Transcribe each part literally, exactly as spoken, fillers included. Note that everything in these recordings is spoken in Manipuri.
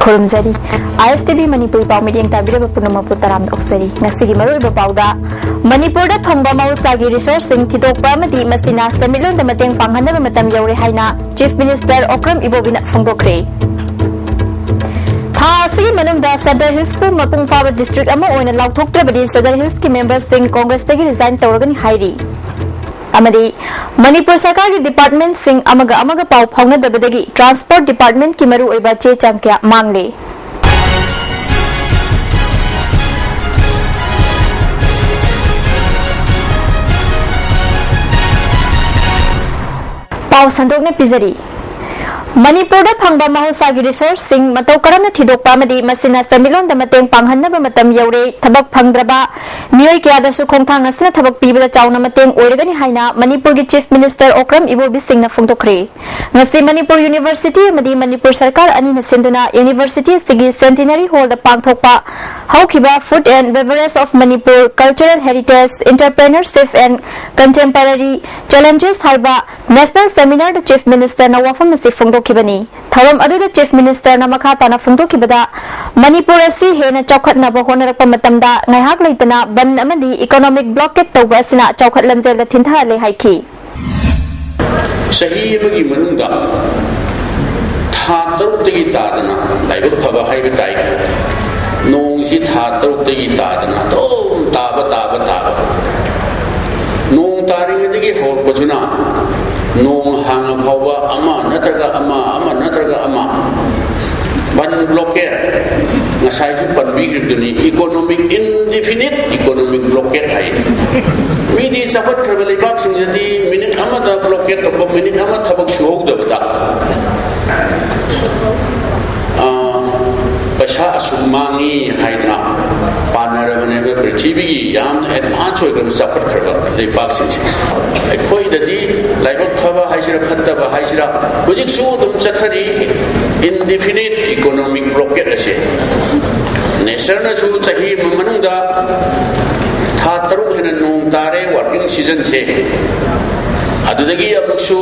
ꯈꯨꯔꯨꯝꯖꯔꯤ꯫ ꯑꯥꯏ ꯑꯦꯁ ꯇꯤ ꯚꯤ ꯃꯅꯤꯄꯨꯔꯤ ꯄꯥꯎ ꯃꯤꯠꯌꯦꯡ ꯇꯥꯕꯤꯔꯕ ꯄꯨꯝꯅꯃꯛꯄꯨ ꯇꯔꯥꯝꯅ ꯑꯣꯛꯆꯔꯤ꯫ ꯉꯁꯤꯒꯤ ꯃꯔꯨꯑꯣꯏꯕ ꯄꯥꯎꯗ, ꯃꯅꯤꯄꯨꯔꯗ ꯐꯪꯕ ꯃꯍꯧꯁꯥꯒꯤ ꯔꯤꯁꯣꯔꯁꯁꯤꯡ ꯊꯤꯗꯣꯛꯄ ꯑꯃꯗꯤ ꯃꯁꯤꯅ ꯁꯦꯟꯃꯤꯠꯂꯣꯟꯗ ꯃꯇꯦꯡ ꯄꯥꯡꯍꯟꯅꯕ ꯃꯇꯝ ꯌꯧꯔꯦ ꯍꯥꯏꯅ ꯆꯤꯐ ꯃꯤꯅꯤꯁꯇꯔ ꯑꯣꯀ꯭ꯔꯝ ꯏꯕꯣꯕꯤꯅ ꯐꯣꯡꯗꯣꯛꯈ꯭ꯔꯦ꯫ ꯊꯥ ꯑꯁꯤꯒꯤ ꯃꯅꯨꯡꯗ ꯁꯗꯔ ꯍꯤꯜꯁꯄꯨ ꯃꯄꯨꯡ ꯐꯥꯕ ꯗꯤꯁꯇ꯭ꯔꯤꯛ ꯑꯃ ꯑꯣꯏꯅ ꯂꯥꯎꯊꯣꯛꯇ꯭ꯔꯕꯗꯤ ꯁꯗꯔ ꯍꯤꯜꯁꯀꯤ ꯃꯦꯝꯕꯔꯁꯤꯡ ꯀꯣꯡꯒ꯭ꯔꯦꯁꯇꯒꯤ ꯔꯤꯖꯥꯏꯟ ꯇꯧꯔꯒꯅꯤ ꯍꯥꯏꯔꯤ꯫ ꯑꯃꯗꯤ ꯃꯅꯤꯄꯨꯔ ꯁꯔꯀꯥꯔꯒꯤ ꯗꯤꯄꯥꯔꯠꯃꯦꯟꯠꯁꯤꯡ ꯑꯃꯒ ꯑꯃꯒ ꯄꯥꯎ ꯐꯥꯎꯅꯗꯕꯗꯒꯤ ꯇ꯭ꯔꯥꯟꯁꯄꯣꯔꯠ ꯗꯤꯄꯥꯔꯠꯃꯦꯟꯠꯀꯤ ꯃꯔꯨꯑꯣꯏꯕ ꯆꯦ ꯆꯥꯡ ꯀꯌꯥ ꯃꯥꯡꯂꯦ꯫ ꯄꯥꯎ ꯁꯟꯗꯣꯛꯅ ꯄꯤꯖꯔꯤ꯫ ꯃꯅꯤꯄꯨꯔꯗ ꯐꯪꯕ ꯃꯍꯧꯁꯥꯒꯤ ꯔꯤꯁꯣꯔꯁꯁꯤꯡ ꯃꯇꯧ ꯀꯔꯝꯅ ꯊꯤꯗꯣꯛꯄ ꯑꯃꯗꯤ ꯃꯁꯤꯅ ꯁꯦꯟꯃꯤꯠꯂꯣꯟꯗ ꯃꯇꯦꯡ ꯄꯥꯡꯍꯟꯅꯕ ꯃꯇꯝ ꯌꯧꯔꯦ, ꯊꯕꯛ ꯐꯪꯗ꯭ꯔꯕ ꯃꯤꯑꯣꯏ ꯀꯌꯥꯗꯁꯨ ꯈꯣꯡꯊꯥꯡ ꯑꯁꯤꯅ ꯊꯕꯛ ꯄꯤꯕꯗ ꯆꯥꯎꯅ ꯃꯇꯦꯡ ꯑꯣꯏꯔꯒꯅꯤ ꯍꯥꯏꯅ ꯃꯅꯤꯄꯨꯔꯒꯤ ꯆꯤꯐ ꯃꯤꯅꯤꯁꯇꯔ ꯑꯣꯀ꯭ꯔꯝ ꯏꯕꯣꯕꯤ ꯁꯤꯡꯅ ꯐꯣꯡꯗꯣꯛꯈ꯭ꯔꯦ꯫ ꯉꯁꯤ ꯃꯅꯤꯄꯨꯔ ꯌꯨꯅꯤꯚꯔꯁꯤꯇꯤ ꯑꯃꯗꯤ ꯃꯅꯤꯄꯨꯔ ꯁꯔꯀꯥꯔ ꯑꯅꯤꯅ ꯁꯤꯟꯗꯨꯅ ꯌꯨꯅꯤꯚꯔꯁꯤꯇꯤ ꯑꯁꯤꯒꯤ ꯁꯦꯟꯇꯤꯅꯔꯤ ꯍꯣꯜꯗ ꯄꯥꯡꯊꯣꯛꯄ ꯍꯧꯈꯤꯕ Food and Beverage of Manipur, Cultural Heritage, Entrepreneurship and Contemporary Challenges ꯍꯥꯏꯕ ꯅꯦꯁꯅꯦꯜ ꯁꯦꯃꯤꯅꯥꯔꯗ ꯆꯤꯐ ꯃꯤꯅꯤꯁꯇꯔꯅ ꯋꯥꯐꯝ ꯑꯁꯤ ꯐꯣꯡꯗꯣꯛꯈꯤꯕꯅꯤ꯫ ꯊꯧꯔꯝ ꯑꯗꯨꯗ ꯆꯤꯐ ꯃꯤꯅꯤꯁꯇꯔꯅ ꯃꯈꯥ ꯇꯥꯅ ꯐꯣꯡꯗꯣꯛꯈꯤꯕꯗ, ꯃꯅꯤꯄꯨꯔ ꯑꯁꯤ ꯍꯦꯟꯅ ꯆꯥꯎꯈꯠꯅꯕ ꯍꯣꯠꯅꯔꯛꯄ ꯃꯇꯝꯗ ꯉꯥꯏꯍꯥꯛ ꯂꯩꯇꯅ ꯕꯟ ꯑꯃꯗꯤ ꯏꯀꯣꯅꯣꯃꯤꯛ ꯕ꯭ꯂꯣꯀꯦꯠ ꯇꯧꯕ ꯑꯁꯤꯅ ꯆꯥꯎꯈꯠ ꯂꯝꯖꯦꯜꯗ ꯊꯤꯟꯊꯍꯜꯂꯦ ꯍꯥꯏꯈꯤ꯫ ꯆꯍꯤ ꯑꯃꯒꯤ ꯃꯅꯨꯡꯗ ꯊꯥ ꯇꯔꯨꯛꯇꯒꯤ ꯇꯥꯗꯅ ꯂꯥꯏꯕꯛ ꯐꯕ ꯍꯥꯏꯕ ꯇꯥꯏ꯫ ꯅꯣꯡꯁꯤ ꯊꯥ ꯇꯔꯨꯛꯇꯒꯤ ꯇꯥꯗꯅ ꯑꯗꯨꯝ ꯇꯥꯕ, ꯇꯥꯕ, ꯇꯥꯕ꯫ ꯅꯣꯡ ꯇꯥꯔꯤꯉꯩꯗꯒꯤ ꯍꯧꯔꯛꯄꯁꯤꯅ ꯅꯣꯡ ꯍꯥꯡꯉ ꯐꯥꯎꯕ ꯑꯃ ꯅꯠꯇ꯭ꯔꯒ ꯑꯃ, ꯑꯃ ꯅꯠꯇ꯭ꯔꯒ ꯑꯃ꯫ ꯕꯟ ꯕ꯭ꯂꯣꯀꯦꯠ, ꯉꯁꯥꯏꯁꯨ ꯄꯟꯕꯤꯈ꯭ꯔꯤꯕꯗꯨꯅꯤ, ꯏꯀꯣꯅꯣꯃꯤꯛ, ꯏꯟꯗꯤꯐꯤꯅꯤꯠ ꯏꯀꯣꯅꯣꯃꯤꯛ ꯕ꯭ꯂꯣꯀꯦꯠ ꯍꯥꯏ꯫ ꯃꯤꯗꯤ ꯆꯥꯎꯈꯠꯈ꯭ꯔꯕ ꯂꯩꯕꯥꯛꯁꯤꯡꯗꯗꯤ ꯃꯤꯅꯤꯠ ꯑꯃꯗ ꯕ꯭ꯂꯣꯀꯦꯠ ꯇꯧꯕ, ꯃꯤꯅꯤꯠ ꯑꯃ ꯊꯕꯛ ꯁꯨꯍꯧꯗꯕꯗ, ꯑ, ꯄꯩꯁꯥ ꯑꯁꯨꯛ ꯃꯥꯡꯉꯤ ꯍꯥꯏꯗꯅ ꯄꯥꯅꯔꯕꯅꯦꯕ ꯄ꯭ꯔꯤꯊꯤꯕꯤꯒꯤ ꯌꯥꯝꯅ ꯑꯦꯗꯚꯥꯟꯁ ꯑꯣꯏꯈ꯭ꯔꯕ ꯆꯥꯎꯈꯠꯈ꯭ꯔꯕ ꯂꯩꯕꯥꯛꯁꯤꯡꯁꯦ꯫ ꯑꯩꯈꯣꯏꯗꯗꯤ ꯂꯥꯏꯕꯛ ꯐꯕ ꯍꯥꯏꯁꯤꯔꯥ ꯐꯠꯇꯕ ꯍꯥꯏꯁꯤꯔꯥ ꯍꯧꯖꯤꯛꯁꯨ ꯑꯗꯨꯝ ꯆꯠꯊꯔꯤ ꯏꯟꯗꯤꯐꯤꯅꯤꯠ ꯏꯀꯣꯅꯣꯃꯤꯛ ꯕ꯭ꯂꯣꯀꯦꯠ ꯑꯁꯦ꯫ ꯅꯦꯆꯔꯅꯁꯨ ꯆꯍꯤ ꯑꯃ ꯃꯅꯨꯡꯗ ꯊꯥ ꯇꯔꯨꯛ ꯍꯦꯟꯅ ꯅꯣꯡ ꯇꯥꯔꯦ ꯋꯥꯔꯀꯤꯡ ꯁꯤꯖꯟꯁꯦ꯫ ꯑꯗꯨꯗꯒꯤ ꯑꯃꯨꯛꯁꯨ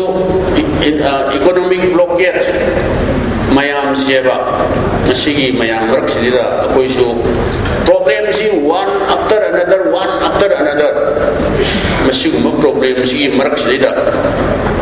ꯏ-, ꯏ-, ꯑ, ꯏꯀꯣꯅꯣꯃꯤꯛ ꯕ꯭ꯂꯣꯀꯦꯠ, ꯃꯌꯥꯝ ꯁꯦꯕ꯫ ꯃꯁꯤꯒꯤ ꯃꯌꯥꯝ ꯃꯔꯛꯁꯤꯗ ꯑꯩꯈꯣꯏꯁꯨ problemꯁꯤ one after another, one after another, ꯃꯁꯤꯒꯨꯝꯕ problemꯁꯤꯒꯤ ꯃꯔꯛꯁꯤꯗꯩꯗ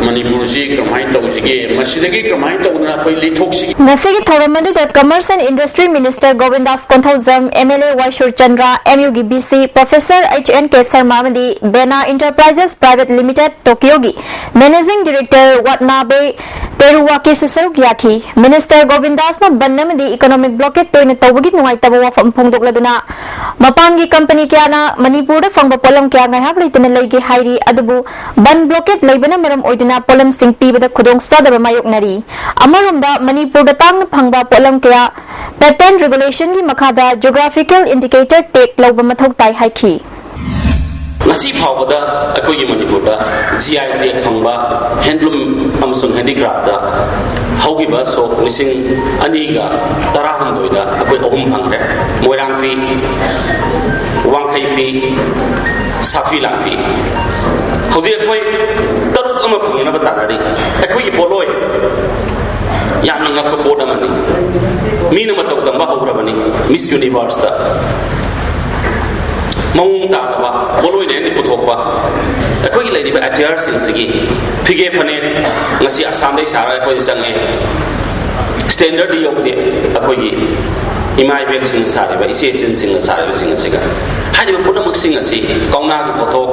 ꯃꯅꯤꯄꯨꯔꯁꯤ ꯀꯔꯝꯍꯥꯏꯅ ꯇꯧꯁꯤꯒꯦ, ꯃꯁꯤꯗꯒꯤ ꯀꯔꯝꯍꯥꯏꯅ ꯇꯧꯗꯅ ꯑꯩꯈꯣꯏ ꯂꯤꯊꯣꯛꯁꯤꯒꯦ? ꯉꯁꯤꯒꯤ ꯊꯧꯔꯝ ꯑꯗꯨꯗ Commerce and Industry Minister ꯒꯣꯕꯤꯟꯗꯥꯁ Konthoujam, MLA ꯋꯥꯏꯁꯨꯔ Chandra, MUꯒꯤ VC Professor H N K Sharma ꯑꯃꯗꯤ Bena Enterprises Private Limited ꯇꯣꯀꯤꯌꯣꯒꯤ Managing Director ꯋꯥꯠꯅꯥꯕꯦ ꯇꯦꯔꯨꯋꯥꯀꯤꯁꯨ ꯁꯔꯨꯛ ꯌꯥꯈꯤ꯫ Minister ꯒꯣꯕꯤꯟꯗꯥꯁꯅ ꯕꯟ ꯑꯃꯗꯤ economic blockade ꯇꯣꯏꯅ ꯇꯧꯕꯒꯤ ꯅꯨꯡꯉꯥꯏꯇꯕ ꯋꯥꯐꯝ ꯐꯣꯡꯗꯣꯛꯂꯗꯨꯅ, ꯃꯄꯥꯟꯒꯤ company ꯀꯌꯥꯅ ꯃꯅꯤꯄꯨꯔꯗ ꯐꯪꯕ ꯄꯣꯠꯂꯝ ꯀꯌꯥ ꯉꯥꯏꯍꯥꯛ ꯂꯩꯇꯅ ꯂꯩꯒꯦ ꯍꯥꯏꯔꯤ, ꯑꯗꯨꯕꯨ ꯕꯟ blockade ꯂꯩꯕꯅ ꯃꯔꯝ ꯑꯣꯏꯗꯨꯅ ꯄꯣꯠꯂꯝꯁꯤꯡ ꯄꯤꯕꯗ ꯈꯨꯗꯣꯡꯆꯥꯗꯕ ꯃꯥꯌꯣꯛꯅꯔꯤ꯫ ꯑꯃꯔꯣꯝꯗ, ꯃꯅꯤꯄꯨꯔꯗ ꯇꯥꯡꯅ ꯐꯪꯕ ꯄꯣꯠꯂꯝ ꯀꯌꯥ patent regulationꯒꯤ ꯃꯈꯥꯗ geographical indicator tag ꯂꯧꯕ ꯃꯊꯧ ꯇꯥꯏ ꯍꯥꯏꯈꯤ꯫ ꯉꯁꯤ ꯐꯥꯎꯕꯗ ꯑꯩꯈꯣꯏꯒꯤ ꯃꯅꯤꯄꯨꯔꯗ G I tag ꯐꯪꯕ handloom ꯑꯃꯁꯨꯡ handicraftꯇ ꯍꯧꯈꯤꯕ ꯁꯣꯛ ꯂꯤꯁꯤꯡ ꯑꯅꯤꯒ ꯇꯔꯥꯍꯨꯝꯗꯣꯏꯗ ꯑꯩꯈꯣꯏ ꯑꯍꯨꯝ ꯐꯪꯈ꯭ꯔꯦ꯫ ꯃꯣꯏꯔꯥꯡ ꯐꯤ, ꯋꯥꯡꯈꯩ ꯐꯤ, ꯁꯥꯐꯤ ꯂꯥꯡꯐꯤ꯫ ꯍꯧꯖꯤꯛ ꯑꯩꯈꯣꯏ ꯇꯔꯨꯛ ꯑꯃ ꯐꯪꯅꯅꯕ ꯇꯥꯟꯅꯔꯤ꯫ ꯑꯩꯈꯣꯏꯒꯤ ꯄꯣꯠꯂꯣꯏ ꯌꯥꯝꯅ ꯉꯛꯄ ꯄꯣꯠ ꯑꯃꯅꯤ꯫ ꯃꯤꯅ ꯃꯇꯧ ꯇꯝꯕ ꯍꯧꯔꯕꯅꯤ꯫ Miss Universeꯇ ꯃꯑꯣꯡ ꯇꯥꯗꯕ ꯄꯣꯠꯂꯣꯏꯅ ꯍꯦꯟꯅ ꯄꯨꯊꯣꯛꯄ꯫ ꯑꯩꯈꯣꯏꯒꯤ ꯂꯩꯔꯤꯕ attireꯁꯤꯡꯁꯤꯒꯤ ꯐꯤꯒꯦ ꯐꯅꯦꯛ ꯉꯁꯤ ꯑꯁꯥꯝꯗꯒꯤ ꯁꯥꯔꯒ ꯑꯩꯈꯣꯏꯗ ꯆꯪꯉꯦ꯫ Standard ꯌꯧꯗꯦ꯫ ꯑꯩꯈꯣꯏꯒꯤ ꯏꯃꯥ ꯏꯕꯦꯜꯁꯤꯡꯅ ꯁꯥꯔꯤꯕ, ꯏꯆꯦ ꯏꯆꯤꯟꯁꯤꯡꯅ ꯁꯥꯔꯤꯕꯁꯤꯡ ꯑꯁꯤꯒ꯫ ꯍꯥꯏꯔꯤꯕ ꯄꯨꯝꯅꯃꯛꯁꯤꯡ ꯑꯁꯤ, ꯀꯧꯅꯥꯒꯤ ꯄꯣꯠꯊꯣꯛ,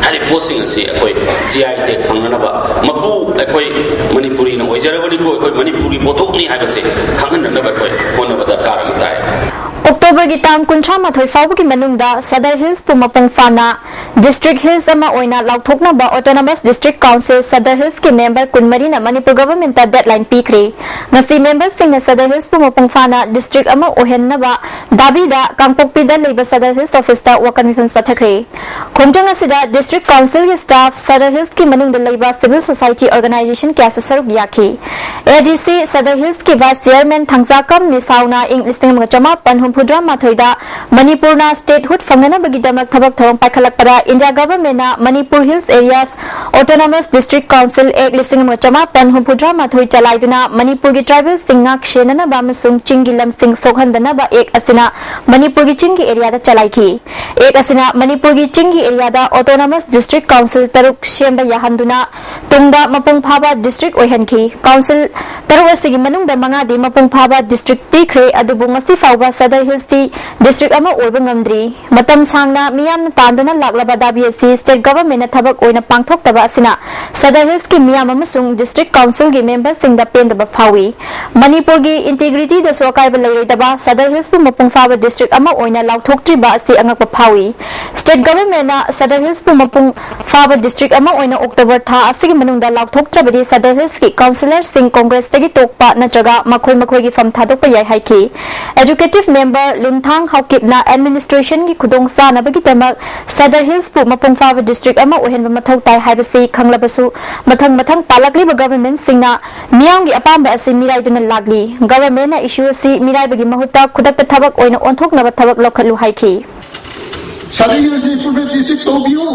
ꯍꯥꯏꯔꯤꯕ ꯄꯣꯠꯁꯤꯡ ꯑꯁꯤ ꯑꯩꯈꯣꯏ G I tag ꯐꯪꯅꯅꯕ, ꯃꯄꯨ ꯑꯩꯈꯣꯏ ꯃꯅꯤꯄꯨꯔꯤꯅ ꯑꯣꯏꯖꯔꯕꯅꯤꯀꯣ, ꯑꯩꯈꯣꯏ ꯃꯅꯤꯄꯨꯔꯒꯤ ꯄꯣꯠꯊꯣꯛꯅꯤ ꯍꯥꯏꯕꯁꯤ ꯈꯪꯍꯟꯅꯅꯕ ꯑꯩꯈꯣꯏ ꯍꯣꯠꯅꯕ ꯗꯔꯀꯥꯔ ꯑꯃ ꯇꯥꯏ꯫ ꯑꯣꯛꯇꯣꯕꯔꯒꯤ ꯇꯥꯡ ꯀꯨꯟꯊ꯭ꯔꯥ ꯃꯥꯊꯣꯏ ꯐꯥꯎꯕꯒꯤ ꯃꯅꯨꯡꯗ Sadar Hillsꯄꯨ ꯃꯄꯨꯡ ꯐꯥꯅ District Hills ꯑꯃ ꯑꯣꯏꯅ ꯂꯥꯎꯊꯣꯛꯅꯕ Autonomous District Council Sadar Hillsꯀꯤ member ꯀꯨꯟꯃꯔꯤꯅ Manipur governmentꯇ deadline ꯄꯤꯈ꯭ꯔꯦ꯫ ꯉꯁꯤ memberꯁꯤꯡꯅ Sadar Hillsꯄꯨ ꯃꯄꯨꯡ ꯐꯥꯅ district ꯑꯃ ꯑꯣꯏꯍꯟꯅꯕ ꯗꯥꯕꯤꯗ ꯀꯥꯡꯄꯣꯛꯄꯤꯗ ꯂꯩꯕ Sadar Hills officeꯇ ꯋꯥꯀꯠ ꯃꯤꯐꯝ ꯆꯠꯊꯈ꯭ꯔꯦ꯫ ꯈꯣꯡꯖꯪ ꯑꯁꯤꯗ district councilꯒꯤ staff, Sadar Hillsꯀꯤ ꯃꯅꯨꯡꯗ ꯂꯩꯕ civil society organization ꯀꯌꯥꯁꯨ ꯁꯔꯨꯛ ꯌꯥꯈꯤ꯫ ꯑꯦ ꯗꯤ ꯁꯤ ꯁꯗꯔ ꯍꯤꯜꯁꯀꯤ ꯚꯥꯏꯁ ꯆꯤꯌꯔꯃꯦꯟ ꯊꯥꯡꯖꯥꯀꯝ ꯃꯤꯁꯥꯎꯅ ꯏꯪ ꯂꯤꯁꯤꯡ ꯑꯃꯒ ꯆꯃꯥꯄꯟ ꯍꯨꯝꯐꯨꯇꯔꯥ ꯃꯥꯊꯣꯏꯗ ꯃꯅꯤꯄꯨꯔꯅ ꯁ꯭ꯇꯦꯠꯍꯨꯗ ꯐꯪꯅꯅꯕꯒꯤꯗꯃꯛ ꯊꯕꯛ ꯊꯧꯔꯝ ꯄꯥꯏꯈꯠꯂꯛꯄꯗ ꯏꯟꯗꯤꯌꯥ ꯒꯚꯔꯟꯃꯦꯟꯠꯅ Manipur hills areas autonomous district council act ꯂꯤꯁꯤꯡ ꯑꯃꯒ ꯆꯃꯥꯄꯟ ꯍꯨꯝꯐꯨꯇꯔꯥ ꯃꯥꯊꯣꯏ ꯆꯂꯥꯏꯗꯨꯅ ꯃꯅꯤꯄꯨꯔꯒꯤ ꯇ꯭ꯔꯥꯏꯕꯦꯜꯁꯤꯡ ꯉꯥꯛ ꯁꯦꯟꯅꯅꯕ ꯑꯃꯁꯨꯡ ꯆꯤꯡꯒꯤ ꯂꯝꯁꯤꯡ ꯁꯣꯛꯍꯟꯗꯅꯕ ꯑꯦꯛ ꯑꯁꯤꯅ ꯃꯅꯤꯄꯨꯔꯒꯤ ꯆꯤꯡꯒꯤ ꯑꯦꯔꯤꯌꯥꯗ ꯆꯂꯥꯏꯈꯤ꯫ ꯑꯦꯛ ꯑꯁꯤꯅ ꯃꯅꯤꯄꯨꯔꯒꯤ ꯆꯤꯡꯒꯤ ꯑꯦꯔꯤꯌꯥꯗ ꯑꯣꯇꯣꯅꯣꯃꯁ ꯗꯤꯁꯇ꯭ꯔꯤꯛ ꯀꯥꯎꯟꯁꯤꯜ ꯇꯔꯨꯛ ꯁꯦꯝꯕ ꯌꯥꯍꯟꯗꯨꯅ ꯇꯨꯡꯗ ꯃꯄꯨꯡ ꯐꯥꯕ ꯗꯤꯁꯇ꯭ꯔꯤꯛ ꯑꯣꯏꯍꯟꯈꯤ꯫ ꯀꯥꯎꯟꯁꯤꯜ ꯇꯔꯨꯛ ꯑꯁꯤꯒꯤ ꯃꯅꯨꯡꯗ ꯃꯉꯥꯗꯤ ꯃꯄꯨꯡ ꯐꯥꯕ ꯗꯤꯁꯇ꯭ꯔꯤꯛ ꯄꯤꯈ꯭ꯔꯦ, ꯑꯗꯨꯕꯨ ꯉꯁꯤ ꯐꯥꯎꯕ ꯁꯗꯔ ꯍꯤꯜꯁꯇꯤ ꯗꯤꯁꯇ꯭ꯔꯤꯛ ꯑꯃ ꯑꯣꯏꯕ ꯉꯝꯗ꯭ꯔꯤ꯫ ꯃꯇꯝ ꯁꯥꯡꯅ ꯃꯤꯌꯥꯝꯅ ꯇꯥꯟꯗꯨꯅ ꯂꯥꯛꯂꯕ ꯗꯥꯕꯤ ꯑꯁꯤ ꯁ꯭ꯇꯦꯠ ꯒꯚꯔꯟꯃꯦꯟꯠꯅ ꯊꯕꯛ ꯑꯣꯏꯅ ꯄꯥꯡꯊꯣꯛꯇꯕ ꯑꯁꯤꯅ ꯁꯗꯔ ꯍꯤꯜꯁꯀꯤ ꯃꯤꯌꯥꯝ ꯑꯃꯁꯨꯡ ꯗꯤꯁꯇ꯭ꯔꯤꯛ ꯀꯥꯎꯟꯁꯤꯜꯒꯤ ꯃꯦꯝꯕꯔꯁꯤꯡꯗ ꯄꯦꯟꯗꯕ ꯐꯥꯎꯏ꯫ ꯃꯅꯤꯄꯨꯔꯒꯤ ꯏꯟꯇꯤꯒ꯭ꯔꯤꯇꯤꯗꯁꯨ ꯑꯀꯥꯏꯕ ꯂꯩꯔꯣꯏꯗꯕ, ꯁꯗꯔ ꯍꯤꯜꯁꯄꯨ ꯃꯄꯨꯡ ꯐꯥꯕ ꯗꯤꯁꯇ꯭ꯔꯤꯛ ꯑꯃ ꯑꯣꯏꯅ ꯂꯥꯎꯊꯣꯛꯇ꯭ꯔꯤꯕ ꯑꯁꯤ ꯑꯉꯛꯄ ꯐꯥꯎꯏ꯫ ꯁ꯭ꯇꯦꯠ ꯒꯚꯔꯟꯃꯦꯟꯠꯅ ꯁꯗꯔ ꯍꯤꯜꯁꯄꯨ ꯃꯄꯨꯡ ꯐꯥꯕ ꯗꯤꯁꯇ꯭ꯔꯤꯛ ꯑꯃ ꯑꯣꯏꯅ ꯑꯣꯛꯇꯣꯕꯔ ꯊꯥ ꯑꯁꯤꯒꯤ ꯃꯅꯨꯡꯗ ꯂꯥꯎꯊꯣꯛꯇ꯭ꯔꯕꯗꯤ ꯁꯗꯔ ꯍꯤꯜꯁꯀꯤ ꯀꯥꯎꯟꯁꯤꯂꯔꯁꯤꯡ ꯀꯣꯡꯒ꯭ꯔꯦꯁꯇꯒꯤ ꯇꯣꯛꯄ ꯅꯠꯇ꯭ꯔꯒ ꯃꯈꯣꯏ ꯃꯈꯣꯏꯒꯤ ꯐꯝ ꯊꯥꯗꯣꯛꯄ ꯌꯥꯏ ꯍꯥꯏꯈꯤ꯫ ꯑꯦꯖꯨꯀꯦꯇꯤꯚ ꯃꯦꯝꯕꯔ ꯂꯨꯟꯊꯥꯡ ꯍꯥꯎꯀꯤꯞꯅ ꯑꯦꯗꯃꯤꯅꯤꯁꯇ꯭ꯔꯦꯁꯟꯒꯤ ꯈꯨꯗꯣꯡꯆꯥꯅꯕꯒꯤꯗꯃꯛ ꯁꯗꯔ ꯍꯤꯜꯁꯄꯨ ꯃꯄꯨꯡ ꯐꯥꯕ ꯗꯤꯁꯇ꯭ꯔꯤꯛ ꯑꯃ ꯑꯣꯏꯍꯟꯕ ꯃꯊꯧ ꯇꯥꯏ ꯍꯥꯏꯕꯁꯤ ꯈꯪꯂꯕꯁꯨ, ꯃꯊꯪ ꯃꯊꯪ ꯄꯥꯜꯂꯛꯂꯤꯕ ꯒꯚꯔꯟꯃꯦꯟꯠꯁꯤꯡꯅ ꯃꯤꯌꯥꯝꯒꯤ ꯑꯄꯥꯝꯕ ꯑꯁꯤ ꯃꯤꯔꯥꯏꯗꯨꯅ ꯂꯥꯛꯂꯤ꯫ ꯒꯚꯔꯟꯃꯦꯟꯠꯅ ꯏꯁꯨ ꯑꯁꯤ ꯃꯤꯔꯥꯏꯕꯒꯤ ꯃꯍꯨꯠꯇ ꯈꯨꯗꯛꯇ ꯊꯕꯛ ꯑꯣꯏꯅ ꯑꯣꯟꯊꯣꯛꯅꯕ ꯊꯕꯛ ꯂꯧꯈꯠꯂꯨ ꯍꯥꯏꯈꯤ꯫ ꯁꯗꯔ ꯍꯤꯜꯁ ꯏꯝꯄ꯭ꯔꯨꯚꯃꯦꯟꯠ ꯗꯤꯁꯇ꯭ꯔꯤꯛ ꯇꯧꯕꯤꯌꯨ꯫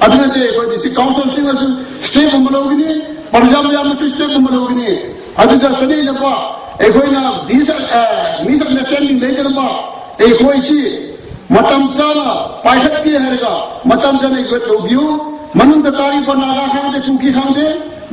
ꯑꯗꯨ ꯅꯠꯇꯦ ꯑꯩꯈꯣꯏ ꯗꯤꯁꯇ꯭ꯔꯤꯛ ꯀꯥꯎꯟꯁꯤꯜꯁꯤꯡꯅꯁꯨ ꯁ꯭ꯇꯦꯞ ꯑꯃ ꯂꯧꯒꯅꯤ, ꯄ꯭ꯔꯖꯥ ꯃꯌꯥꯝꯅꯁꯨ ꯁ꯭ꯇꯦꯞ ꯑꯃ ꯂꯧꯒꯅꯤ꯫ ꯑꯗꯨꯒ ꯆꯠꯅꯩꯅꯀꯣ, ꯑꯩꯈꯣꯏꯅ ꯃꯤꯁꯑꯟꯗꯔꯁꯇꯦꯟꯗꯤꯡ ꯂꯩꯗꯅꯕ ꯑꯩꯈꯣꯏꯁꯤ ꯃꯇꯝ ꯆꯥꯅ ꯄꯥꯏꯈꯠꯀꯦ ꯍꯥꯏꯔꯒ ꯃꯇꯝ ꯆꯥꯅ ꯑꯩꯈꯣꯏ ꯇꯧꯕꯤꯌꯨ꯫ ꯃꯅꯨꯡꯗ ꯇꯥꯔꯤꯕ ꯅꯥꯒꯥ ꯈꯪꯗꯦ, ꯀꯨꯀꯤ ꯈꯪꯗꯦ,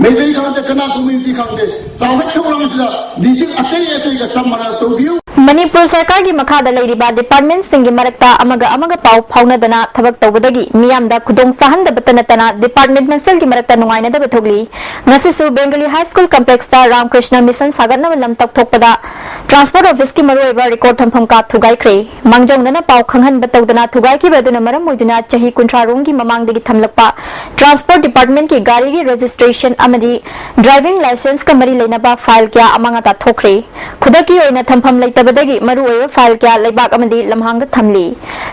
ꯃꯩꯇꯩ ꯈꯪꯗꯦ, ꯀꯅꯥ ꯀꯝꯃ꯭ꯌꯨꯅꯤꯇꯤ ꯈꯪꯗꯦ, ꯆꯥꯎꯈꯠ ꯊꯧꯔꯥꯡꯁꯤꯗ ꯗꯤꯁꯇ꯭ꯔꯤꯛ ꯑꯇꯩ ꯑꯇꯩꯒ ꯆꯞ ꯃꯥꯟꯅꯅ ꯇꯧꯕꯤꯌꯨ꯫ ꯃꯅꯤꯄꯨꯔ ꯁꯔꯀꯥꯔꯒꯤ ꯃꯈꯥꯗ ꯂꯩꯔꯤꯕ ꯗꯤꯄꯥꯔꯠꯃꯦꯟꯠꯁꯤꯡꯒꯤ ꯃꯔꯛꯇ ꯑꯃꯒ ꯑꯃꯒ ꯄꯥꯎ ꯐꯥꯎꯅꯗꯅ ꯊꯕꯛ ꯇꯧꯕꯗꯒꯤ ꯃꯤꯌꯥꯝꯗ ꯈꯨꯗꯣꯡ ꯆꯥꯍꯟꯗꯕꯇ ꯅꯠꯇꯅ ꯗꯤꯄꯥꯔꯠꯃꯦꯟꯠ ꯃꯁꯦꯜꯒꯤ ꯃꯔꯛꯇ ꯅꯨꯡꯉꯥꯏꯅꯗꯕ ꯊꯣꯛꯂꯤ꯫ ꯉꯁꯤꯁꯨ ꯕꯦꯡꯒꯂꯤ ꯍꯥꯏ ꯁ꯭ꯀꯨꯜ ꯀꯝꯄ꯭ꯂꯦꯛꯁꯇ ꯔꯥꯃꯀ꯭ꯔꯤꯁꯅ ꯃꯤꯁꯟ ꯁꯥꯒꯠꯅꯕ ꯂꯝ ꯇꯧꯊꯣꯛꯄꯗ ꯇ꯭ꯔꯥꯟꯁꯄꯣꯔꯠ ꯑꯣꯐꯤꯁꯀꯤ ꯃꯔꯨꯑꯣꯏꯕ ꯔꯦꯀꯣꯔꯗ ꯊꯝꯐꯝ ꯀꯥ ꯊꯨꯒꯥꯏꯈ꯭ꯔꯦ꯫ ꯃꯥꯡꯖꯧꯅꯅ ꯄꯥꯎ ꯈꯪꯍꯟꯕ ꯇꯧꯗꯅ ꯊꯨꯒꯥꯏꯈꯤꯕ ꯑꯗꯨꯅ ꯃꯔꯝ ꯑꯣꯏꯗꯨꯅ ꯆꯍꯤ ꯀꯨꯟꯊ꯭ꯔꯥ ꯔꯣꯝꯒꯤ ꯃꯃꯥꯡꯗꯒꯤ ꯊꯝꯂꯛꯄ ꯇ꯭ꯔꯥꯟꯁꯄꯣꯔꯠ ꯗꯤꯄꯥꯔꯠꯃꯦꯟꯠꯀꯤ ꯒꯥꯔꯤꯒꯤ ꯔꯦꯖꯤꯁꯇ꯭ꯔꯦꯁꯟ ꯑꯃꯗꯤ ꯗ꯭ꯔꯥꯏꯚꯤꯡ ꯂꯥꯏꯁꯦꯟꯁꯀ ꯃꯔꯤ ꯂꯩꯅꯕ ꯐꯥꯏꯜ ꯀꯌꯥ ꯑꯃꯥꯡ ꯑꯇꯥ ꯊꯣꯛꯈ꯭ꯔꯦ꯫ ꯈꯨꯗꯛꯀꯤ ꯑꯣꯏꯅ ꯊꯝꯐꯝ ꯂꯩꯇꯕꯗꯒꯤ ꯃꯔꯨꯑꯣꯏꯕ ꯐꯥꯏꯜ ꯀꯌꯥ ꯂꯩꯕꯥꯛ ꯑꯃꯗꯤ ꯂꯝꯍꯥꯡꯗ ꯊꯝꯂꯤ꯫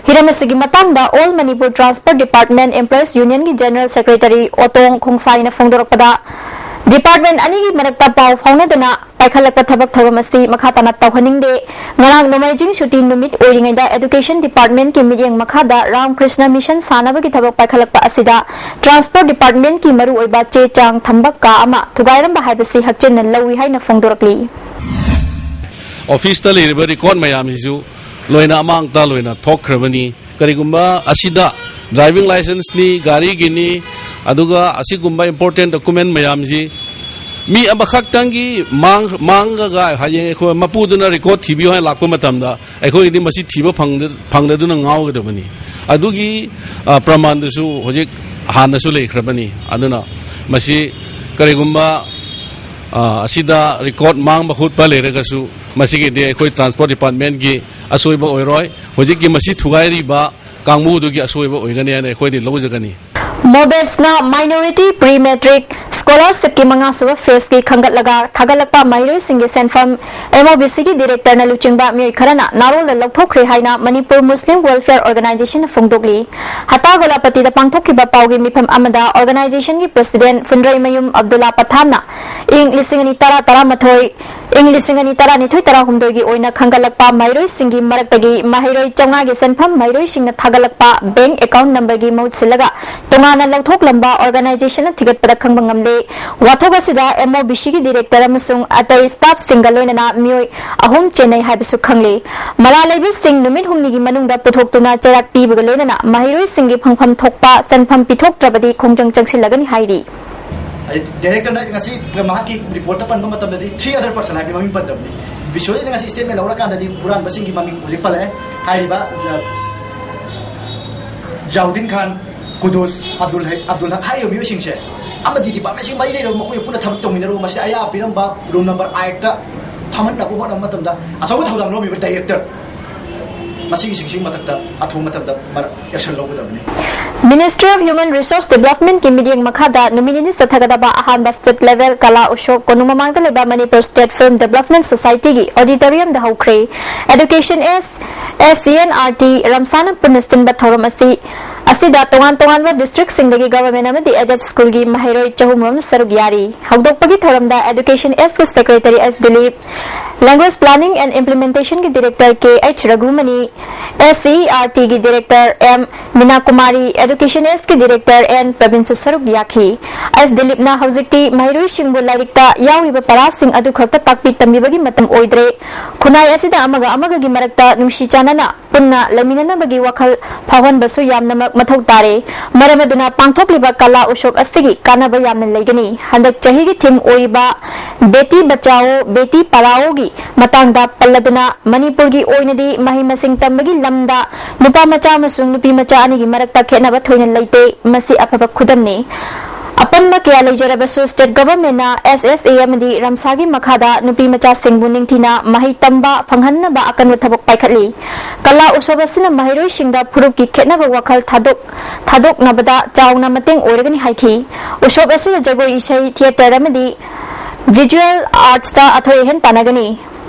ꯍꯤꯔꯝ ꯑꯁꯤꯒꯤ ꯃꯇꯥꯡꯗ All Manipur Transport Department Employees Unionꯒꯤ ꯖꯦꯅꯔꯦꯜ ꯁꯦꯀ꯭ꯔꯦꯇꯔꯤ ꯑꯣꯇꯣꯡ ꯈꯣꯡꯁꯥꯏꯅ ꯐꯣꯡꯗꯣꯔꯛꯄꯗ, ꯗꯤꯄꯥꯔꯠꯃꯦꯟ ꯑꯅꯤꯒꯤ ꯃꯔꯛꯇ ꯄꯥꯎ ꯐꯥꯎꯅꯗꯅ ꯄꯥꯏꯈꯠꯂꯛꯄ ꯊꯕꯛ ꯊꯧꯔꯝ ꯑꯁꯤ ꯃꯈꯥ ꯇꯥꯅ ꯇꯧꯍꯟꯅꯤꯡꯗꯦ꯫ ꯉꯔꯥꯡ ꯅꯣꯡꯃꯥꯏꯖꯤꯡ ꯁꯨꯇꯤ ꯅꯨꯃꯤꯠ ꯑꯣꯏꯔꯤꯉꯩꯗ Education Department ꯀꯤ ꯃꯤꯠꯌꯦꯡ ꯃꯈꯥꯗ ꯔꯥꯝꯀ꯭ꯔꯤꯁꯅ ꯃꯤꯁꯟ ꯁꯥꯟꯅꯕꯒꯤ ꯊꯕꯛ ꯄꯥꯏꯈꯠꯂꯛꯄ ꯑꯁꯤꯗ Transport Department ꯀꯤ ꯃꯔꯨꯑꯣꯏꯕ ꯆꯦ ꯆꯥꯡ ꯊꯝꯕ ꯀꯥ ꯑꯃ ꯊꯨꯒꯥꯏꯔꯝꯕ ꯍꯥꯏꯕꯁꯤ ꯍꯛꯆꯤꯟꯅ ꯂꯧꯏ ꯍꯥꯏꯅ ꯐꯣꯡꯗꯣꯔꯛꯂꯤ꯫ ꯑꯣꯐꯤꯁꯇ ꯂꯩꯔꯤꯕ ꯔꯦꯀꯣꯔꯗ ꯃꯌꯥꯝꯁꯤꯁꯨ ꯂꯣꯏꯅ ꯑꯃꯥꯡ ꯑꯇꯥ ꯂꯣꯏꯅ ꯊꯣꯛꯈ꯭ꯔꯕꯅꯤ꯫ ꯀꯔꯤꯒꯨꯝꯕ ꯑꯁꯤꯗ ꯗ꯭ꯔꯥꯏꯚꯤꯡ ꯂꯥꯏꯁꯦꯟꯁꯅꯤ, ꯒꯥꯔꯤꯒꯤꯅꯤ, ꯑꯗꯨꯒ ꯑꯁꯤꯒꯨꯝꯕ ꯏꯝꯄꯣꯔꯇꯦꯟ ꯗꯣꯀꯨꯃꯦꯟ ꯃꯌꯥꯝꯁꯤ ꯃꯤ ꯑꯃꯈꯛꯇꯪꯒꯤ ꯃꯥꯡ ꯃꯥꯡꯉꯒ ꯍꯌꯦꯡ ꯑꯩꯈꯣꯏ ꯃꯄꯨꯗꯨꯅ ꯔꯦꯀꯣꯔꯗ ꯊꯤꯕꯤꯌꯨ ꯍꯥꯏꯅ ꯂꯥꯛꯄ ꯃꯇꯝꯗ ꯑꯩꯈꯣꯏꯒꯤꯗꯤ ꯃꯁꯤ ꯊꯤꯕ ꯐꯪꯗ ꯐꯪꯗꯗꯨꯅ ꯉꯥꯎꯒꯗꯕꯅꯤ꯫ ꯑꯗꯨꯒꯤ ꯑ, ꯄ꯭ꯔꯃꯥꯟꯗꯨꯁꯨ ꯍꯧꯖꯤꯛ ꯍꯥꯟꯅꯁꯨ ꯂꯩꯈ꯭ꯔꯕꯅꯤ꯫ ꯑꯗꯨꯅ ꯃꯁꯤ ꯀꯔꯤꯒꯨꯝꯕ ꯑ, ꯑꯁꯤꯗ ꯔꯦꯀꯣꯔꯗ ꯃꯥꯡꯕ ꯍꯨꯠꯄ ꯂꯩꯔꯒꯁꯨ ꯃꯁꯤꯒꯤꯗꯤ ꯑꯩꯈꯣꯏ ꯇ꯭ꯔꯥꯟꯁꯄꯣꯔꯠ ꯗꯤꯄꯥꯔꯠꯃꯦꯟꯒꯤ ꯑꯁꯣꯏꯕ ꯑꯣꯏꯔꯣꯏ꯫ ꯍꯧꯖꯤꯛꯀꯤ ꯃꯁꯤ ꯊꯨꯒꯥꯏꯔꯤꯕ ꯀꯥꯡꯕꯨꯗꯨꯒꯤ ꯑꯁꯣꯏꯕ ꯑꯣꯏꯒꯅꯤ ꯍꯥꯏꯅ ꯑꯩꯈꯣꯏꯗꯤ ꯂꯧꯖꯒꯅꯤ꯫ ꯃꯣꯕꯦꯁꯅ Minority Pre Matric Scholarship ꯀꯤ ꯃꯉꯥꯁꯨꯕ ꯐꯦꯁꯀꯤ ꯈꯟꯒꯠꯂꯒ ꯊꯥꯒꯠꯂꯛꯄ ꯃꯍꯩꯔꯣꯏꯁꯤꯡꯒꯤ ꯁꯦꯟꯐꯝ MOBC ꯒꯤ ꯗꯤꯔꯦꯛꯇꯔꯅ ꯂꯨꯆꯤꯡꯕ ꯃꯤꯑꯣꯏ ꯈꯔꯅ ꯅꯥꯔꯣꯜꯗ ꯂꯧꯊꯣꯛꯈ꯭ꯔꯦ ꯍꯥꯏꯅ ꯃꯅꯤꯄꯨꯔ ꯃꯨꯁꯂꯤꯝ ꯋꯦꯜꯐꯤꯌꯔ ꯑꯣꯔꯒꯅꯥꯏꯖꯦꯁꯟꯅ ꯐꯣꯡꯗꯣꯛꯂꯤ꯫ ꯍꯇꯥ ꯒꯣꯂꯥꯄꯇꯤꯗ ꯄꯥꯡꯊꯣꯛꯈꯤꯕ ꯄꯥꯎꯒꯤ ꯃꯤꯐꯝ ꯑꯃꯗ ꯑꯣꯔꯒꯅꯥꯏꯖꯦꯁꯟꯒꯤ ꯄ꯭ꯔꯁꯤꯗꯦꯟ ꯐꯨꯟꯗ꯭ꯔꯩꯃꯌꯨꯝ ꯑꯕꯗꯨꯜꯂꯥ ꯄꯊꯥꯟꯅ ꯏꯪ ꯂꯤꯁꯤꯡ ꯑꯅꯤ ꯇꯔꯥ ꯇꯔꯥꯃꯥꯊꯣꯏ, ꯏꯪ ꯂꯤꯁꯤꯡ ꯑꯅꯤ ꯇꯔꯥꯅꯤꯊꯣꯏ ꯇꯔꯥꯍꯨꯝꯗꯣꯏꯒꯤ ꯑꯣꯏꯅ ꯈꯟꯒꯠꯂꯛꯄ ꯃꯍꯩꯔꯣꯏꯁꯤꯡꯒꯤ ꯃꯔꯛꯇꯒꯤ ꯃꯍꯩꯔꯣꯏ ꯆꯥꯝꯃꯉꯥꯒꯤ ꯁꯦꯟꯐꯝ ꯃꯍꯩꯔꯣꯏꯁꯤꯡꯅ ꯊꯥꯒꯠꯂꯛꯄ ꯕꯦꯡꯛ ꯑꯦꯀꯥꯎꯟꯠ ꯅꯝꯕꯔꯒꯤ ꯃꯍꯨꯠ ꯁꯤꯜꯂꯒ ꯇꯣꯉꯥꯟꯅ ꯂꯧꯊꯣꯛꯂꯝꯕ ꯑꯣꯔꯒꯅꯥꯏꯖꯦꯁꯟꯅ ꯊꯤꯒꯠꯄꯗ ꯈꯪꯕ ꯉꯝꯂꯦ꯫ ꯋꯥꯊꯣꯛ ꯑꯁꯤꯗ MOBC ꯒꯤ ꯗꯤꯔꯦꯛꯇꯔ ꯑꯃꯁꯨꯡ ꯑꯇꯩ ꯁ꯭ꯇꯥꯐꯁꯤꯡꯒ ꯂꯣꯏꯅꯅ ꯃꯤꯑꯣꯏ ꯑꯍꯨꯝ ꯆꯦꯟꯅꯩ ꯍꯥꯏꯕꯁꯨ ꯈꯪꯂꯦ꯫ ꯃꯔꯥꯜ ꯂꯩꯕꯁꯤꯡ ꯅꯨꯃꯤꯠ ꯍꯨꯝꯅꯤꯒꯤ ꯃꯅꯨꯡꯗ ꯄꯨꯊꯣꯛꯇꯨꯅ ꯆꯩꯔꯥꯛ ꯄꯤꯕꯒ ꯂꯣꯏꯅꯅ ꯃꯍꯩꯔꯣꯏꯁꯤꯡꯒꯤ ꯐꯪꯐꯝ ꯊꯣꯛꯄ ꯁꯦꯟꯐꯝ ꯄꯤꯊꯣꯛꯇ꯭ꯔꯕꯗꯤ ꯈꯣꯡꯖꯪ ꯆꯪꯁꯤꯜꯂꯒꯅꯤ ꯍꯥꯏꯔꯤ꯫ ꯍꯥꯏꯗꯤ ꯗꯥꯏꯔꯦꯛꯇꯔꯅ ꯉꯁꯤ ꯃꯍꯥꯛꯀꯤ ꯔꯤꯄꯣꯔꯠꯇ ꯄꯟꯕ ꯃꯇꯝꯗꯗꯤ ꯊ꯭ꯔꯤ ꯑꯗꯔ ꯄꯔꯁꯟ ꯍꯥꯏꯕꯗꯤ ꯃꯃꯤꯡ ꯄꯟꯗꯕꯅꯤ꯫ ꯕꯤꯁꯣꯖꯤꯠꯅ ꯉꯁꯤ ꯁ꯭ꯇꯦꯠꯃꯦꯟ ꯂꯧꯔꯀꯥꯟꯗꯗꯤ ꯍꯨꯔꯥꯟꯕꯁꯤꯡꯒꯤ ꯃꯃꯤꯡ ꯍꯧꯖꯤꯛ ꯄꯜꯂꯛꯑꯦ꯫ ꯍꯥꯏꯔꯤꯕ ꯖ- ꯖꯥꯎꯗꯤꯟ ꯈꯥꯟ, ꯀꯨꯗꯨꯁ, ꯑꯕꯗꯨꯜ ꯍꯩ, ꯑꯕꯗꯨꯜ ꯍꯛ ꯍꯥꯏꯔꯤꯕ ꯃꯤꯑꯣꯏꯁꯤꯡꯁꯦ ꯑꯃꯗꯤ ꯗꯤꯄꯥꯔꯠꯃꯦꯟꯁꯤꯡ ꯃꯔꯤ ꯂꯩꯅꯕ ꯃꯈꯣꯏ ꯄꯨꯟꯅ ꯊꯕꯛ ꯇꯧꯃꯤꯟꯅꯔꯨꯕ ꯃꯁꯤꯗ ꯑꯌꯥꯕ ꯄꯤꯔꯝꯕ ꯔꯨꯝ ꯅꯝꯕꯔ ꯑꯥꯏꯠꯇ ꯐꯝꯍꯟꯅꯕ ꯍꯣꯠꯅꯕ ꯃꯇꯝꯗ ꯑꯆꯧꯕ ꯊꯧꯗꯥꯡ ꯂꯧꯔꯝꯃꯤꯕ ꯗꯥꯏꯔꯦꯛꯇꯔ ꯃꯁꯤꯒꯤꯁꯤꯡꯁꯤꯒꯤ ꯃꯊꯛꯇ ꯑꯊꯨꯕ ꯃꯇꯝꯗ ꯃꯔꯛ ꯑꯦꯛꯁꯟ ꯂꯧꯒꯗꯕꯅꯤ꯫ Ministry of Human Resource Development ꯀꯤ ꯃꯤꯠꯌꯦꯡ ꯃꯈꯥꯗ ꯅꯨꯃꯤꯠ ꯅꯤꯅꯤ ꯆꯠꯊꯒꯗꯕ ꯑꯍꯥꯟꯕ ꯁ꯭ꯇꯦꯠ ꯂꯦꯚꯦꯜ ꯀꯂꯥ ꯎꯠꯁꯣꯞ ꯀꯣꯅꯨꯡ ꯃꯃꯥꯡꯗ ꯂꯩꯕ ꯃꯅꯤꯄꯨꯔ ꯁ꯭ꯇꯦꯠ ꯐꯤꯜꯝ ꯗꯦꯕꯂꯞꯃꯦꯟꯠ ꯁꯣꯁꯥꯏꯇꯤꯒꯤ ꯑꯣꯗꯤꯇꯣꯔꯤꯌꯝꯗ ꯍꯧꯈ꯭ꯔꯦ꯫ Education S, SCERT, ꯔꯝꯁꯥꯅ ꯄꯨꯟꯅ ꯁꯤꯟꯕ ꯊꯧꯔꯝ ꯑꯁꯤ ꯑꯁꯤꯗ ꯇꯣꯉꯥꯟ ꯇꯣꯉꯥꯟꯕ districtꯁꯤꯡꯗꯒꯤ government ꯑꯃꯗꯤ aided schoolꯒꯤ ꯃꯍꯩꯔꯣꯏ ꯆꯍꯨꯝ ꯔꯣꯝ ꯁꯔꯨꯛ ꯌꯥꯔꯤ꯫ ꯍꯧꯗꯣꯛꯄꯒꯤ ꯊꯧꯔꯝꯗ Education Sꯀꯤ Secretary S Dilip, Language Planning and Implementationꯒꯤ Director K H Raghumani, SCERTꯒꯤ Director M Meena Kumari, Education Sꯀꯤ Director N ꯄ꯭ꯔꯕꯤꯟꯁꯨ ꯁꯔꯨꯛ ꯌꯥꯈꯤ꯫ S ꯗꯤꯂꯤꯞꯅ ꯍꯧꯖꯤꯛꯇꯤ ꯃꯍꯩꯔꯣꯏꯁꯤꯡꯕꯨ ꯂꯥꯏꯔꯤꯛꯇ ꯌꯥꯎꯔꯤꯕ ꯄꯔꯥꯁꯤꯡ ꯑꯗꯨ ꯈꯛꯇ ꯇꯥꯛꯄꯤ ꯇꯝꯕꯤꯕꯒꯤ ꯃꯇꯝ ꯑꯣꯏꯗ꯭ꯔꯦ, ꯈꯨꯟꯅꯥꯏ ꯑꯁꯤꯗ ꯑꯃꯒ ꯑꯃꯒꯒꯤ ꯃꯔꯛꯇ ꯅꯨꯡꯁꯤ ꯆꯥꯟꯅꯅ ꯄꯨꯟꯅ ꯂꯩꯃꯤꯟꯅꯅꯕꯒꯤ ꯋꯥꯈꯜ ꯐꯥꯎꯍꯟꯕꯁꯨ ꯌꯥꯝꯅꯃꯛ ꯃꯊꯧ ꯇꯥꯔꯦ꯫ ꯃꯔꯝ ꯑꯗꯨꯅ ꯄꯥꯡꯊꯣꯛꯂꯤꯕ ꯀꯂꯥ ꯎꯁꯣꯞ ꯑꯁꯤꯒꯤ ꯀꯥꯟꯅꯕ ꯌꯥꯝꯅ ꯂꯩꯒꯅꯤ꯫ ꯍꯟꯗꯛ ꯆꯍꯤꯒꯤ theme ꯑꯣꯏꯔꯤꯕ ꯕꯦꯇꯤ ꯕꯆꯥꯑꯣ, ꯕꯦꯇꯤ ꯄꯔꯥꯑꯣꯒꯤ ꯃꯇꯥꯡꯗ ꯄꯜꯂꯗꯨꯅ, ꯃꯅꯤꯄꯨꯔꯒꯤ ꯑꯣꯏꯅꯗꯤ ꯃꯍꯩ ꯃꯁꯤꯡ ꯇꯝꯕꯒꯤ ꯂꯝꯗ ꯅꯨꯄꯥ ꯃꯆꯥ ꯑꯃꯁꯨꯡ ꯅꯨꯄꯤ ꯃꯆꯥ ꯑꯅꯤꯒꯤ ꯃꯔꯛꯇ ꯈꯦꯠꯅꯕ ꯊꯣꯏꯅ ꯂꯩꯇꯦ꯫ ꯃꯁꯤ ꯑꯐꯕ ꯈꯨꯗꯝꯅꯤ꯫ ꯑꯄꯟꯕ ꯀꯌꯥ ꯂꯩꯖꯔꯕꯁꯨ, state governmentꯅ S S A ꯑꯃꯗꯤ ꯔꯝꯁꯥꯒꯤ ꯃꯈꯥꯗ ꯅꯨꯄꯤ ꯃꯆꯥꯁꯤꯡꯕꯨ ꯅꯤꯡꯊꯤꯅ ꯃꯍꯩ ꯇꯝꯕ ꯐꯪꯍꯟꯅꯕ ꯑꯀꯟꯕ ꯊꯕꯛ ꯄꯥꯏꯈꯠꯂꯤ꯫ ꯀꯂꯥ ꯎꯁꯣꯞ ꯑꯁꯤꯅ ꯃꯍꯩꯔꯣꯏꯁꯤꯡꯗ ꯐꯨꯔꯨꯞꯀꯤ ꯈꯦꯠꯅꯕ ꯋꯥꯈꯜ ꯊꯥꯗꯣꯛ ꯊꯥꯗꯣꯛꯅꯕꯗ ꯆꯥꯎꯅ ꯃꯇꯦꯡ ꯑꯣꯏꯔꯒꯅꯤ ꯍꯥꯏꯈꯤ꯫ ꯎꯁꯣꯞ ꯑꯁꯤꯗ ꯖꯒꯣꯏ ꯏꯁꯩ, theatre ꯑꯃꯗꯤ visual artsꯇ ꯑꯊꯣꯏ ꯑꯍꯦꯟ ꯇꯥꯟꯅꯒꯅꯤ꯫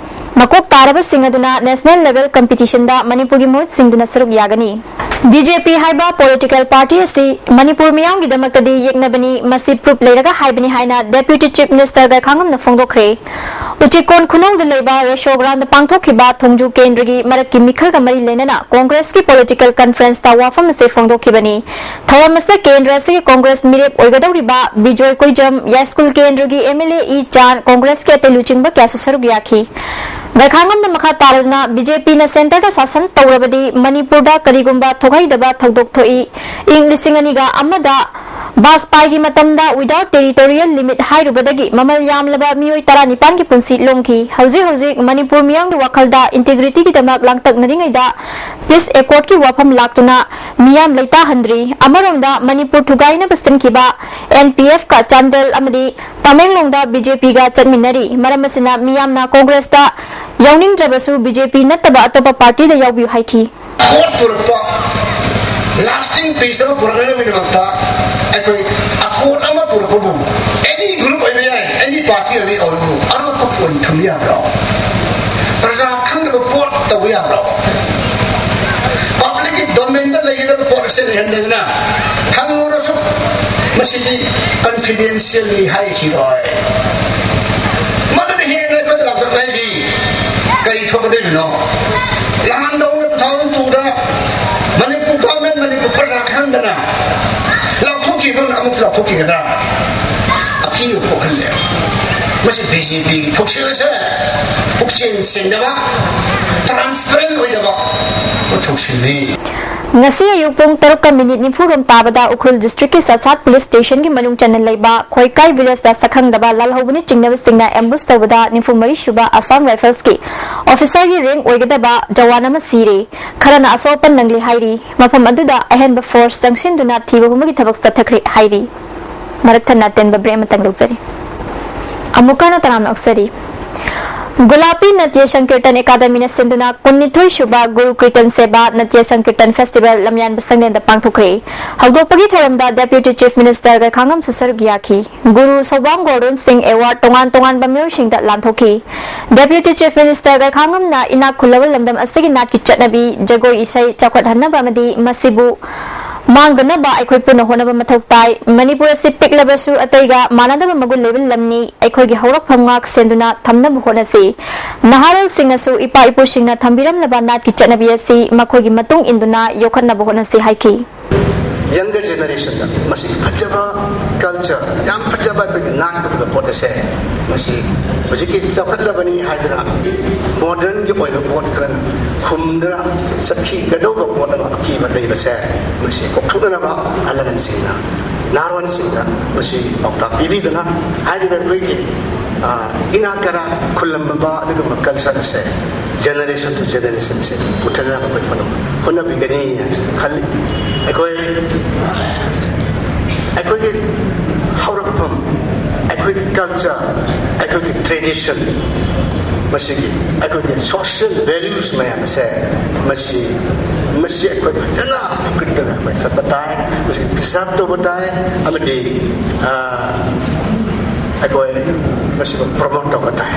ꯃꯀꯣꯛ ꯇꯥꯔꯕꯁꯤꯡ ꯑꯗꯨꯅ national level competitionꯗ ꯃꯅꯤꯄꯨꯔꯒꯤ ꯃꯍꯨꯠ ꯁꯤꯟꯗꯨꯅ ꯁꯔꯨꯛ ꯌꯥꯒꯅꯤ꯫ BJP ꯍꯥꯏꯕ political party ꯑꯁꯤ ꯃꯅꯤꯄꯨꯔ ꯃꯤꯌꯥꯝꯒꯤꯗꯃꯛꯇꯗꯤ ꯌꯦꯛꯅꯕꯅꯤ, ꯃꯁꯤ proof ꯂꯩꯔꯒ ꯍꯥꯏꯕꯅꯤ ꯍꯥꯏꯅ Deputy Chief Minister ꯒꯥꯏꯈꯥꯉꯝꯅ ꯐꯣꯡꯗꯣꯛꯈ꯭ꯔꯦ꯫ ꯎꯆꯤꯀꯣꯟ ꯈꯨꯅꯧꯗ ꯂꯩꯕ ꯔꯦꯁꯣ ꯒ꯭ꯔꯥꯟꯗ ꯄꯥꯡꯊꯣꯛꯈꯤꯕ ꯊꯣꯡꯖꯨ ꯀꯦꯟꯗ꯭ꯔꯒꯤ ꯃꯔꯛꯀꯤ ꯃꯤꯈꯜꯒ ꯃꯔꯤ ꯂꯩꯅꯅ Congressꯀꯤ political conferenceꯇ ꯋꯥꯐꯝ ꯑꯁꯤ ꯐꯣꯡꯗꯣꯛꯈꯤꯕꯅꯤ꯫ ꯊꯧꯔꯝ ꯑꯁꯤꯗ ꯀꯦꯟꯗ꯭ꯔ ꯑꯁꯤꯒꯤ Congress ꯃꯤꯔꯦꯞ ꯑꯣꯏꯒꯗꯧꯔꯤꯕ ꯕꯤꯖꯣꯏ ꯀꯣꯏꯖꯝ, ꯌꯥꯏꯁ꯭ꯀꯨꯜ ꯀꯦꯟꯗ꯭ꯔꯒꯤ MLA ꯏ ꯆꯥꯟ, Congressꯀꯤ ꯑꯇꯩ ꯂꯨꯆꯤꯡꯕ ꯀꯌꯥꯁꯨ ꯁꯔꯨꯛ ꯌꯥꯈꯤ꯫ ꯒꯥꯏꯈꯥꯉꯝꯅ ꯃꯈꯥ ꯇꯥꯔꯗꯨꯅ, BJPꯅ centreꯗ ꯁꯥꯁꯟ ꯇꯧꯔꯕꯗꯤ ꯃꯅꯤꯄꯨꯔꯗ ꯀꯔꯤꯒꯨꯝꯕ ꯊꯣꯛꯍꯩꯗꯕ ꯊꯧꯗꯣꯛ ꯊꯣꯛꯏ꯫ ꯏꯪ ꯂꯤꯁꯤꯡ ꯑꯅꯤꯒ ꯑꯃꯗ ꯕꯥꯖꯄꯥꯏꯒꯤ ꯃꯇꯝꯗ without territorial limit ꯍꯥꯏꯔꯨꯕꯗꯒꯤ ꯃꯃꯜ ꯌꯥꯝꯂꯕ ꯃꯤꯑꯣꯏ ꯇꯔꯥꯅꯤꯄꯥꯟꯒꯤ ꯄꯨꯟꯁꯤ ꯂꯣꯡꯈꯤ꯫ ꯍꯧꯖꯤꯛ ꯍꯧꯖꯤꯛ ꯃꯅꯤꯄꯨꯔ ꯃꯤꯌꯥꯝꯒꯤ ꯋꯥꯈꯜꯗ integrityꯒꯤꯗꯃꯛ ꯂꯥꯡꯇꯛꯅꯔꯤꯉꯩꯗ peace accordꯀꯤ ꯋꯥꯐꯝ ꯂꯥꯛꯇꯨꯅ ꯃꯤꯌꯥꯝ ꯂꯩꯇꯥꯍꯟꯗ꯭ꯔꯤ꯫ ꯑꯃꯔꯣꯝꯗ ꯃꯅꯤꯄꯨꯔ ꯊꯨꯒꯥꯏꯅꯕ ꯁꯤꯟꯈꯤꯕ NPFꯀ ꯆꯥꯟꯗꯦꯜ ꯑꯃꯗꯤ ꯇꯃꯦꯡꯂꯣꯡꯗ BJPꯒ ꯆꯠꯃꯤꯟꯅꯔꯤ꯫ ꯃꯔꯝ ꯑꯁꯤꯅ ꯃꯤꯌꯥꯝꯅ Congressꯇ ꯌꯥꯎꯅꯤꯡꯗ꯭ꯔꯕꯁꯨ BJP ꯅꯠꯇꯕ ꯑꯇꯣꯞꯄ partyꯗ ꯌꯥꯎꯕꯤꯌꯨ ꯍꯥꯏꯈꯤ꯫ Accord ꯄꯨꯔꯛꯄ, lasting peace ꯑꯃ ꯄꯨꯔꯛꯅꯕꯒꯤꯗꯃꯛꯇ ꯑꯩꯈꯣꯏ accord ꯑꯃ ꯄꯨꯔꯛꯄꯕꯨ any group ꯑꯣꯏꯕ ꯌꯥꯏ, any party ꯑꯣꯏꯕ ꯌꯥꯏ, ꯑꯔꯣꯠꯄ ꯄꯣꯠ ꯊꯝꯕ ꯌꯥꯕ꯭ꯔꯣ? ꯄ꯭ꯔꯖꯥ ꯈꯪꯗꯕ ꯄꯣꯠ ꯇꯧꯕ ꯌꯥꯕ꯭ꯔꯣ? Publicꯀꯤ domain ꯗ ꯂꯩꯒꯗꯕ ꯄꯣꯠ ꯑꯁꯤ ꯂꯩꯍꯟꯗꯗꯅ ꯍꯪꯉꯨꯔꯁꯨ ꯃꯁꯤꯗꯤ ꯀꯟꯐꯤꯗꯦꯟꯁꯤꯌꯦꯜꯂꯤ ꯍꯥꯏꯈꯤꯔꯣꯏ꯫ ꯃꯗꯨꯅ ꯍꯦꯟꯅ ꯑꯩꯈꯣꯏꯗ ꯂꯥꯎꯊꯣꯛꯅꯔꯤ꯫ ꯀꯔꯤ ꯊꯣꯛꯀꯗꯣꯏꯕꯅꯣ? ꯂꯥꯟꯗꯧꯅ ꯇꯨ ꯊꯥꯎꯖꯟ ꯇꯨꯗ ꯃꯅꯤꯄꯨꯔ ꯒꯚꯔꯟꯃꯦꯟ, ꯃꯅꯤꯄꯨꯔ ꯄ꯭ꯔꯖꯥ ꯈꯪꯗꯅ ꯂꯥꯎꯊꯣꯛꯈꯤꯕ ꯑꯃꯨꯛ ꯂꯥꯎꯊꯣꯛꯈꯤꯒꯗ꯭ꯔꯥ? ꯑꯀꯤꯕ ꯄꯣꯛꯍꯜꯂꯦ꯫ ꯃꯁꯤ ꯕꯤ ꯖꯦ ꯄꯤꯒꯤ ꯊꯧꯁꯤꯜ ꯑꯁꯦ ꯄꯨꯛꯆꯦꯜ ꯁꯦꯡꯗꯕ, ꯇ꯭ꯔꯥꯟꯁꯄꯔꯦꯟ ꯑꯣꯏꯗꯕ ꯊꯧꯁꯤꯜꯅꯤ꯫ ꯉꯁꯤ ꯑꯌꯨꯛ ꯄꯨꯡ ꯇꯔꯨꯛꯀ ꯃꯤꯅꯤꯠ ꯅꯤꯐꯨ ꯔꯣꯝ ꯇꯥꯕꯗ ꯎꯈ꯭ꯔꯨꯜ ꯗꯤꯁꯇ꯭ꯔꯤꯛꯀꯤ ꯆꯠꯁꯥꯠ ꯄꯨꯂꯤꯁ ꯁ꯭ꯇꯦꯁꯟꯒꯤ ꯃꯅꯨꯡ ꯆꯟꯅ ꯂꯩꯕ ꯈꯣꯏꯀꯥꯏ ꯚꯤꯂꯦꯖꯇ ꯁꯛꯈꯪꯗꯕ ꯂꯥꯜꯍꯧꯕꯅ ꯆꯤꯡꯅꯕꯁꯤꯡꯅ ꯑꯦꯝꯕꯨꯁ ꯇꯧꯕꯗ ꯅꯤꯐꯨ ꯃꯔꯤ ꯁꯨꯕ ꯑꯁꯥꯝ ꯔꯥꯏꯐꯜꯁꯀꯤ ꯑꯣꯐꯤꯁꯔꯒꯤ ꯔꯦꯡ ꯑꯣꯏꯒꯗꯕ ꯖꯋꯥꯟ ꯑꯃ ꯁꯤꯔꯦ꯫ ꯈꯔꯅ ꯑꯁꯣꯛ ꯑꯄꯟ ꯅꯪꯂꯤ ꯍꯥꯏꯔꯤ꯫ ꯃꯐꯝ ꯑꯗꯨꯗ ꯑꯍꯦꯟꯕ ꯐꯣꯔꯁ ꯆꯪꯁꯤꯟꯗꯨꯅ ꯊꯤꯕ ꯍꯨꯝꯕꯒꯤ ꯊꯕꯛ ꯆꯠꯊꯈ꯭ꯔꯦ ꯍꯥꯏꯔꯤ꯫ ꯃꯔꯛ ꯊꯠꯅ ꯑꯇꯦꯟꯕ ꯕ꯭ꯔꯦꯛ ꯑꯃꯇꯪ ꯂꯧꯖꯔꯤ꯫ ꯑꯃꯨꯛꯀ ꯍꯟꯅ ꯇꯔꯥꯝꯅ ꯑꯣꯛꯆꯔꯤ꯫ ꯒꯨꯂꯥꯄꯤ ꯅꯇ꯭ꯌ ꯁꯪꯀꯤꯔꯇꯟ ꯑꯦꯀꯥꯗꯃꯤꯅ ꯁꯤꯟꯗꯨꯅ ꯀꯨꯟꯅꯤꯊꯣꯏ ꯁꯨꯕ ꯒꯨꯔꯨ ꯀ꯭ꯔꯤꯇꯟ ꯁꯦꯕꯥ ꯅꯇ꯭ꯌ ꯁꯪꯀꯤꯔꯇꯟ ꯐꯦꯁꯇꯤꯚꯦꯜ ꯂꯝꯌꯥꯟꯕ ꯁꯪꯂꯦꯟꯗ ꯄꯥꯡꯊꯣꯛꯈ꯭ꯔꯦ꯫ ꯍꯧꯗꯣꯛꯄꯒꯤ ꯊꯧꯔꯝꯗ ꯗꯦꯄ꯭ꯌꯨꯇꯤ ꯆꯤꯐ ꯃꯤꯅꯤꯁꯇꯔ ꯒꯩꯈꯥꯉꯝ ꯁꯨꯁꯔꯨꯛ ꯌꯥꯈꯤ꯫ ꯒꯨꯔꯨ ꯁꯧꯕꯥꯝ ꯒꯣꯔꯗꯟ ꯁꯤꯡ ꯑꯦꯋꯥꯔꯗ ꯇꯣꯉꯥꯟ ꯇꯣꯉꯥꯟꯕ ꯃꯤꯑꯣꯏꯁꯤꯡꯗ ꯂꯥꯟꯊꯣꯛꯈꯤ꯫ ꯗꯦꯄ꯭ꯌꯨꯇꯤ ꯆꯤꯐ ꯃꯤꯅꯤꯁꯇꯔ ꯒꯩꯈꯥꯉꯝꯅ ꯏꯅꯥꯛ ꯈꯨꯜꯂꯕ ꯂꯝꯗꯝ ꯑꯁꯤꯒꯤ ꯅꯥꯠꯀꯤ ꯆꯠꯅꯕꯤ, ꯖꯒꯣꯏ ꯏꯁꯩ ꯆꯥꯎꯈꯠꯍꯟꯅꯕ ꯑꯃꯗꯤ ꯃꯁꯤꯕꯨ ꯃꯥꯡꯗꯅꯕ ꯑꯩꯈꯣꯏ ꯄꯨꯟꯅ ꯍꯣꯠꯅꯕ ꯃꯊꯧ ꯇꯥꯏ꯫ ꯃꯅꯤꯄꯨꯔ ꯑꯁꯤ ꯄꯤꯛꯂꯕꯁꯨ ꯑꯇꯩꯒ ꯃꯥꯟꯅꯗꯕ ꯃꯒꯨꯟ ꯂꯩꯕ ꯂꯝꯅꯤ꯫ ꯑꯩꯈꯣꯏꯒꯤ ꯍꯧꯔꯛꯐꯝ ꯉꯥꯛ ꯁꯦꯟꯗꯨꯅ ꯊꯝꯅꯕ ꯍꯣꯠꯅꯁꯤ꯫ ꯅꯍꯥꯔꯣꯜꯁꯤꯡꯅꯁꯨ ꯏꯄꯥ ꯏꯄꯨꯁꯤꯡꯅ ꯊꯝꯕꯤꯔꯝꯂꯕ ꯅꯥꯠꯀꯤ ꯆꯠꯅꯕꯤ ꯑꯁꯤ ꯃꯈꯣꯏꯒꯤ ꯃꯇꯨꯡ ꯏꯟꯗꯨꯅ ꯌꯣꯛꯈꯠꯅꯕ ꯍꯣꯠꯅꯁꯤ ꯍꯥꯏꯈꯤ꯫ ꯌꯪꯒꯔ ꯖꯦꯅꯦꯔꯦꯁꯟꯗ ꯃꯁꯤ ꯐꯖꯕ ꯀꯜꯆꯔ, ꯌꯥꯝ ꯐꯖꯕ ꯑꯩꯈꯣꯏꯒꯤ ꯅꯥꯠ ꯀꯨꯝꯕ ꯄꯣꯠ ꯑꯁꯦ, ꯃꯁꯤ ꯍꯧꯖꯤꯛꯀꯤ ꯆꯥꯎꯈꯠꯂꯕꯅꯤ ꯍꯥꯏꯗꯨꯅ ꯃꯣꯗꯔꯟꯒꯤ ꯑꯣꯏꯕ ꯄꯣꯠ ꯈꯔꯅ ꯈꯨꯝꯗꯨꯅ ꯆꯠꯈꯤꯒꯗꯧꯕ ꯄꯣꯠ ꯑꯃ ꯑꯀꯤꯕ ꯂꯩꯕꯁꯦ, ꯃꯁꯤ ꯀꯣꯛꯊꯣꯛꯅꯅꯕ ꯑꯍꯜ ꯂꯃꯟꯁꯤꯡꯅ, ꯅꯍꯥꯔꯣꯟꯁꯤꯡꯗ ꯃꯁꯤ ꯄꯥꯎꯇꯥꯛ ꯄꯤꯕꯤꯗꯨꯅ ꯍꯥꯏꯔꯤꯕ ꯑꯩꯈꯣꯏꯒꯤ, ꯑ, ꯏꯅꯥꯛ ꯀꯔꯥ ꯈꯨꯜꯂꯝꯕ ꯑꯗꯨꯒꯨꯝꯕ ꯀꯜꯆꯔ ꯑꯁꯦ ꯖꯦꯅꯦꯔꯦꯁꯟ ꯇꯨ ꯖꯦꯅꯦꯔꯦꯁꯟꯁꯦ ꯄꯨꯊꯅꯕ ꯑꯩꯈꯣꯏ ꯍꯣꯠꯅ-, ꯍꯣꯠꯅꯕꯤꯒꯅꯤ ꯍꯥꯏꯅ ꯈꯜꯂꯤ꯫ ꯑꯩꯈꯣꯏ, ꯑꯩꯈꯣꯏꯒꯤ ꯍꯧꯔꯛꯐꯝ, ꯑꯩꯈꯣꯏꯒꯤ ꯀꯜꯆꯔ, ꯑꯩꯈꯣꯏꯒꯤ ꯇ꯭ꯔꯦꯗꯤꯁꯟ, ꯃꯁꯤꯒꯤ ꯑꯩꯈꯣꯏꯒꯤ ꯁꯣꯁꯤꯌꯦꯜ ꯚꯦꯂ꯭ꯌꯨꯁ ꯃꯌꯥꯝ ꯑꯁꯦ, ꯃꯁꯤ, ꯃꯁꯤ ꯑꯩꯈꯣꯏ ꯐꯖꯅ ꯐꯒꯠꯇꯅ ꯑꯩꯈꯣꯏ ꯆꯠꯄ ꯇꯥꯏ, ꯃꯁꯤ ꯄ꯭ꯔꯤꯖꯥꯔꯚ ꯇꯧꯕ ꯇꯥꯏ, ꯑꯃꯗꯤ, ꯑ, ꯑꯩꯈꯣꯏ ꯃꯁꯤꯕꯨ ꯄ꯭ꯔꯣꯃꯣꯠ ꯇꯧꯕ ꯇꯥꯏ꯫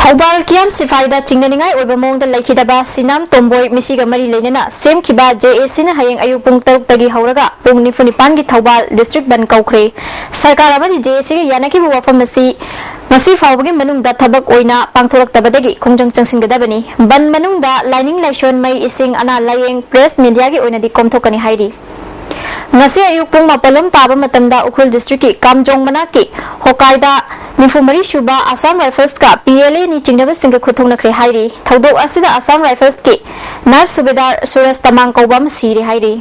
ꯊꯧꯕꯥꯜ ꯀꯤꯌꯥꯝ ꯁꯤꯐꯥꯏꯗ ꯆꯤꯡꯅꯅꯤꯡꯉꯥꯏ ꯑꯣꯏꯕ ꯃꯑꯣꯡꯗ ꯂꯩꯈꯤꯗꯕ ꯁꯤꯅꯥꯝ ꯇꯣꯝꯕꯣꯏ, ꯃꯁꯤꯒ ꯃꯔꯤ ꯂꯩꯅꯅ ꯁꯦꯝꯈꯤꯕ ꯖꯦ ꯑꯦ ꯁꯤꯅ ꯍꯌꯦꯡ ꯑꯌꯨꯛ ꯄꯨꯡ ꯇꯔꯨꯛꯇꯒꯤ ꯍꯧꯔꯒ ꯄꯨꯡ ꯅꯤꯐꯨ ꯅꯤꯄꯥꯟꯒꯤ ꯊꯧꯕꯥꯜ ꯗꯤꯁꯇ꯭ꯔꯤꯛ ꯕꯟ ꯀꯧꯈ꯭ꯔꯦ꯫ ꯁꯔꯀꯥꯔ ꯑꯃꯗꯤ ꯖꯦ ꯑꯦ ꯁꯤꯒ ꯌꯥꯅꯈꯤꯕ ꯋꯥꯐꯝ ꯑꯁꯤ ꯉꯁꯤ ꯐꯥꯎꯕꯒꯤ ꯃꯅꯨꯡꯗ ꯊꯕꯛ ꯑꯣꯏꯅ ꯄꯥꯡꯊꯣꯔꯛꯇꯕꯗꯒꯤ ꯈꯣꯡꯖꯪ ꯆꯪꯁꯤꯟꯒꯗꯕꯅꯤ꯫ ꯕꯟ ꯃꯅꯨꯡꯗ ꯂꯥꯏꯅꯤꯡ ꯂꯥꯏꯁꯣꯟ, ꯃꯩ, ꯏꯁꯤꯡ, ꯑꯅꯥ ꯂꯥꯌꯦꯡ, ꯄ꯭ꯔꯦꯁ, ꯃꯤꯗꯤꯌꯥꯒꯤ ꯑꯣꯏꯅꯗꯤ ꯀꯣꯝꯊꯣꯛꯀꯅꯤ ꯍꯥꯏꯔꯤ꯫ ꯉꯁꯤ ꯑꯌꯨꯛ ꯄꯨꯡ ꯃꯥꯄꯜ ꯂꯣꯝ ꯇꯥꯕ ꯃꯇꯝꯗ ꯎꯈ꯭ꯔꯨꯜ ꯗꯤꯁꯇ꯭ꯔꯤꯛꯀꯤ ꯀꯥꯝꯖꯣꯡ ꯃꯅꯥꯛꯀꯤ ꯍꯣꯀꯥꯏꯗ ꯅꯤꯐꯨ ꯃꯔꯤ ꯁꯨꯕ ꯑꯁꯥꯝ ꯔꯥꯏꯐꯜꯁꯀ ꯄꯤ ꯑꯦꯜ ꯑꯦꯅꯤ ꯆꯤꯡꯅꯕꯁꯤꯡꯒ ꯈꯨꯠ ꯊꯣꯛꯅꯈ꯭ꯔꯦ ꯍꯥꯏꯔꯤ꯫ ꯊꯧꯗꯣꯛ ꯑꯁꯤꯗ ꯑꯁꯥꯝ ꯔꯥꯏꯐꯜꯁꯀꯤ ꯅꯥꯏꯕ ꯁꯨꯕꯦꯗꯥꯔ ꯁꯨꯔꯖ ꯇꯃꯥꯡ ꯀꯧꯕ ꯑꯃ ꯁꯤꯔꯦ ꯍꯥꯏꯔꯤ꯫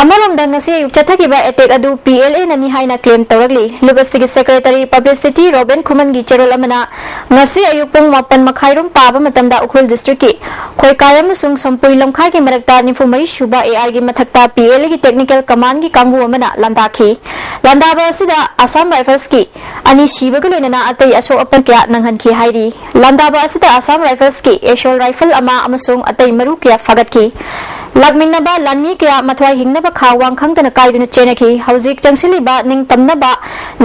ꯑꯃꯔꯣꯝꯗ ꯉꯁꯤ ꯑꯌꯨꯛ ꯆꯠꯊꯈꯤꯕ ꯑꯦꯇꯦꯛ ꯑꯗꯨ ꯄꯤ ꯑꯦꯜ ꯑꯦꯅꯅꯤ ꯍꯥꯏꯅ ꯀ꯭ꯂꯦꯝ ꯇꯧꯔꯛꯂꯤ꯫ ꯂꯨꯞ ꯑꯁꯤꯒꯤ ꯁꯦꯀ꯭ꯔꯦꯇꯔꯤ ꯄꯕ꯭ꯂꯤꯁꯤꯇꯤ ꯔꯣꯕꯤꯟ ꯈꯨꯃꯟꯒꯤ ꯆꯦꯔꯣꯜ ꯑꯃꯅ ꯉꯁꯤ ꯑꯌꯨꯛ ꯄꯨꯡ ꯃꯥꯄꯟ ꯃꯈꯥꯏꯔꯣꯝ ꯇꯥꯕ ꯃꯇꯝꯗ ꯎꯈ꯭ꯔꯨꯜ ꯗꯤꯁꯇ꯭ꯔꯤꯛꯀꯤ ꯈꯣꯏꯀꯥꯏ ꯑꯃꯁꯨꯡ ꯁꯝꯄꯨꯏ ꯂꯝꯈꯥꯏꯒꯤ ꯃꯔꯛꯇ ꯅꯤꯐꯨ ꯃꯔꯤ ꯁꯨꯕ ꯑꯦ ꯑꯥꯔꯒꯤ ꯃꯊꯛꯇ ꯄꯤ ꯑꯦꯜ ꯑꯦꯒꯤ ꯇꯦꯛꯅꯤꯀꯦꯜ ꯀꯃꯥꯟꯒꯤ ꯀꯥꯡꯕꯨ ꯑꯃꯅ ꯂꯥꯟꯗꯥꯈꯤ꯫ ꯂꯥꯟꯗꯥꯕ ꯑꯁꯤꯗ ꯑꯁꯥꯝ ꯔꯥꯏꯐꯜꯁꯀꯤ ꯑꯅꯤ ꯁꯤꯕꯒ ꯂꯣꯏꯅꯅ ꯑꯇꯩ ꯑꯁꯣꯛ ꯑꯄꯟ ꯀꯌꯥ ꯅꯪꯍꯟꯈꯤ ꯍꯥꯏꯔꯤ꯫ ꯂꯥꯟꯗꯥꯕ ꯑꯁꯤꯗ ꯑꯁꯥꯝ ꯔꯥꯏꯐꯜꯁꯀꯤ ꯑꯦꯁꯣꯜ ꯔꯥꯏꯐꯜ ꯑꯃ ꯑꯃꯁꯨꯡ ꯑꯇꯩ ꯃꯔꯨ ꯀꯌꯥ ꯐꯥꯒꯠꯈꯤ꯫ ꯂꯥꯛꯃꯤꯟꯅꯕ ꯂꯥꯟꯃꯤ ꯀꯌꯥ ꯃꯊ꯭ꯋꯥꯏ ꯍꯤꯡꯅꯕ ꯈꯥ ꯋꯥꯡ ꯈꯪꯗꯅ ꯀꯥꯏꯗꯨꯅ ꯆꯦꯟꯅꯈꯤ꯫ ꯍꯧꯖꯤꯛ ꯆꯪꯁꯤꯜꯂꯤꯕ ꯅꯤꯡꯇꯝꯅꯕ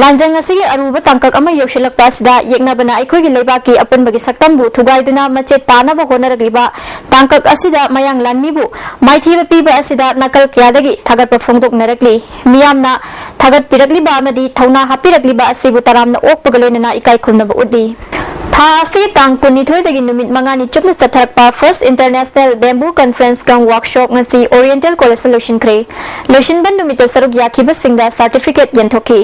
ꯂꯥꯟꯖꯪ ꯑꯁꯤꯒꯤ ꯑꯔꯨꯕ ꯇꯥꯡꯀꯛ ꯑꯃ ꯌꯧꯁꯤꯜꯂꯛꯄ ꯑꯁꯤꯗ ꯌꯦꯛꯅꯕꯅ ꯑꯩꯈꯣꯏꯒꯤ ꯂꯩꯕꯥꯛꯀꯤ ꯑꯄꯨꯟꯕꯒꯤ ꯁꯛꯇꯝꯕꯨ ꯊꯨꯒꯥꯏꯗꯨꯅ ꯃꯆꯦꯠ ꯇꯥꯅꯕ ꯍꯣꯠꯅꯔꯛꯂꯤꯕ ꯇꯥꯡꯀꯛ ꯑꯁꯤꯗ ꯃꯌꯥꯡ ꯂꯥꯟꯃꯤꯕꯨ ꯃꯥꯏꯊꯤꯕ ꯄꯤꯕ ꯑꯁꯤꯗ ꯅꯥꯀꯜ ꯀꯌꯥꯗꯒꯤ ꯊꯥꯒꯠꯄ ꯐꯣꯡꯗꯣꯛꯅꯔꯛꯂꯤ꯫ ꯃꯤꯌꯥꯝꯅ ꯊꯥꯒꯠꯄꯤꯔꯛꯂꯤꯕ ꯑꯃꯗꯤ ꯊꯧꯅꯥ ꯍꯥꯞꯄꯤꯔꯛꯂꯤꯕ ꯑꯁꯤꯕꯨ ꯇꯔꯥꯝꯅ ꯑꯣꯛꯄꯒ ꯂꯣꯏꯅꯅ ꯏꯀꯥꯏ ꯈꯨꯝꯅꯕ ꯎꯠꯂꯤ꯫ ꯊꯥ ꯑꯁꯤꯒꯤ ꯇꯥꯡ ꯀꯨꯟꯅꯤꯊꯣꯏꯗꯒꯤ ꯅꯨꯃꯤꯠ ꯃꯉꯥꯅꯤ ꯆꯨꯞꯅ ꯆꯠꯊꯔꯛꯄ First International Bamboo Conference cum Workshop ꯉꯁꯤ Oriental College ꯇ ꯂꯣꯏꯁꯤꯟꯈ꯭ꯔꯦ꯫ ꯂꯣꯏꯁꯤꯟꯕ ꯅꯨꯃꯤꯠꯇ ꯁꯔꯨꯛ ꯌꯥꯈꯤꯕꯁꯤꯡꯗ certificate ꯌꯦꯟꯊꯣꯛꯈꯤ꯫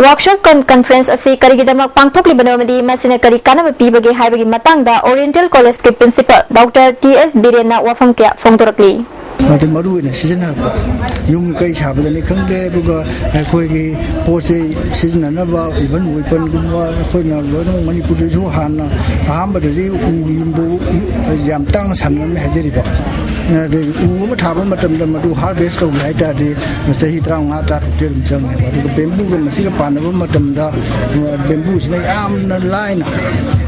Workshop cum conference ꯑꯁꯤ ꯀꯔꯤꯒꯤꯗꯃꯛ ꯄꯥꯡꯊꯣꯛꯂꯤꯕꯅꯣ ꯑꯃꯗꯤ ꯃꯁꯤꯅ ꯀꯔꯤ ꯀꯥꯟꯅꯕ ꯄꯤꯕꯒꯦ ꯍꯥꯏꯕꯒꯤ ꯃꯇꯥꯡꯗ Oriental College ꯀꯤ principal ꯗꯣꯛꯇꯔ ꯇꯤ ꯑꯦꯁ ꯕꯤꯔꯦꯟꯅ ꯋꯥꯐꯝ ꯀꯌꯥ ꯐꯣꯡꯗꯣꯔꯛꯂꯤ꯫ ꯑꯗꯨ ꯃꯔꯨ ꯑꯣꯏꯅ ꯁꯤꯖꯤꯟꯅꯔꯛꯄ ꯌꯨꯝ ꯀꯩ ꯁꯥꯕꯗꯅꯤ ꯈꯪꯗꯦ, ꯑꯗꯨꯒ ꯑꯩꯈꯣꯏꯒꯤ ꯄꯣꯠ ꯆꯩ ꯁꯤꯖꯤꯟꯅꯅꯕ, even weapon ꯒꯨꯝꯕ ꯑꯩꯈꯣꯏꯅ ꯂꯣꯏꯅꯃꯛ ꯃꯅꯤꯄꯨꯔꯗꯁꯨ ꯍꯥꯟꯅ ꯑꯍꯥꯟꯕꯗꯗꯤ ꯎꯒꯤ ꯌꯨꯝꯕꯨ ꯌꯥꯝ ꯇꯥꯡꯅ ꯁꯥꯟꯅꯔꯝꯃꯦ ꯍꯥꯏꯖꯔꯤꯕ꯫ ꯑꯗꯩ ꯎ ꯑꯃ ꯊꯥꯕ ꯃꯇꯝꯗ ꯃꯗꯨ harvest ꯇꯧꯒꯦ ꯍꯥꯏ ꯇꯥꯔꯗꯤ ꯆꯍꯤ ꯇꯔꯥꯃꯉꯥ, ꯇꯔꯥ-, ꯑꯗꯨꯝ ꯆꯪꯉꯦꯕ꯫ ꯑꯗꯨꯒ ꯕꯦꯝꯕꯨꯒ ꯃꯁꯤꯒ ꯄꯥꯟꯅꯕ ꯃꯇꯝꯗ, ꯑ, ꯕꯦꯝꯕꯨꯁꯤꯅ ꯌꯥꯝꯅ ꯂꯥꯏꯅ,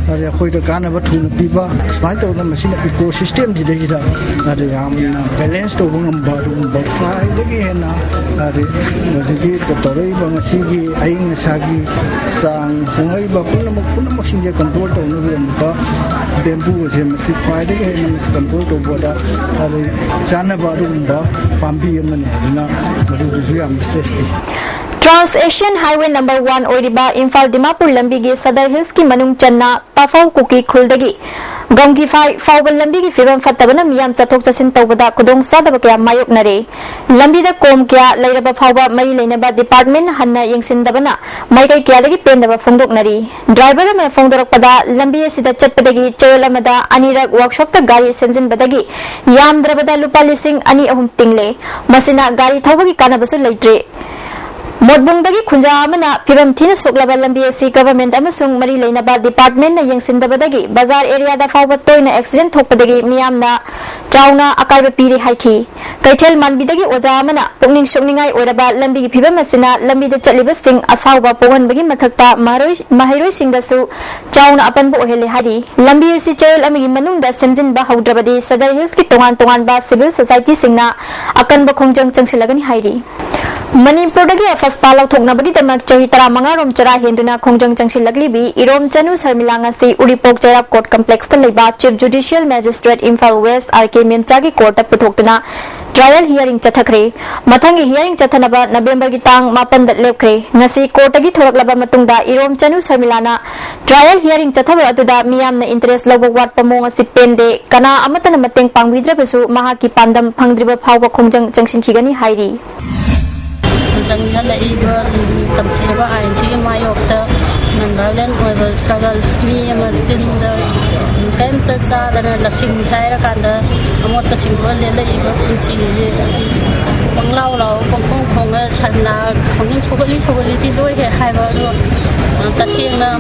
ꯍꯥꯏꯗꯤ ꯑꯩꯈꯣꯏꯗ ꯀꯥꯟꯅꯕ ꯊꯨꯅ ꯄꯤꯕ, ꯁꯨꯃꯥꯏꯅ ꯇꯧꯗꯅ ꯃꯁꯤꯅ ꯏꯀꯣ ꯁꯤꯁꯇꯦꯝꯁꯤꯗꯩꯁꯤꯗ, ꯍꯥꯏꯗꯤ ꯌꯥꯝꯅ ꯕꯦꯂꯦꯟꯁ ꯇꯧꯕ ꯉꯝꯕ ꯑꯗꯨꯒꯨꯝꯕ ꯈ꯭ꯋꯥꯏꯗꯒꯤ ꯍꯦꯟꯅ, ꯍꯥꯏꯗꯤ ꯍꯧꯖꯤꯛꯀꯤ ꯇꯧꯔꯛꯏꯕ ꯉꯁꯤꯒꯤ ꯑꯏꯪ ꯑꯁꯥꯒꯤ ꯆꯥꯡ ꯍꯣꯡꯂꯛꯏꯕ ꯄꯨꯝꯅꯃꯛ, ꯄꯨꯝꯅꯃꯛꯁꯤꯡꯁꯦ ꯀꯟꯇ꯭ꯔꯣꯜ ꯇꯧꯅꯕꯒꯤꯗꯃꯛꯇ ꯕꯦꯝꯕꯨ ꯑꯁꯦ ꯃꯁꯤ ꯈ꯭ꯋꯥꯏꯗꯒꯤ ꯍꯦꯟꯅ ꯃꯁꯤ ꯀꯟꯇ꯭ꯔꯣꯜ ꯇꯧꯕꯗ, ꯑꯗꯩ ꯆꯥꯟꯅꯕ ꯑꯗꯨꯒꯨꯝꯕ ꯄꯥꯝꯕꯤ ꯑꯃꯅꯤ꯫ ꯑꯗꯨꯅ ꯃꯗꯨꯗꯁꯨ ꯌꯥꯝ ꯏꯁꯇ꯭ꯔꯦꯁ ꯄꯤ꯫ Trans Asian Highway number one ꯑꯣꯏꯔꯤꯕ ꯏꯝꯐꯥꯜ ꯗꯤꯃꯥꯄꯨꯔ ꯂꯝꯕꯤꯒꯤ ꯁꯗꯔ ꯍꯤꯜꯁꯀꯤ ꯃꯅꯨꯡ ꯆꯟꯅ ꯇꯥꯐꯧ ꯀꯨꯀꯤ ꯈꯨꯜꯗꯒꯤ ꯒꯝꯒꯤꯐꯥꯏ ꯐꯥꯎꯕ ꯂꯝꯕꯤꯒꯤ ꯐꯤꯕꯝ ꯐꯠꯇꯕꯅ ꯃꯤꯌꯥꯝ ꯆꯠꯊꯣꯛ ꯆꯠꯁꯤꯟ ꯇꯧꯕꯗ ꯈꯨꯗꯣꯡꯆꯥꯗꯕ ꯀꯌꯥ ꯃꯥꯌꯣꯛꯅꯔꯦ꯫ ꯂꯝꯕꯤꯗ ꯀꯣꯝ ꯀꯌꯥ ꯂꯩꯔꯕ ꯐꯥꯎꯕ ꯃꯔꯤ ꯂꯩꯅꯕ ꯗꯤꯄꯥꯔꯠꯃꯦꯟ ꯍꯟꯅ ꯌꯦꯡꯁꯤꯟꯗꯕꯅ ꯃꯥꯏꯀꯩ ꯀꯌꯥꯗꯒꯤ ꯄꯦꯟꯗꯕ ꯐꯣꯡꯗꯣꯛꯅꯔꯤ꯫ ꯗ꯭ꯔꯥꯏꯚꯔ ꯑꯃꯅ ꯐꯣꯡꯗꯣꯔꯛꯄꯗ, ꯂꯝꯕꯤ ꯑꯁꯤꯗ ꯆꯠꯄꯗꯒꯤ ꯆꯌꯣꯜ ꯑꯃꯗ ꯑꯅꯤꯔꯛ ꯋꯥꯔꯛꯁꯣꯞꯇ ꯒꯥꯔꯤ ꯁꯦꯝꯖꯤꯟꯕꯗꯒꯤ ꯌꯥꯝꯗ꯭ꯔꯕꯗ ꯂꯨꯄꯥ ꯂꯤꯁꯤꯡ ꯑꯅꯤ ꯑꯍꯨꯝ ꯇꯤꯡꯂꯦ꯫ ꯃꯁꯤꯅ ꯒꯥꯔꯤ ꯊꯧꯕꯒꯤ ꯀꯥꯟꯅꯕꯁꯨ ꯂꯩꯇ꯭ꯔꯦ꯫ ꯃꯣꯠꯕꯨꯡꯗꯒꯤ ꯈꯨꯟꯖꯥ ꯑꯃꯅ ꯐꯤꯕꯝ ꯊꯤꯅ ꯁꯣꯛꯂꯕ ꯂꯝꯕꯤ ꯑꯁꯤ ꯒꯚꯔꯟꯃꯦꯟꯠ ꯑꯃꯁꯨꯡ ꯃꯔꯤ ꯂꯩꯅꯕ ꯗꯤꯄꯥꯔꯠꯃꯦꯟꯠꯅ ꯌꯦꯡꯁꯤꯟꯗꯕꯗꯒꯤ ꯕꯖꯥꯔ ꯑꯦꯔꯤꯌꯥꯗ ꯐꯥꯎꯕ ꯇꯣꯏꯅ ꯑꯦꯛꯁꯤꯗꯦꯟꯠ ꯊꯣꯛꯄꯗꯒꯤ ꯃꯤꯌꯥꯝꯅ ꯆꯥꯎꯅ ꯑꯀꯥꯏꯕ ꯄꯤꯔꯦ ꯍꯥꯏꯈꯤ꯫ ꯀꯩꯊꯦꯜ ꯃꯥꯟꯕꯤꯗꯒꯤ ꯑꯣꯖꯥ ꯑꯃꯅ ꯄꯨꯛꯅꯤꯡ ꯁꯣꯛꯅꯤꯡꯉꯥꯏ ꯑꯣꯏꯔꯕ ꯂꯝꯕꯤꯒꯤ ꯐꯤꯕꯝ ꯑꯁꯤꯅ ꯂꯝꯕꯤꯗ ꯆꯠꯂꯤꯕꯁꯤꯡ ꯑꯁꯥꯎꯕ ꯄꯣꯛꯍꯟꯕꯒꯤ ꯃꯊꯛꯇ ꯃꯍꯩꯔꯣꯏ-, ꯃꯍꯩꯔꯣꯏꯁꯤꯡꯗꯁꯨ ꯆꯥꯎꯅ ꯑꯄꯟꯕ ꯑꯣꯏꯍꯜꯂꯦ ꯍꯥꯏꯔꯤ꯫ ꯂꯝꯕꯤ ꯑꯁꯤ ꯆꯌꯣꯜ ꯑꯃꯒꯤ ꯃꯅꯨꯡꯗ ꯁꯦꯝꯖꯤꯟꯕ ꯍꯧꯗ꯭ꯔꯕꯗꯤ ꯁꯗꯔ ꯍꯤꯜꯁꯀꯤ ꯇꯣꯉꯥꯟ ꯇꯣꯉꯥꯟꯕ ꯁꯤꯚꯤꯜ ꯁꯣꯁꯥꯏꯇꯤꯁꯤꯡꯅ ꯑꯀꯟꯕ ꯈꯣꯡꯖꯪ ꯆꯪꯁꯤꯜꯂꯒꯅꯤ ꯍꯥꯏꯔꯤ꯫ ꯃꯅꯤꯄꯨꯔꯗꯒꯤ ꯑꯐꯁꯄꯥ ꯂꯧꯊꯣꯛꯅꯕꯒꯤꯗꯃꯛ ꯆꯍꯤ ꯇꯔꯥꯃꯉꯥ ꯔꯣꯝ ꯆꯔꯥ ꯍꯦꯟꯗꯨꯅ ꯈꯣꯡꯖꯪ ꯆꯪꯁꯤꯜꯂꯛꯂꯤꯕꯤ ꯏꯔꯣꯝꯆꯅꯨ ꯁꯔꯃꯤꯂꯥ ꯉꯁꯤ ꯎꯔꯤꯄꯣꯛ ꯆꯩꯔꯥꯛ ꯀꯣꯔꯠ ꯀꯝꯄ꯭ꯂꯦꯛꯁꯇ ꯂꯩꯕ chief judicial magistrate Imphal West R K ꯃꯦꯝꯆꯥꯒꯤ ꯀꯣꯔꯠꯇ ꯄꯨꯊꯣꯛꯇꯨꯅ ꯇ꯭ꯔꯥꯌꯦꯜ ꯍꯤꯌꯥꯔꯤꯡ ꯆꯠꯊꯈ꯭ꯔꯦ꯫ ꯃꯊꯪꯒꯤ ꯍꯤꯌꯥꯔꯤꯡ ꯆꯠꯊꯅꯕ ꯅꯕꯦꯝꯕꯔꯒꯤ ꯇꯥꯡ ꯃꯥꯄꯟꯗ ꯂꯦꯞꯈ꯭ꯔꯦ꯫ ꯉꯁꯤ ꯀꯣꯔꯠꯇꯒꯤ ꯊꯣꯔꯛꯂꯕ ꯃꯇꯨꯡꯗ ꯏꯔꯣꯝꯆꯅꯨ ꯁꯔꯃꯤꯂꯥꯅ ꯇ꯭ꯔꯥꯌꯦꯜ ꯍꯤꯌꯥꯔꯤꯡ ꯆꯠꯊꯕ ꯑꯗꯨꯗ ꯃꯤꯌꯥꯝꯅ ꯏꯟꯇꯔꯦꯁ ꯂꯧꯕ ꯋꯥꯠꯄ ꯃꯑꯣꯡ ꯑꯁꯤ ꯄꯦꯟꯗꯦ, ꯀꯅꯥ ꯑꯃꯠꯇꯅ ꯃꯇꯦꯡ ꯄꯥꯡꯕꯤꯗ꯭ꯔꯕꯁꯨ ꯃꯍꯥꯛꯀꯤ ꯄꯥꯟꯗꯝ ꯐꯪꯗ꯭ꯔꯤꯕ ꯐꯥꯎꯕ ꯈꯣꯡꯖꯪ ꯆꯪꯁꯤꯟꯈꯤꯒꯅꯤ ꯍꯥꯏꯔꯤ꯫ ꯆꯪꯁꯤꯜꯂꯛꯏꯕ ꯇꯝꯊꯤꯔꯕ ꯑꯥꯏꯟꯁꯤꯒꯤ ꯃꯥꯌꯣꯛꯇ ꯅꯟ ꯚꯥꯏꯑꯣꯂꯦꯟ ꯑꯣꯏꯕ ꯁ꯭ꯇ꯭ꯔꯒꯜ, ꯃꯤ ꯑꯃ ꯆꯤꯟꯗ ꯀꯔꯤꯝꯇ ꯆꯥꯗꯅ ꯂꯁꯤꯡ ꯍꯥꯏꯔꯀꯥꯟꯗ ꯑꯃꯣꯠꯄꯁꯤꯡꯗꯨꯒ ꯂꯦꯜꯂꯛꯏꯕ ꯄꯨꯟꯁꯤ ꯑꯁꯤ ꯄꯪꯂꯥꯎ ꯂꯥꯎ, ꯄꯪꯈꯣꯡ ꯈꯣꯡꯉ ꯁꯔꯅꯥ ꯈꯣꯡꯖꯪ ꯁꯧꯒꯠꯂꯤ ꯁꯧꯒꯠꯂꯤꯗꯤ ꯂꯣꯏꯔꯦ ꯍꯥꯏꯕ ꯑꯗꯣ ꯇꯁꯦꯡꯅ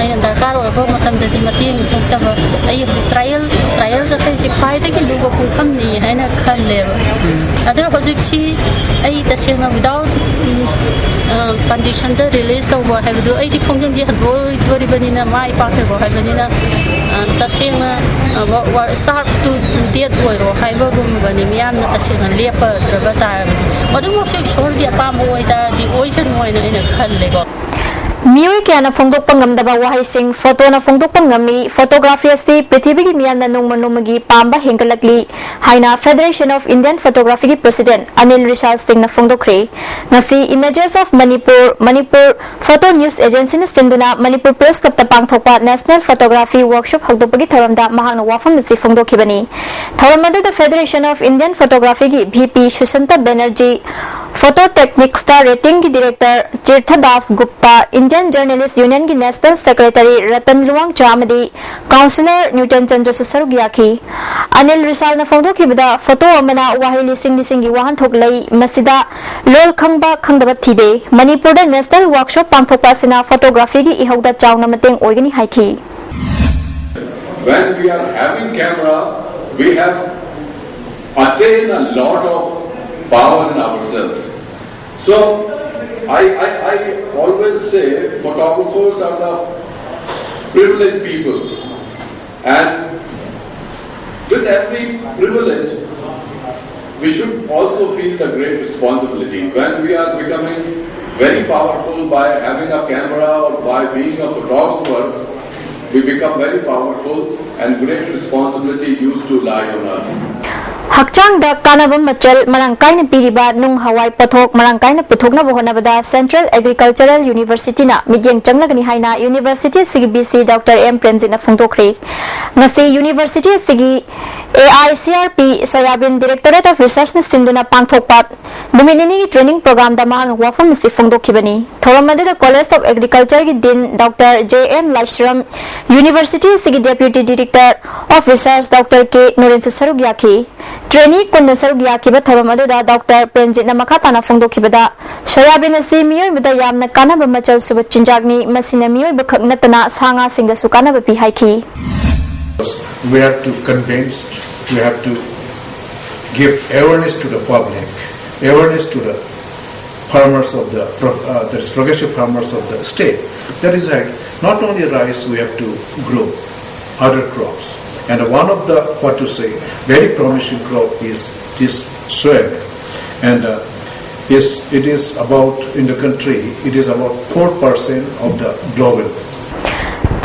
ꯑꯩꯅ ꯗꯔꯀꯥꯔ ꯑꯣꯏꯕ ꯃꯇꯝꯗꯗꯤ ꯃꯇꯦꯡ ꯊꯣꯛꯇꯕ꯫ ꯑꯩ ꯍꯧꯖꯤꯛ ꯇ꯭ꯔꯥꯏꯌꯦꯜ ꯇ꯭ꯔꯥꯏꯌꯦꯜ ꯆꯠꯊꯔꯤꯁꯦ ꯈ꯭ꯋꯥꯏꯗꯒꯤ ꯂꯨꯕ ꯄꯨꯡꯐꯝꯅꯤ ꯍꯥꯏꯅ ꯈꯜꯂꯦꯕ꯫ ꯑꯗꯣ ꯍꯧꯖꯤꯛꯁꯤ ꯑꯩ ꯇꯁꯦꯡꯅ without condition ꯗ release ꯇꯧꯕ ꯍꯥꯏꯕꯗꯨ ꯑꯩꯗꯤ ꯈꯣꯡꯖꯪꯁꯦ ꯍꯟꯗꯣꯛꯑꯣꯏꯗꯣꯔꯤꯕꯅꯤꯅ, ꯃꯥꯏ ꯄꯥꯛꯇ꯭ꯔꯤꯕ ꯍꯥꯏꯕꯅꯤꯅ, ꯇꯁꯦꯡꯅ start to death ꯑꯣꯏꯔꯣ ꯍꯥꯏꯕꯒꯨꯝꯕꯅꯤ꯫ ꯃꯤꯌꯥꯝꯅ ꯇꯁꯦꯡꯅ ꯂꯦꯞꯄꯗ꯭ꯔꯕ ꯇꯥꯔꯒꯗꯤ, ꯃꯗꯨꯃꯛꯁꯨ ꯏꯁꯣꯔꯒꯤ ꯑꯄꯥꯝꯕ ꯑꯣꯏꯇꯥꯔꯗꯤ ꯑꯣꯏꯁꯅꯨ ꯍꯥꯏꯅ ꯑꯩꯅ ꯈꯜꯂꯦꯀꯣ꯫ ꯃꯤꯑꯣꯏ ꯀꯌꯥꯅ ꯐꯣꯡꯗꯣꯛꯄ ꯉꯝꯗꯕ ꯋꯥꯍꯩꯁꯤꯡ ꯐꯣꯇꯣꯅ ꯐꯣꯡꯗꯣꯛꯄ ꯉꯝꯃꯤ꯫ ꯐꯣꯇꯣꯒ꯭ꯔꯥꯐꯤ ꯑꯁꯤ ꯄ꯭ꯔꯤꯊꯤꯕꯤꯒꯤ ꯃꯤꯌꯥꯝꯅ ꯅꯣꯡꯃ ꯅꯣꯡꯃꯒꯤ ꯄꯥꯝꯕ ꯍꯦꯟꯒꯠꯂꯛꯂꯤ ꯍꯥꯏꯅ Federation of Indian Photography ꯒꯤ President ꯑꯅꯤꯜ ꯔꯤꯁꯥꯜ ꯁꯤꯡꯅ ꯐꯣꯡꯗꯣꯛꯈ꯭ꯔꯦ꯫ ꯉꯁꯤ Images of Manipur, Manipur Photo News Agency ꯅ ꯁꯤꯟꯗꯨꯅ ꯃꯅꯤꯄꯨꯔ Press Club ꯇ ꯄꯥꯡꯊꯣꯛꯄ National Photography Workshop ꯍꯧꯗꯣꯛꯄꯒꯤ ꯊꯧꯔꯝꯗ ꯃꯍꯥꯛꯅ ꯋꯥꯐꯝ ꯑꯁꯤ ꯐꯣꯡꯗꯣꯛꯈꯤꯕꯅꯤ꯫ ꯊꯧꯔꯝ ꯑꯗꯨꯗ Federation of Indian Photography ꯒꯤ V P ꯁꯨꯁꯟꯇ Banerjee, Photo Techniques ꯇ rating ꯒꯤ director ꯆꯤꯔꯊ Das Gupta, Indian Journalist Union ꯒꯤ National Secretary ꯔꯇꯟ ꯂꯨꯋꯥꯡꯆꯥ ꯑꯃꯗꯤ Councillor ꯅ꯭ꯌꯨꯇꯟ ꯆꯟꯗ꯭ꯔꯁꯨ ꯁꯔꯨꯛ ꯌꯥꯈꯤ꯫ ꯑꯅꯤꯜ ꯔꯤꯁꯥꯜꯅ ꯐꯣꯡꯗꯣꯛꯈꯤꯕꯗ, ꯐꯣꯇꯣ ꯑꯃꯅ ꯋꯥꯍꯩ ꯂꯤꯁꯤꯡ ꯂꯤꯁꯤꯡꯒꯤ ꯋꯥꯍꯟꯊꯣꯛ ꯂꯩ, ꯃꯁꯤꯗ ꯂꯣꯜ ꯈꯪꯕ ꯈꯪꯗꯕ ꯊꯤꯗꯦ꯫ ꯃꯅꯤꯄꯨꯔꯗ National Workshop ꯄꯥꯡꯊꯣꯛꯄ ꯑꯁꯤꯅ photography ꯒꯤ ꯏꯍꯧꯗ ꯆꯥꯎꯅ ꯃꯇꯦꯡ ꯑꯣꯏꯒꯅꯤ ꯍꯥꯏꯈꯤ꯫ When we are having camera, we have attained a lot of power in ourselves. So, I, I, I always say photographers are the privileged people. And with every privilege, we should also feel the great responsibility. When we are becoming very powerful by having a camera or by being a photographer, we become very powerful and great responsibility used to lie on us. ꯍꯛꯆꯥꯡꯗ ꯀꯥꯟꯅꯕ ꯃꯆꯜ ꯃꯔꯥꯡ ꯀꯥꯏꯅ ꯄꯤꯔꯤꯕ ꯅꯨꯡ ꯍꯋꯥꯏ ꯄꯣꯠꯊꯣꯛ ꯃꯔꯥꯡ ꯀꯥꯏꯅ ꯄꯨꯊꯣꯛꯅꯕ ꯍꯣꯠꯅꯕꯗ Central Agricultural University ꯅ ꯃꯤꯠꯌꯦꯡ ꯆꯪꯂꯒꯅꯤ ꯍꯥꯏꯅ university ꯑꯁꯤꯒꯤ V C Doctor ꯑꯦꯝ ꯄ꯭ꯔꯦꯝꯖꯤꯠꯅ ꯐꯣꯡꯗꯣꯛꯈ꯭ꯔꯦ꯫ ꯉꯁꯤ university ꯑꯁꯤꯒꯤ A I C R P Soyabean Directorate of Research ꯅ ꯁꯤꯟꯗꯨꯅ ꯄꯥꯡꯊꯣꯛꯄ ꯅꯨꯃꯤꯠ ꯅꯤꯅꯤꯒꯤ training program ꯗ ꯃꯍꯥꯛꯅ ꯋꯥꯐꯝ ꯑꯁꯤ ꯐꯣꯡꯗꯣꯛꯈꯤꯕꯅꯤ꯫ ꯊꯧꯔꯝ ꯑꯗꯨꯗ College of Agriculture ꯒꯤ Dean Doctor J N ꯂꯥꯏꯁ꯭ꯔꯝ, university ꯑꯁꯤꯒꯤ Deputy Director of Research Doctor K ꯅꯣꯔꯦꯟꯁꯨ ꯁꯔꯨꯛ ꯌꯥꯈꯤ꯫ ꯇ꯭ꯔꯦꯅꯤ ꯀꯨꯟꯅ ꯁꯔꯨꯛ ꯌꯥꯈꯤꯕ ꯊꯧꯔꯝ ꯑꯗꯨꯗ ꯗꯣꯛꯇꯔ ꯄ꯭ꯔꯦꯝꯖꯤꯠꯅ ꯃꯈꯥ ꯇꯥꯅ ꯐꯣꯡꯗꯣꯛꯈꯤꯕꯗ, ꯁꯣꯌꯥꯕꯤꯟ ꯑꯁꯤ ꯃꯤꯑꯣꯏꯕꯗ ꯌꯥꯝꯅ ꯀꯥꯟꯅꯕ ꯃꯆꯜ ꯁꯨꯕ ꯆꯤꯟꯖꯥꯛꯅꯤ꯫ ꯃꯁꯤꯅ ꯃꯤꯑꯣꯏꯕ ꯈꯛ ꯅꯠꯇꯅ ꯁꯥ ꯉꯥꯁꯤꯡꯗꯁꯨ ꯀꯥꯟꯅꯕ ꯄꯤ ꯍꯥꯏꯈꯤ꯫ We have to convince, we have to give awareness to the public, awareness to the farmers of the pro- uh, the progressive farmers of the state. That is like not only rice we have to grow, other crops, and one of the, what to say, very promising crop is this soya, and uh, is it is about in the country it is about four percent of the global.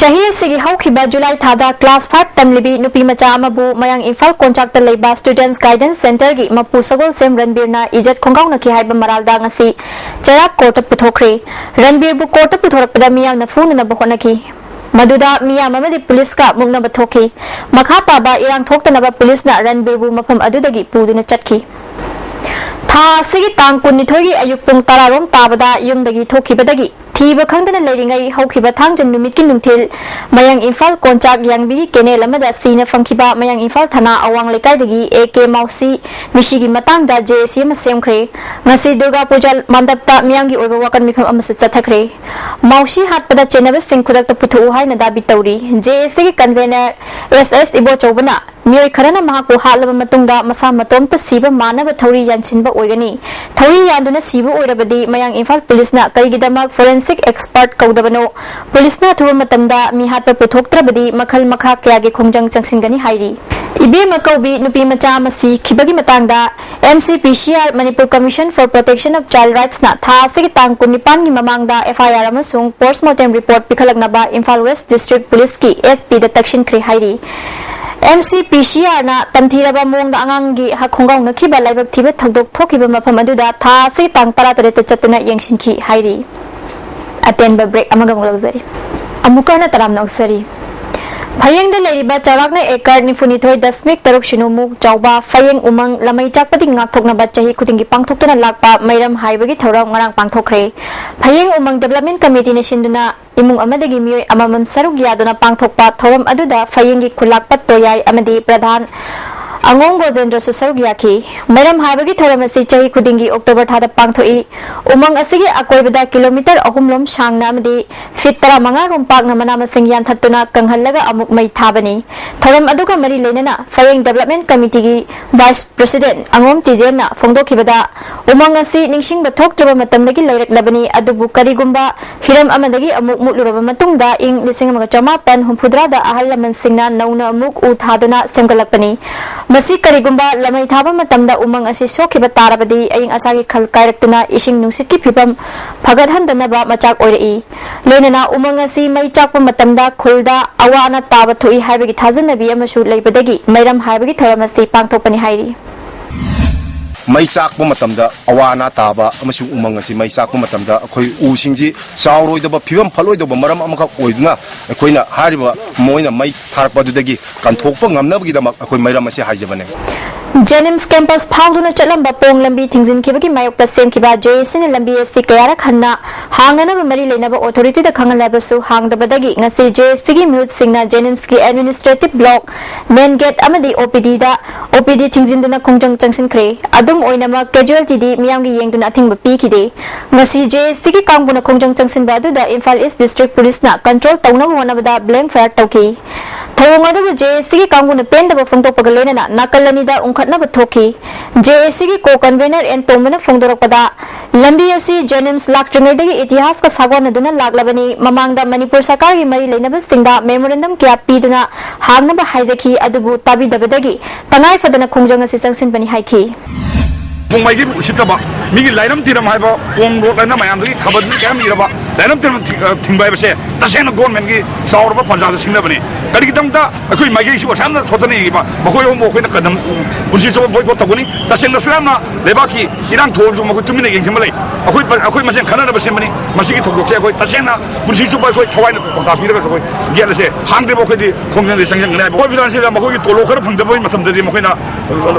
ꯆꯍꯤ ꯑꯁꯤꯒꯤ ꯍꯧꯈꯤꯕ ꯖꯨꯂꯥꯏ ꯊꯥꯗ ꯀ꯭ꯂꯥꯁ ꯐꯥꯏꯚ ꯇꯝꯂꯤꯕꯤ ꯅꯨꯄꯤ ꯃꯆꯥ ꯑꯃꯕꯨ ꯃꯌꯥꯡ ꯏꯝꯐꯥꯜ ꯀꯣꯟꯆꯥꯛꯇ ꯂꯩꯕ ꯁ꯭ꯇꯨꯗꯦꯟꯠꯁ ꯒꯥꯏꯗꯦꯟꯁ ꯁꯦꯟꯇꯔꯒꯤ ꯃꯄꯨ ꯁꯒꯣꯜꯁꯦꯝ ꯔꯟꯕꯤꯔꯅ ꯏꯖꯠ ꯈꯣꯡꯒꯥꯎꯅꯈꯤ ꯍꯥꯏꯕ ꯃꯔꯥꯜꯗ ꯉꯁꯤ ꯆꯩꯔꯥꯛ ꯀꯣꯔꯠꯇ ꯄꯨꯊꯣꯛꯈ꯭ꯔꯦ꯫ ꯔꯟꯕꯤꯔꯕꯨ ꯀꯣꯔꯠꯇ ꯄꯨꯊꯣꯔꯛꯄꯗ ꯃꯤꯌꯥꯝꯅ ꯐꯨꯅꯅꯕ ꯍꯣꯠꯅꯈꯤ꯫ ꯃꯗꯨꯗ ꯃꯤꯌꯥꯝ ꯑꯃꯗꯤ ꯄꯨꯂꯤꯁꯀ ꯃꯨꯛꯅꯕ ꯊꯣꯛꯈꯤ꯫ ꯃꯈꯥ ꯇꯥꯕ ꯏꯔꯥꯡ ꯊꯣꯛꯇꯅꯕ ꯄꯨꯂꯤꯁꯅ ꯔꯟꯕꯤꯔꯕꯨ ꯃꯐꯝ ꯑꯗꯨꯗꯒꯤ ꯄꯨꯗꯨꯅ ꯆꯠꯈꯤ꯫ ꯊꯥ ꯑꯁꯤꯒꯤ ꯇꯥꯡ ꯀꯨꯟꯅꯤꯊꯣꯏꯒꯤ ꯑꯌꯨꯛ ꯄꯨꯡ ꯇꯔꯥꯔꯣꯝ ꯇꯥꯕꯗ ꯌꯨꯝꯗꯒꯤ ꯊꯣꯛꯈꯤꯕꯗꯒꯤ ꯊꯤꯕ ꯈꯪꯗꯅ ꯂꯩꯔꯤꯉꯩ ꯍꯧꯈꯤꯕ ꯊꯥꯡꯖ ꯅꯨꯃꯤꯠꯀꯤ ꯅꯨꯡꯊꯤꯜ ꯃꯌꯥꯡ ꯏꯝꯐꯥꯜ ꯀꯣꯟꯆꯥꯛ ꯌꯥꯡꯕꯤꯒꯤ ꯀꯦꯅꯦꯜ ꯑꯃꯗ ꯁꯤꯅ ꯐꯪꯈꯤꯕ ꯃꯌꯥꯡ ꯏꯝꯐꯥꯜ ꯊꯥꯅꯥ ꯑꯋꯥꯡ ꯂꯩꯀꯥꯏꯗꯒꯤ ꯑꯦ ꯀꯦ ꯃꯥꯎꯁꯤ ꯃꯤꯁꯤꯒꯤ ꯃꯇꯥꯡꯗ ꯖꯦ ꯑꯦ ꯁꯤ ꯑꯃ ꯁꯦꯝꯈ꯭ꯔꯦ꯫ ꯉꯁꯤ ꯗꯨꯔꯒꯥ ꯄꯨꯖꯥ ꯃꯟꯗꯞꯇ ꯃꯤꯌꯥꯝꯒꯤ ꯑꯣꯏꯕ ꯋꯥꯀꯠ ꯃꯤꯐꯝ ꯑꯃꯁꯨ ꯆꯠꯊꯈ꯭ꯔꯦ꯫ ꯃꯥꯎꯁꯤ ꯍꯥꯠꯄꯗ ꯆꯦꯟꯅꯕꯁꯤꯡ ꯈꯨꯗꯛꯇ ꯄꯨꯊꯣꯛꯎ ꯍꯥꯏꯅ ꯗꯥꯕꯤ ꯇꯧꯔꯤ꯫ ꯖꯦ ꯑꯦ ꯁꯤꯒꯤ ꯀꯟꯚꯦꯅꯔ ꯑꯦꯁ ꯑꯦꯁ ꯏꯕꯣꯆꯧꯕꯅ ꯃꯤꯑꯣꯏ ꯈꯔꯅ ꯃꯍꯥꯛꯄꯨ ꯍꯥꯠꯂꯕ ꯃꯇꯨꯡꯗ ꯃꯁꯥ ꯃꯇꯣꯝꯇ ꯁꯤꯕ ꯃꯥꯟꯅꯕ ꯊꯧꯔꯤ ꯌꯥꯟꯁꯤꯟꯕ ꯑꯣꯏꯒꯅꯤ꯫ ꯊꯧꯔꯤ ꯌꯥꯟꯗꯨꯅ ꯁꯤꯕ ꯑꯣꯏꯔꯕꯗꯤ ꯃꯌꯥꯡ ꯏꯝꯐꯥꯜ ꯄꯨꯂꯤꯁꯅ ꯀꯔꯤꯒꯤꯗꯃꯛ ꯐꯣꯔꯦꯟꯁꯤꯛ ꯑꯦꯛꯁꯄꯔꯠ ꯀꯧꯗꯕꯅꯣ? ꯄꯨꯂꯤꯁꯅ ꯑꯊꯨꯕ ꯃꯇꯝꯗ ꯃꯤ ꯍꯥꯠꯄ ꯄꯨꯊꯣꯛꯇ꯭ꯔꯕꯗꯤ ꯃꯈꯜ ꯃꯈꯥ ꯀꯌꯥꯒꯤ ꯈꯣꯡꯖꯪ ꯆꯪꯁꯤꯟꯒꯅꯤ ꯍꯥꯏꯔꯤ꯫ ꯏꯕꯦꯝꯃ ꯀꯧꯕꯤ ꯅꯨꯄꯤ ꯃꯆꯥ ꯑꯃ ꯁꯤꯈꯤꯕꯒꯤ ꯃꯇꯥꯡꯗ M C P C R, Manipur Commission for Protection of Child Rights ꯅ ꯊꯥ ꯑꯁꯤꯒꯤ ꯇꯥꯡ ꯀꯨꯟꯅꯤꯄꯥꯟꯒꯤ ꯃꯃꯥꯡꯗ F I R ꯑꯃꯁꯨꯡ ꯄꯣꯁ꯭ꯠꯃꯣꯔꯇꯦꯝ ꯔꯤꯄꯣꯔꯠ ꯄꯤꯈꯠꯂꯛꯅꯕ ꯏꯝꯐꯥꯜ ꯋꯦꯁ꯭ꯠ ꯗꯤꯁ꯭ꯇ꯭ꯔꯤꯛ ꯄꯨꯂꯤꯁꯀꯤ S P ꯗ ꯇꯛꯁꯤꯟꯈ꯭ꯔꯦ ꯍꯥꯏꯔꯤ꯫ M C P C R ꯅ ꯇꯝꯊꯤꯔꯕ ꯃꯑꯣꯡꯗ ꯑꯉꯥꯡꯒꯤ ꯍꯛ ꯈꯣꯡꯒꯥꯎꯅꯈꯤꯕ ꯂꯥꯏꯕꯛ ꯊꯤꯕ ꯊꯧꯗꯣꯛ ꯊꯣꯛꯈꯤꯕ ꯃꯐꯝ ꯑꯗꯨꯗ ꯊꯥ ꯑꯁꯤꯒꯤ ꯇꯥꯡ ꯇꯔꯥꯇꯔꯦꯠꯇ ꯆꯠꯇꯨꯅ ꯌꯦꯡꯁꯤꯟꯈꯤ ꯍꯥꯏꯔꯤ꯫ ꯑꯇꯦꯟꯕ ꯕ꯭ꯔꯦꯛ ꯑꯃꯒ ꯑꯃꯨꯛ ꯂꯧꯖꯔꯤ꯫ ꯑꯃꯨꯛꯀ ꯍꯟꯅ ꯇꯔꯥꯝꯅ ꯑꯣꯛꯆꯔꯤ꯫ ꯐꯌꯦꯡꯗ ꯂꯩꯔꯤꯕ ꯆꯥꯎꯔꯥꯛꯅ ꯑꯦꯀꯔ ꯅꯤꯐꯨꯅꯤꯊꯣꯏ ꯗꯁꯃꯤꯛ ꯇꯔꯨꯛ ꯁꯤꯅꯣ ꯃꯨꯛ ꯆꯥꯎꯕ ꯐꯌꯦꯡ ꯎꯃꯪ ꯂꯃꯩ ꯆꯥꯛꯄꯗꯒꯤ ꯉꯥꯛꯊꯣꯛꯅꯕ ꯆꯍꯤ ꯈꯨꯗꯤꯡꯒꯤ ꯄꯥꯡꯊꯣꯛꯇꯨꯅ ꯂꯥꯛꯄ ꯃꯩꯔꯝ ꯍꯥꯏꯕꯒꯤ ꯊꯧꯔꯝ ꯉꯔꯥꯡ ꯄꯥꯡꯊꯣꯛꯈ꯭ꯔꯦ꯫ ꯐꯌꯦꯡ ꯎꯃꯪ ꯗꯤꯕꯦꯂꯞꯃꯦꯟ ꯀꯃꯤꯇꯤꯅ ꯁꯤꯟꯗꯨꯅ ꯏꯃꯨꯡ ꯑꯃꯗꯒꯤ ꯃꯤꯑꯣꯏ ꯑꯃꯃꯝ ꯁꯔꯨꯛ ꯌꯥꯗꯨꯅ ꯄꯥꯡꯊꯣꯛꯄ ꯊꯧꯔꯝ ꯑꯗꯨꯗ ꯐꯌꯦꯡꯒꯤ ꯈꯨꯜꯂꯥꯛꯄ ꯇꯣꯌꯥꯏ ꯑꯃꯗꯤ ꯄ꯭ꯔꯙꯥꯟ ꯑꯉꯣꯝ ꯒꯣꯖꯦꯟꯗ꯭ꯔꯁꯨ ꯁꯔꯨꯛ ꯌꯥꯈꯤ꯫ ꯃꯩꯔꯝ ꯍꯥꯏꯕꯒꯤ ꯊꯧꯔꯝ ꯑꯁꯤ ꯆꯍꯤ ꯈꯨꯗꯤꯡꯒꯤ ꯑꯣꯛꯇꯣꯕꯔ ꯊꯥꯗ ꯄꯥꯡꯊꯣꯛꯏ꯫ ꯎꯃꯪ ꯑꯁꯤꯒꯤ ꯑꯀꯣꯏꯕꯗ ꯀꯤꯂꯣꯃꯤꯇꯔ ꯑꯍꯨꯝ ꯂꯣꯝ ꯁꯥꯡꯅ ꯑꯃꯗꯤ ꯐꯤꯠ ꯇꯔꯥꯃꯉꯥ ꯔꯣꯝ ꯄꯥꯛꯅ ꯃꯅꯥ ꯃꯁꯤꯡ ꯌꯥꯟꯊꯠꯇꯨꯅ ꯀꯪꯍꯜꯂꯒ ꯑꯃꯨꯛ ꯃꯩ ꯊꯥꯕꯅꯤ꯫ ꯊꯧꯔꯝ ꯑꯗꯨꯒ ꯃꯔꯤ ꯂꯩꯅꯅ ꯐꯌꯦꯡ ꯗꯤꯕꯦꯂꯞꯃꯦꯟ ꯀꯃꯤꯇꯤꯒꯤ ꯚꯥꯏꯁ ꯄ꯭ꯔꯁꯤꯗꯦꯟꯠ ꯑꯉꯣꯝ ꯇꯤꯖꯦꯟꯅ ꯐꯣꯡꯗꯣꯛꯈꯤꯕꯗ, ꯎꯃꯪ ꯑꯁꯤ ꯅꯤꯡꯁꯤꯡꯕ ꯊꯣꯛꯇ꯭ꯔꯕ ꯃꯇꯝꯗꯒꯤ ꯂꯩꯔꯛꯂꯕꯅꯤ, ꯑꯗꯨꯕꯨ ꯀꯔꯤꯒꯨꯝꯕ ꯍꯤꯔꯝ ꯑꯃꯗꯒꯤ ꯑꯃꯨꯛ ꯃꯨꯠꯂꯨꯔꯕ ꯃꯇꯨꯡꯗ ꯏꯪ ꯂꯤꯁꯤꯡ ꯑꯃꯒ ꯆꯃꯥꯄꯟ ꯍꯨꯝꯐꯨꯇꯔꯥꯗ ꯑꯍꯜ ꯂꯃꯟꯁꯤꯡꯅ ꯅꯧꯅ ꯑꯃꯨꯛ ꯎ ꯊꯥꯗꯨꯅ ꯁꯦꯝꯒꯠꯂꯛꯄꯅꯤ꯫ ꯃꯁꯤ ꯀꯔꯤꯒꯨꯝꯕ ꯂꯃꯩ ꯊꯥꯕ ꯃꯇꯝꯗ ꯎꯃꯪ ꯑꯁꯤ ꯁꯣꯛꯈꯤꯕ ꯇꯥꯔꯕꯗꯤ ꯑꯏꯪ ꯑꯁꯥꯒꯤ ꯈꯜ ꯀꯥꯏꯔꯛꯇꯨꯅ ꯏꯁꯤꯡ ꯅꯨꯡꯁꯤꯠꯀꯤ ꯐꯤꯕꯝ ꯐꯒꯠꯍꯟꯗꯅꯕ ꯃꯆꯥꯛ ꯑꯣꯏꯔꯛꯏ꯫ ꯂꯣꯏꯅꯅ ꯎꯃꯪ ꯑꯁꯤ ꯃꯩ ꯆꯥꯛꯄ ꯃꯇꯝꯗ ꯈꯨꯜꯗ ꯑꯋꯥ ꯑꯅꯥ ꯇꯥꯕ ꯊꯣꯛꯏ ꯍꯥꯏꯕꯒꯤ ꯊꯥꯖꯅꯕꯤ ꯑꯃꯁꯨ ꯂꯩꯕꯗꯒꯤ ꯃꯩꯔꯝ ꯍꯥꯏꯕꯒꯤ ꯊꯧꯔꯝ ꯑꯁꯤ ꯄꯥꯡꯊꯣꯛꯄꯅꯤ ꯍꯥꯏꯔꯤ꯫ ꯃꯩ ꯆꯥꯛꯄ ꯃꯇꯝꯗ ꯑꯋꯥ ꯑꯅꯥ ꯇꯥꯕ ꯑꯃꯁꯨꯡ ꯎꯃꯪ ꯑꯁꯤ ꯃꯩ ꯆꯥꯛꯄ ꯃꯇꯝꯗ ꯑꯩꯈꯣꯏ ꯎꯁꯤꯡꯁꯤ ꯆꯥꯎꯔꯣꯏꯗꯕ, ꯐꯤꯕꯝ ꯐꯠꯂꯣꯏꯗꯕ ꯃꯔꯝ ꯑꯃꯈꯛ ꯑꯣꯏꯗꯨꯅ ꯑꯩꯈꯣꯏꯅ ꯍꯥꯏꯔꯤꯕ ꯃꯣꯏꯅ ꯃꯩ ꯊꯥꯔꯛꯄ ꯑꯗꯨꯗꯒꯤ ꯀꯟꯊꯣꯛꯄ ꯉꯝꯅꯕꯒꯤꯗꯃꯛ ꯑꯩꯈꯣꯏ ꯃꯩꯔꯝ ꯑꯁꯤ ꯍꯥꯏꯖꯕꯅꯦ꯫ ꯖꯦꯅꯤꯝꯁ ꯀꯦꯝꯄꯁ ꯐꯥꯎꯗꯨꯅ ꯆꯠꯂꯝꯕ ꯄꯣꯡ ꯂꯝꯕꯤ ꯊꯤꯡꯖꯤꯟꯈꯤꯕꯒꯤ ꯃꯥꯌꯣꯛꯇ ꯁꯦꯝꯈꯤꯕ ꯖꯦ ꯑꯦ ꯁꯤꯅ ꯂꯝꯕꯤ ꯑꯁꯤ ꯀꯌꯥꯔꯛ ꯍꯟꯅ ꯍꯥꯡꯅꯅꯕ ꯃꯔꯤ ꯂꯩꯅꯕ ꯑꯣꯊꯣꯔꯤꯇꯤꯗ ꯈꯪꯍꯜꯂꯕꯁꯨ ꯍꯥꯡꯗꯕꯗꯒꯤ ꯉꯁꯤ ꯖꯦ ꯑꯦ ꯁꯤꯒꯤ ꯃꯤꯍꯨꯠꯁꯤꯡꯅ ꯖꯦꯅꯤꯝꯁꯀꯤ ꯑꯦꯗꯃꯤꯅꯤꯁꯇ꯭ꯔꯦꯇꯤꯚ ꯕ꯭ꯂꯣꯛ, ꯃꯦꯟ ꯒꯦꯠ ꯑꯃꯗꯤ ꯑꯣ ꯄꯤ ꯗꯤꯗ, ꯑꯣ ꯄꯤ ꯗꯤ ꯊꯤꯡꯖꯤꯟꯗꯨꯅ ꯈꯣꯡꯖꯪ ꯆꯪꯁꯤꯟꯈ꯭ꯔꯦ꯫ ꯑꯗꯨꯝ ꯑꯣꯏꯅꯃꯛ, ꯀꯦꯖꯨꯋꯦꯜꯇꯤꯗꯤ ꯃꯤꯌꯥꯝꯒꯤ ꯌꯦꯡꯗꯨꯅ ꯑꯊꯤꯡꯕ ꯄꯤꯈꯤꯗꯦ꯫ ꯉꯁꯤ ꯖꯦ ꯑꯦ ꯁꯤꯒꯤ ꯀꯥꯡꯕꯨꯅ ꯈꯣꯡꯖꯪ ꯆꯪꯁꯤꯟꯕ ꯑꯗꯨꯗ ꯏꯝꯐꯥꯜ ꯏꯁ ꯗꯤꯁꯇ꯭ꯔꯤꯛ ꯄꯨꯂꯤꯁꯅ ꯀꯟꯇ꯭ꯔꯣꯜ ꯇꯧꯅꯕ ꯍꯣꯠꯅꯕꯗ ꯕ꯭ꯂꯦꯡ ꯐꯥꯌꯔ ꯇꯧꯈꯤ꯫ ꯊꯧꯑꯣꯡ ꯑꯗꯨꯕꯨ ꯖꯦ ꯑꯦ ꯁꯤꯒꯤ ꯀꯥꯡꯕꯨꯅ ꯄꯦꯟꯗꯕ ꯐꯣꯡꯗꯣꯛꯄꯒ ꯂꯣꯏꯅꯅ ꯅꯥꯀꯜ ꯑꯅꯤꯗ ꯎꯪꯈꯠꯅꯕ ꯊꯣꯛꯈꯤ꯫ ꯖꯦ ꯑꯦ ꯁꯤꯒꯤ ꯀꯣ ꯀꯟꯚꯦꯅꯔ ꯑꯦꯟ ꯇꯣꯝꯕꯅ ꯐꯣꯡꯗꯣꯔꯛꯄꯗ, ꯂꯝꯕꯤ ꯑꯁꯤ ꯖꯦꯅꯤꯝꯁ ꯂꯥꯛꯇ꯭ꯔꯤꯉꯩꯗꯒꯤ ꯏꯇꯤꯍꯥꯁꯀ ꯁꯥꯒꯣꯟꯅꯗꯨꯅ ꯂꯥꯛꯂꯕꯅꯤ꯫ ꯃꯃꯥꯡꯗ ꯃꯅꯤꯄꯨꯔ ꯁꯔꯀꯥꯔꯒꯤ ꯃꯔꯤ ꯂꯩꯅꯕꯁꯤꯡꯗ ꯃꯦꯃꯣꯔꯦꯟꯗꯝ ꯀꯌꯥ ꯄꯤꯗꯨꯅ ꯍꯥꯡꯅꯕ ꯍꯥꯏꯖꯈꯤ, ꯑꯗꯨꯕꯨ ꯇꯥꯕꯤꯗꯕꯗꯒꯤ ꯇꯉꯥꯏ ꯐꯗꯅ ꯈꯣꯡꯖꯪ ꯑꯁꯤ ꯆꯪꯁꯤꯟꯕꯅꯤ ꯍꯥꯏꯈꯤ꯫ ꯅꯣꯡꯃꯩꯒꯤ ꯎꯁꯤꯠꯇꯕ, ꯃꯤꯒꯤ ꯂꯥꯏꯔꯝ ꯇꯤꯔꯝ ꯍꯥꯏꯕ ꯀꯣꯝ ꯔꯣꯗ ꯍꯥꯏꯅ ꯃꯌꯥꯝꯗꯒꯤ ꯈꯕꯔꯗꯁꯨ ꯀꯌꯥꯝ ꯏꯔꯕ ꯂꯥꯏꯔꯝ ꯇꯤꯔꯝ ꯊꯤ- ꯑ, ꯊꯤꯡꯕ ꯍꯥꯏꯕꯁꯦ ꯇꯁꯦꯡꯅ ꯒꯣꯔꯃꯦꯟꯒꯤ ꯆꯥꯎꯔꯕ ꯄꯟꯖꯥꯗ ꯁꯤꯡꯅꯕꯅꯤ꯫ ꯀꯔꯤꯒꯤꯗꯃꯛꯇ ꯑꯩꯈꯣꯏ ꯃꯥꯏꯀꯩꯁꯤꯕꯨ ꯑꯁꯥꯝꯅ ꯁꯣꯠꯇꯅ ꯌꯦꯡꯉꯤꯕ ꯃꯈꯣꯏ ꯑꯍꯨꯝꯕꯨ ꯑꯩꯈꯣꯏꯅ ꯀꯗꯝ ꯄꯨꯟꯁꯤ ꯆꯨꯞꯄ ꯕꯣꯏꯀꯣꯠ ꯇꯧꯒꯅꯤ꯫ ꯇꯁꯦꯡꯅꯁꯨ ꯌꯥꯝꯅ ꯂꯩꯕꯥꯛꯀꯤ ꯏꯔꯥꯡ ꯊꯣꯛꯑꯁꯨ ꯃꯈꯣꯏ ꯇꯨꯃꯤꯟꯅ ꯌꯦꯡꯁꯤꯟꯕ ꯂꯩ꯫ ꯑꯩꯈꯣꯏ ꯑꯩꯈꯣꯏ ꯃꯁꯦꯟ ꯈꯟꯅꯅꯕ ꯁꯦꯝꯕꯅꯤ꯫ ꯃꯁꯤꯒꯤ ꯊꯧꯗꯣꯛꯁꯦ ꯑꯩꯈꯣꯏ ꯇꯁꯦꯡꯅ ꯄꯨꯟꯁꯤ ꯆꯨꯞꯄ ꯑꯩꯈꯣꯏ ꯊꯋꯥꯏꯅ ꯄꯥꯎꯇꯥꯛ ꯄꯤꯔꯒꯁꯨ ꯑꯩꯈꯣꯏ ꯒꯦꯠ ꯑꯁꯦ ꯍꯥꯡꯗ꯭ꯔꯤꯕ ꯑꯩꯈꯣꯏꯗꯤ ꯈꯣꯡꯖꯪꯁꯦ ꯆꯪꯁꯤꯟꯒꯅꯤ ꯍꯥꯏꯕ꯫ ꯑꯩꯈꯣꯏ ꯄ꯭ꯔꯖꯥꯁꯤꯗ ꯃꯈꯣꯏꯒꯤ ꯇꯣꯂꯣꯞ ꯈꯔ ꯐꯪꯗꯕꯒꯤ ꯃꯇꯝꯗꯗꯤ ꯃꯈꯣꯏꯅ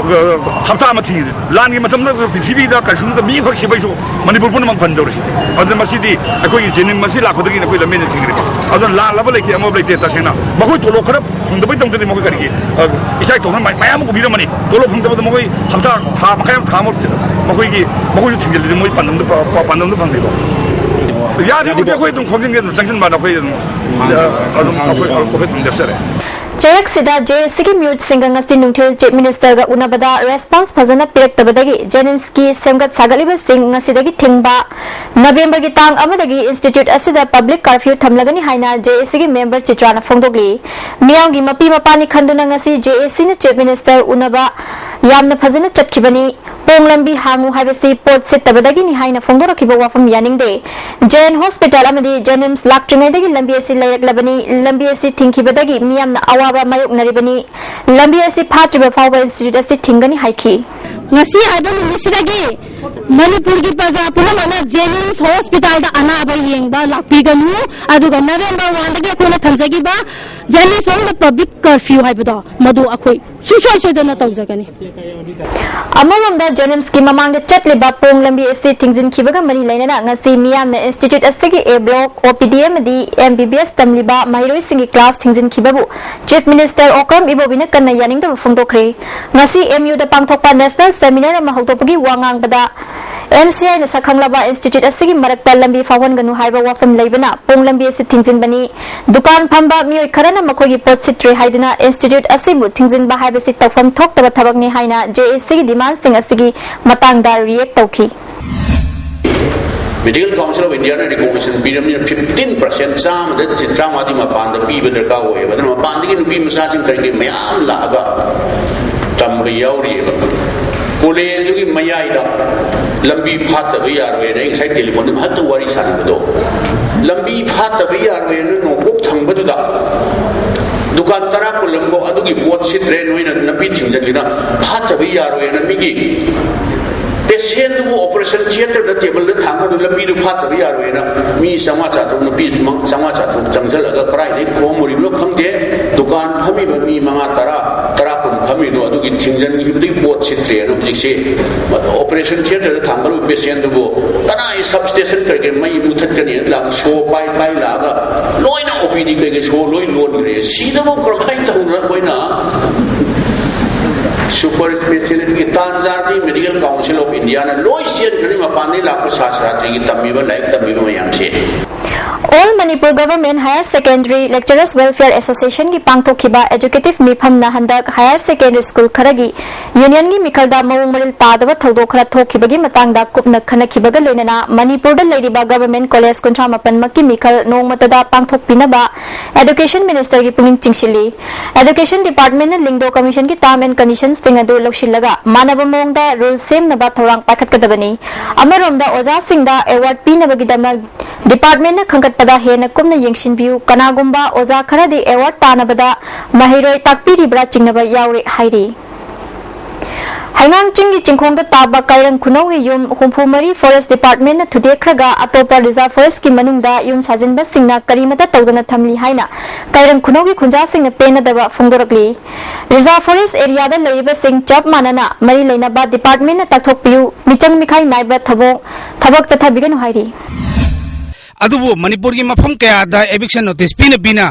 ꯍꯞꯇꯥ ꯑꯃ ꯊꯤꯡꯉꯤꯗꯨ꯫ ꯂꯥꯟꯒꯤ ꯃꯇꯝꯗ ꯄ꯭ꯔꯤꯊꯤꯕꯤꯗ ꯀꯔꯤꯁꯨ ꯅꯠꯇ ꯃꯤ ꯑꯃꯈꯛ ꯁꯤꯕꯩꯁꯨ ꯃꯅꯤꯄꯨꯔ ꯄꯨꯝꯅꯃꯛ ꯕꯟ ꯇꯧꯔꯤꯁꯤꯗꯤ꯫ ꯑꯗꯨꯅ ꯃꯁꯤꯗꯤ ꯑꯩꯈꯣꯏꯒꯤ ꯖꯦꯅꯤꯝꯁ ꯑꯁꯤ ꯂꯥꯛꯄꯗꯒꯤꯅꯤ ꯑꯩꯈꯣꯏ ꯂꯝꯕꯦꯟꯗ ꯊꯤꯡꯈ꯭ꯔꯤꯕ꯫ ꯑꯗꯨꯅ ꯂꯥꯜꯂꯕ ꯂꯩꯇꯦ, ꯑꯃꯕ ꯂꯩꯇꯦ꯫ ꯇꯁꯦꯡꯅ ꯃꯈꯣꯏ ꯇꯣꯂꯣꯞ ꯈꯔ ꯐꯪꯗꯕꯩ ꯇꯧꯗꯗꯤ ꯃꯈꯣꯏ ꯀꯔꯤꯒꯤ, ꯑ, ꯏꯁꯥ ꯏꯇꯣꯝꯇ ꯃꯌꯥꯝ ꯑꯃ ꯎꯕꯤꯔꯝꯃꯅꯤ꯫ ꯇꯣꯂꯣꯞ ꯐꯪꯗꯕꯗ ꯃꯈꯣꯏ ꯍꯞꯇꯥ, ꯊꯥ ꯃꯈꯥꯏ ꯑꯃ, ꯊꯥ ꯑꯃ ꯃꯈꯣꯏꯒꯤ, ꯃꯈꯣꯏꯁꯨ ꯊꯤꯡꯖꯤꯜꯂꯤꯗꯨ ꯃꯣꯏ ꯄꯥꯟꯗꯝꯗꯨ, ꯄꯥ-, ꯄꯥꯟꯗꯝꯗꯨ ꯐꯪꯗ꯭ꯔꯤꯕꯣ? ꯌꯥꯗ꯭ꯔꯤꯕꯗꯤ ꯑꯩꯈꯣꯏ ꯑꯗꯨꯝ ꯈꯣꯝꯖꯤꯟꯒꯦ, ꯑꯗꯨꯝ ꯆꯪꯁꯤꯟꯕꯗ ꯑꯩꯈꯣꯏ ꯑꯗꯨꯝ, ꯑ, ꯑꯗꯨꯝ ꯑꯩꯈꯣꯏ, ꯑꯩꯈꯣꯏ ꯑꯗꯨꯝ ꯂꯦꯞꯆꯔꯦ꯫ ꯆꯌꯦꯠꯁꯤꯗ ꯖꯦ ꯑꯦ ꯁꯤꯒꯤ ꯃꯤꯍꯨꯠꯁꯤꯡꯒ ꯉꯁꯤ ꯅꯨꯡꯊꯤꯜ ꯆꯤꯐ ꯃꯤꯅꯤꯁꯇꯔꯒ ꯎꯅꯕꯗ ꯔꯦꯁꯄꯣꯟꯁ ꯐꯖꯅ ꯄꯤꯔꯛꯇꯕꯗꯒꯤ ꯖꯦꯅꯤꯝꯁꯀꯤ ꯁꯦꯝꯒꯠ ꯁꯥꯒꯠꯂꯤꯕꯁꯤꯡ ꯉꯁꯤꯗꯒꯤ ꯊꯤꯡꯕ, ꯅꯕꯦꯝꯕꯔꯒꯤ ꯇꯥꯡ ꯑꯃꯗꯒꯤ ꯏꯟꯁꯇꯤꯇ꯭ꯌꯨꯠ ꯑꯁꯤꯗ ꯄꯕ꯭ꯂꯤꯛ ꯀꯔꯐ꯭ꯌꯨ ꯊꯝꯂꯒꯅꯤ ꯍꯥꯏꯅ ꯖꯦ ꯑꯦ ꯁꯤꯒꯤ ꯃꯦꯝꯕꯔ ꯆꯤꯇ꯭ꯔꯥꯅ ꯐꯣꯡꯗꯣꯛꯂꯤ꯫ ꯃꯤꯌꯥꯝꯒꯤ ꯃꯄꯤ ꯃꯄꯥꯅꯤ ꯈꯟꯗꯨꯅ ꯉꯁꯤ ꯖꯦ ꯑꯦ ꯁꯤꯅ ꯆꯤꯐ ꯃꯤꯅꯤꯁꯇꯔ ꯎꯅꯕ ꯌꯥꯝꯅ ꯐꯖꯅ ꯆꯠꯈꯤꯕꯅꯤ꯫ ꯄꯣꯡ ꯂꯝꯕꯤ ꯍꯥꯡꯉꯨ ꯍꯥꯏꯕꯁꯤ ꯄꯣꯠ ꯁꯤꯠꯇꯕꯗꯒꯤꯅꯤ ꯍꯥꯏꯅ ꯐꯣꯡꯗꯣꯔꯛꯈꯤꯕ ꯋꯥꯐꯝ ꯌꯥꯅꯤꯡꯗꯦ꯫ ꯖꯦ ꯑꯦꯟ ꯍꯣꯁꯄꯤꯇꯥꯜ ꯑꯃꯗꯤ ꯖꯦꯅꯤꯝꯁ ꯂꯥꯛꯇ꯭ꯔꯤꯉꯩꯗꯒꯤ ꯂꯝꯕꯤ ꯑꯁꯤ ꯂꯩꯔꯛꯂꯕꯅꯤ꯫ ꯂꯝꯕꯤ ꯑꯁꯤ ꯊꯤꯡꯈꯤꯕꯗꯒꯤ ꯃꯤꯌꯥꯝꯅ ꯑꯋꯥꯕ ꯃꯥꯌꯣꯛꯅꯔꯤꯕꯅꯤ꯫ ꯂꯝꯕꯤ ꯑꯁꯤ ꯐꯥꯠꯇ꯭ꯔꯤꯕ ꯐꯥꯎꯕ ꯏꯟꯁꯇꯤꯇ꯭ꯌꯨꯠ ꯑꯁꯤ ꯊꯤꯡꯒꯅꯤ ꯍꯥꯏꯈꯤ꯫ ꯉꯁꯤ ꯍꯥꯏꯕ ꯅꯨꯃꯤꯠꯁꯤꯗꯒꯤ ꯃꯅꯤꯄꯨꯔꯒꯤ ꯄ꯭ꯔꯖꯥ ꯄꯨꯝꯅꯃꯛꯅ ꯖꯦꯅꯤꯝꯁ ꯍꯣꯁꯄꯤꯇꯥꯜꯗ ꯑꯅꯥꯕ ꯌꯦꯡꯕ ꯂꯥꯛꯄꯤꯒꯅꯨ꯫ ꯑꯗꯨꯒ ꯅꯕꯦꯝꯕꯔ ꯋꯥꯟꯗꯒꯤ ꯑꯩꯈꯣꯏꯅ ꯊꯝꯖꯈꯤꯕ ꯖꯦꯅꯤꯝꯁ ꯃꯅꯨꯡꯗ ꯄꯕ꯭ꯂꯤꯛ ꯀꯔꯐ꯭ꯌꯨ ꯍꯥꯏꯕꯗꯣ, ꯃꯗꯨ ꯑꯩꯈꯣꯏ ꯁꯨꯡꯁꯣꯏ ꯁꯣꯏꯗꯅ ꯇꯧꯖꯒꯅꯤ꯫ ꯑꯃꯔꯣꯝꯗ ꯖꯦꯅꯤꯝꯁꯀꯤ ꯃꯃꯥꯡꯗ ꯆꯠꯂꯤꯕ ꯄꯣꯡ ꯂꯝꯕꯤ ꯑꯁꯤ ꯊꯤꯡꯖꯤꯟꯈꯤꯕꯒ ꯃꯔꯤ ꯂꯩꯅꯅ ꯉꯁꯤ ꯃꯤꯌꯥꯝꯅ ꯏꯟꯁꯇꯤꯇ꯭ꯌꯨꯠ ꯑꯁꯤꯒꯤ ꯑꯦ ꯕ꯭ꯂꯣꯛ, ꯑꯣ ꯄꯤ ꯗꯤ ꯑꯃꯗꯤ ꯑꯦꯝ ꯕꯤ ꯕꯤ ꯑꯦꯁ ꯇꯝꯂꯤꯕ ꯃꯍꯩꯔꯣꯏꯁꯤꯡꯒꯤ ꯀ꯭ꯂꯥꯁ ꯊꯤꯡꯖꯤꯟꯈꯤꯕꯕꯨ ꯆꯤꯐ ꯃꯤꯅꯤꯁꯇꯔ ꯑꯣꯀ꯭ꯔꯝ ꯏꯕꯣꯕꯤꯅ ꯀꯟꯅ ꯌꯥꯅꯤꯡꯗꯕ ꯐꯣꯡꯗꯣꯛꯈ꯭ꯔꯦ꯫ ꯉꯁꯤ ꯑꯦꯝ ꯌꯨꯗ ꯄꯥꯡꯊꯣꯛꯄ ꯅꯦꯁꯅꯦꯜ ꯁꯦꯃꯤꯅꯥꯔ ꯑꯃ ꯍꯧꯗꯣꯛꯄꯒꯤ ꯋꯥ ꯉꯥꯡꯕꯗ ꯑꯦꯝ ꯁꯤ ꯑꯥꯏꯅ ꯁꯛꯈꯪꯂꯕ ꯏꯟꯁꯇꯤꯇ꯭ꯌꯨꯠ ꯑꯁꯤꯒꯤ ꯃꯔꯛꯇ ꯂꯝꯕꯤ ꯐꯥꯎꯍꯟꯒꯅꯨ ꯍꯥꯏꯕ ꯋꯥꯐꯝ ꯂꯩꯕꯅ ꯄꯣꯡ ꯂꯝꯕꯤ ꯑꯁꯤ ꯊꯤꯡꯖꯤꯟꯕꯅꯤ꯫ ꯗꯨꯀꯥꯟ ꯐꯝꯕ ꯃꯤꯑꯣꯏ ꯈꯔꯅ ꯃꯈꯣꯏꯒꯤ ꯄꯣꯠ ꯁꯤꯠꯇ꯭ꯔꯦ ꯍꯥꯏꯗꯨꯅ ꯏꯟꯁꯇꯤꯇ꯭ꯌꯨꯠ ꯑꯁꯤꯕꯨ ꯊꯤꯡꯖꯤꯟꯕ ꯍꯥꯏꯕꯁꯤ ꯇꯧꯐꯝ ꯊꯣꯛꯇꯕ ꯊꯕꯛꯅꯤ ꯍꯥꯏꯅ ꯖꯦ ꯑꯦ ꯁꯤꯒꯤ ꯗꯤꯃꯥꯟꯁꯤꯡ ꯑꯁꯤꯒꯤ ꯃꯇꯥꯡꯗ ꯔꯤꯌꯦꯛ ꯇꯧꯈꯤ꯫ Medical Council of Indiaꯅ ꯔꯤꯀꯣꯒꯅꯤꯁꯟ ꯄꯤꯔꯕꯅꯤꯅ ꯐꯤꯐꯇꯤꯟ ꯄꯥꯔꯁꯦꯟ, ꯆꯥꯝꯃꯗ ꯇꯔꯥꯃꯉꯥꯗꯤ ꯃꯄꯥꯟꯗ ꯄꯤꯕ ꯗꯔꯀꯥꯔ ꯑꯣꯏꯌꯦꯕ꯫ ꯑꯗꯨꯅ ꯃꯄꯥꯟꯗꯒꯤ ꯅꯨꯄꯤ ꯃꯆꯥꯁꯤꯡ ꯀꯔꯤ ꯀꯔꯤ ꯃꯌꯥꯝ ꯂꯥꯛꯑꯒ ꯇꯝꯕ ꯌꯥꯎꯔꯤꯑꯕ꯫ ꯀꯣꯂꯦꯖꯇꯨꯒꯤ ꯃꯌꯥꯏꯗ ꯂꯝꯕꯤ ꯐꯥꯠꯇꯕ ꯌꯥꯔꯣꯏꯅ ꯑꯩ ꯉꯁꯥꯏ ꯇꯦꯂꯤꯐꯣꯟꯗ ꯉꯥꯏꯍꯥꯛꯇ ꯋꯥꯔꯤ ꯁꯥꯟꯅꯕꯗꯣ, ꯂꯝꯕꯤ ꯐꯥꯠꯇꯕ ꯌꯥꯔꯣꯏꯅ ꯅꯣꯡꯄꯣꯛ ꯊꯪꯕꯗꯨꯗ ꯗꯨꯀꯥꯟ ꯇꯔꯥ ꯀꯨꯟ ꯑꯃꯐꯥꯎ ꯑꯗꯨꯒꯤ ꯄꯣꯠ ꯁꯤꯠꯇ꯭ꯔꯦ, ꯅꯣꯏꯅ ꯂꯝꯕꯤ ꯊꯤꯡꯖꯤꯟꯈꯤꯅ ꯐꯥꯠꯇꯕ ꯌꯥꯔꯣꯏꯅ ꯃꯤꯒꯤ ꯄꯦꯁꯦꯟꯗꯨꯕꯨ ꯑꯣꯄꯔꯦꯁꯟ ꯊꯤꯌꯦꯇꯔꯗ ꯇꯦꯕꯜꯗ ꯊꯥꯡꯒꯗꯨ ꯂꯝꯕꯤꯗꯨ ꯐꯥꯠꯇꯕ ꯌꯥꯔꯣꯏꯅ ꯃꯤ ꯆꯥꯝꯃꯉꯥ ꯆꯥꯇ꯭ꯔꯨꯛ, ꯅꯨꯄꯤ ꯆꯥꯝꯃꯉꯥ ꯆꯥꯇ꯭ꯔꯨꯛ ꯆꯪꯁꯤꯜꯂꯒ ꯀꯗꯥꯏꯗꯒꯤ ꯈꯣꯝꯃꯨꯔꯤꯕꯅꯣ ꯈꯪꯗꯦ꯫ ꯗꯨꯀꯥꯟ ꯐꯝꯃꯤꯕ ꯃꯤ ꯃꯉꯥ, ꯇꯔꯥ, ꯇꯔꯥ ꯀꯨꯟ ꯐꯝꯃꯤꯗꯣ ꯑꯗꯨꯒꯤ ꯊꯤꯡꯖꯤꯟꯈꯤꯕꯗꯨꯒꯤ ꯄꯣꯠ ꯁꯤꯠꯇ꯭ꯔꯦ꯫ ꯑꯗꯣ ꯍꯧꯖꯤꯛꯁꯤ ꯑꯣꯄꯔꯦꯁꯟ ꯊꯤꯌꯦꯇꯔꯗ ꯊꯥꯡꯒꯠꯂꯨꯕ ꯄꯦꯁꯦꯟꯗꯨꯕꯨ ꯀꯅꯥꯒꯤ ꯁꯕ ꯁ꯭ꯇꯦꯁꯟ ꯀꯔꯤ ꯀꯔꯤ ꯃꯩ ꯃꯨꯊꯠꯀꯅꯤ ꯂꯥꯛꯑꯒ ꯁꯣ ꯄꯥꯏ ꯄꯥꯏ ꯂꯥꯛꯑꯒ ꯂꯣꯏꯅ ꯑꯣ ꯄꯤ ꯗꯤ ꯀꯩꯀꯩ ꯁꯣ ꯂꯣꯏ ꯂꯣꯟꯈ꯭ꯔꯦ꯫ ꯁꯤꯗꯕꯨ ꯀꯔꯝꯍꯥꯏꯅ ꯇꯧꯗꯅ ꯑꯩꯈꯣꯏꯅ ꯁꯨꯄꯔ ꯁ꯭ꯄꯦꯁꯤꯌꯦꯂꯤꯇꯤꯒꯤ ꯇꯥꯟꯖꯥꯗꯤ ꯃꯦꯗꯤꯀꯦꯜ ꯀꯥꯎꯟꯁꯤꯜ ꯑꯣꯐ ꯏꯟꯗꯤꯌꯥꯅ ꯂꯣꯏ ꯆꯦꯟꯈ꯭ꯔꯅꯤ꯫ ꯃꯄꯥꯟꯗꯒꯤ ꯂꯥꯛꯄ ꯁꯥꯇ꯭ꯔ ꯁꯥꯇ꯭ꯔꯤꯒꯤ ꯇꯝꯃꯤꯕ ꯂꯥꯏꯔꯤꯛ ꯇꯝꯃꯤꯕ ꯃꯌꯥꯝꯁꯦ꯫ All Manipur Government Higher Secondary Lecturers Welfare Association ꯒꯤ ꯄꯥꯡꯊꯣꯛꯈꯤꯕ educative ꯃꯤꯐꯝꯅ ꯍꯟꯗꯛ higher secondary school ꯈꯔꯒꯤ union ꯒꯤ ꯃꯤꯈꯜꯗ ꯃꯑꯣꯡ ꯃꯔꯤꯜ ꯇꯥꯗꯕ ꯊꯧꯗꯣꯛ ꯈꯔ ꯊꯣꯛꯈꯤꯕꯒꯤ ꯃꯇꯥꯡꯗ ꯀꯨꯞꯅ ꯈꯟꯅꯈꯤꯕꯒ ꯂꯣꯏꯅꯅ ꯃꯅꯤꯄꯨꯔꯗ ꯂꯩꯔꯤꯕ government college ꯀꯨꯟꯊ꯭ꯔꯥ ꯃꯥꯄꯟ ꯃꯛꯀꯤ ꯃꯤꯈꯜ ꯅꯣꯡꯃꯇꯗ ꯄꯥꯡꯊꯣꯛꯄꯤꯅꯕ education minister ꯒꯤ ꯄꯨꯛꯅꯤꯡ ꯆꯤꯡꯁꯤꯜꯂꯤ꯫ Education department ꯅ ꯂꯤꯡꯗꯣ commission ꯒꯤ term and conditions ꯁꯤꯡ ꯑꯗꯨ ꯂꯧꯁꯤꯜꯂꯒ ꯃꯥꯟꯅꯕ ꯃꯑꯣꯡꯗ rule ꯁꯦꯝꯅꯕ ꯊꯧꯔꯥꯡ ꯄꯥꯏꯈꯠꯀꯗꯕꯅꯤ꯫ ꯑꯃꯔꯣꯝꯗ ꯑꯣꯖꯥꯁꯤꯡꯗ award ꯄꯤꯅꯕꯒꯤꯗꯃꯛ department ꯅ ꯈꯟꯒꯠꯄꯗ ꯍꯦꯟꯅ ꯀꯨꯞꯅ ꯌꯦꯡꯁꯤꯟꯕꯤꯌꯨ꯫ ꯀꯅꯥꯒꯨꯝꯕ ꯑꯣꯖꯥ ꯈꯔꯗꯤ award ꯇꯥꯅꯕꯗ ꯃꯍꯩꯔꯣꯏ ꯇꯥꯛꯄꯤꯔꯤꯕ꯭ꯔꯥ ꯆꯤꯡꯅꯕ ꯌꯥꯎꯔꯦ ꯍꯥꯏꯔꯤ꯫ ꯍꯩꯉꯥꯡ ꯆꯤꯡꯒꯤ ꯆꯤꯡꯈꯣꯡꯗ ꯇꯥꯕ ꯀꯥꯏꯔꯪ ꯈꯨꯅꯧꯒꯤ ꯌꯨꯝ ꯍꯨꯝꯐꯨ ꯃꯔꯤ forest department ꯅ ꯊꯨꯗꯦꯛꯈ꯭ꯔꯒ ꯑꯇꯣꯞꯄ reserve forest ꯀꯤ ꯃꯅꯨꯡꯗ ꯌꯨꯝ ꯁꯥꯖꯤꯟꯕꯁꯤꯡꯅ ꯀꯔꯤꯃꯠꯇ ꯇꯧꯗꯅ ꯊꯝꯂꯤ ꯍꯥꯏꯅ ꯀꯥꯏꯔꯪ ꯈꯨꯅꯧꯒꯤ ꯈꯨꯟꯖꯥꯁꯤꯡꯅ ꯄꯦꯟꯅꯗꯕ ꯐꯣꯡꯗꯣꯔꯛꯂꯤ꯫ Reserve forest area ꯗ ꯂꯩꯔꯤꯕꯁꯤꯡ ꯆꯞ ꯃꯥꯟꯅꯅ ꯃꯔꯤ ꯂꯩꯅꯕ department ꯅ ꯇꯥꯛꯊꯣꯛꯄꯤꯌꯨ꯫ ꯃꯤꯆꯪ ꯃꯤꯈꯥꯏ ꯅꯥꯏꯕ ꯊꯕꯛ ꯊꯕꯛ ꯆꯠꯊꯕꯤꯒꯅꯨ ꯍꯥꯏꯔꯤ꯫ ꯑꯗꯨꯕꯨ ꯃꯅꯤꯄꯨꯔꯒꯤ ꯃꯐꯝ ꯀꯌꯥꯗ eviction notice ꯄꯤꯅ ꯄꯤꯅ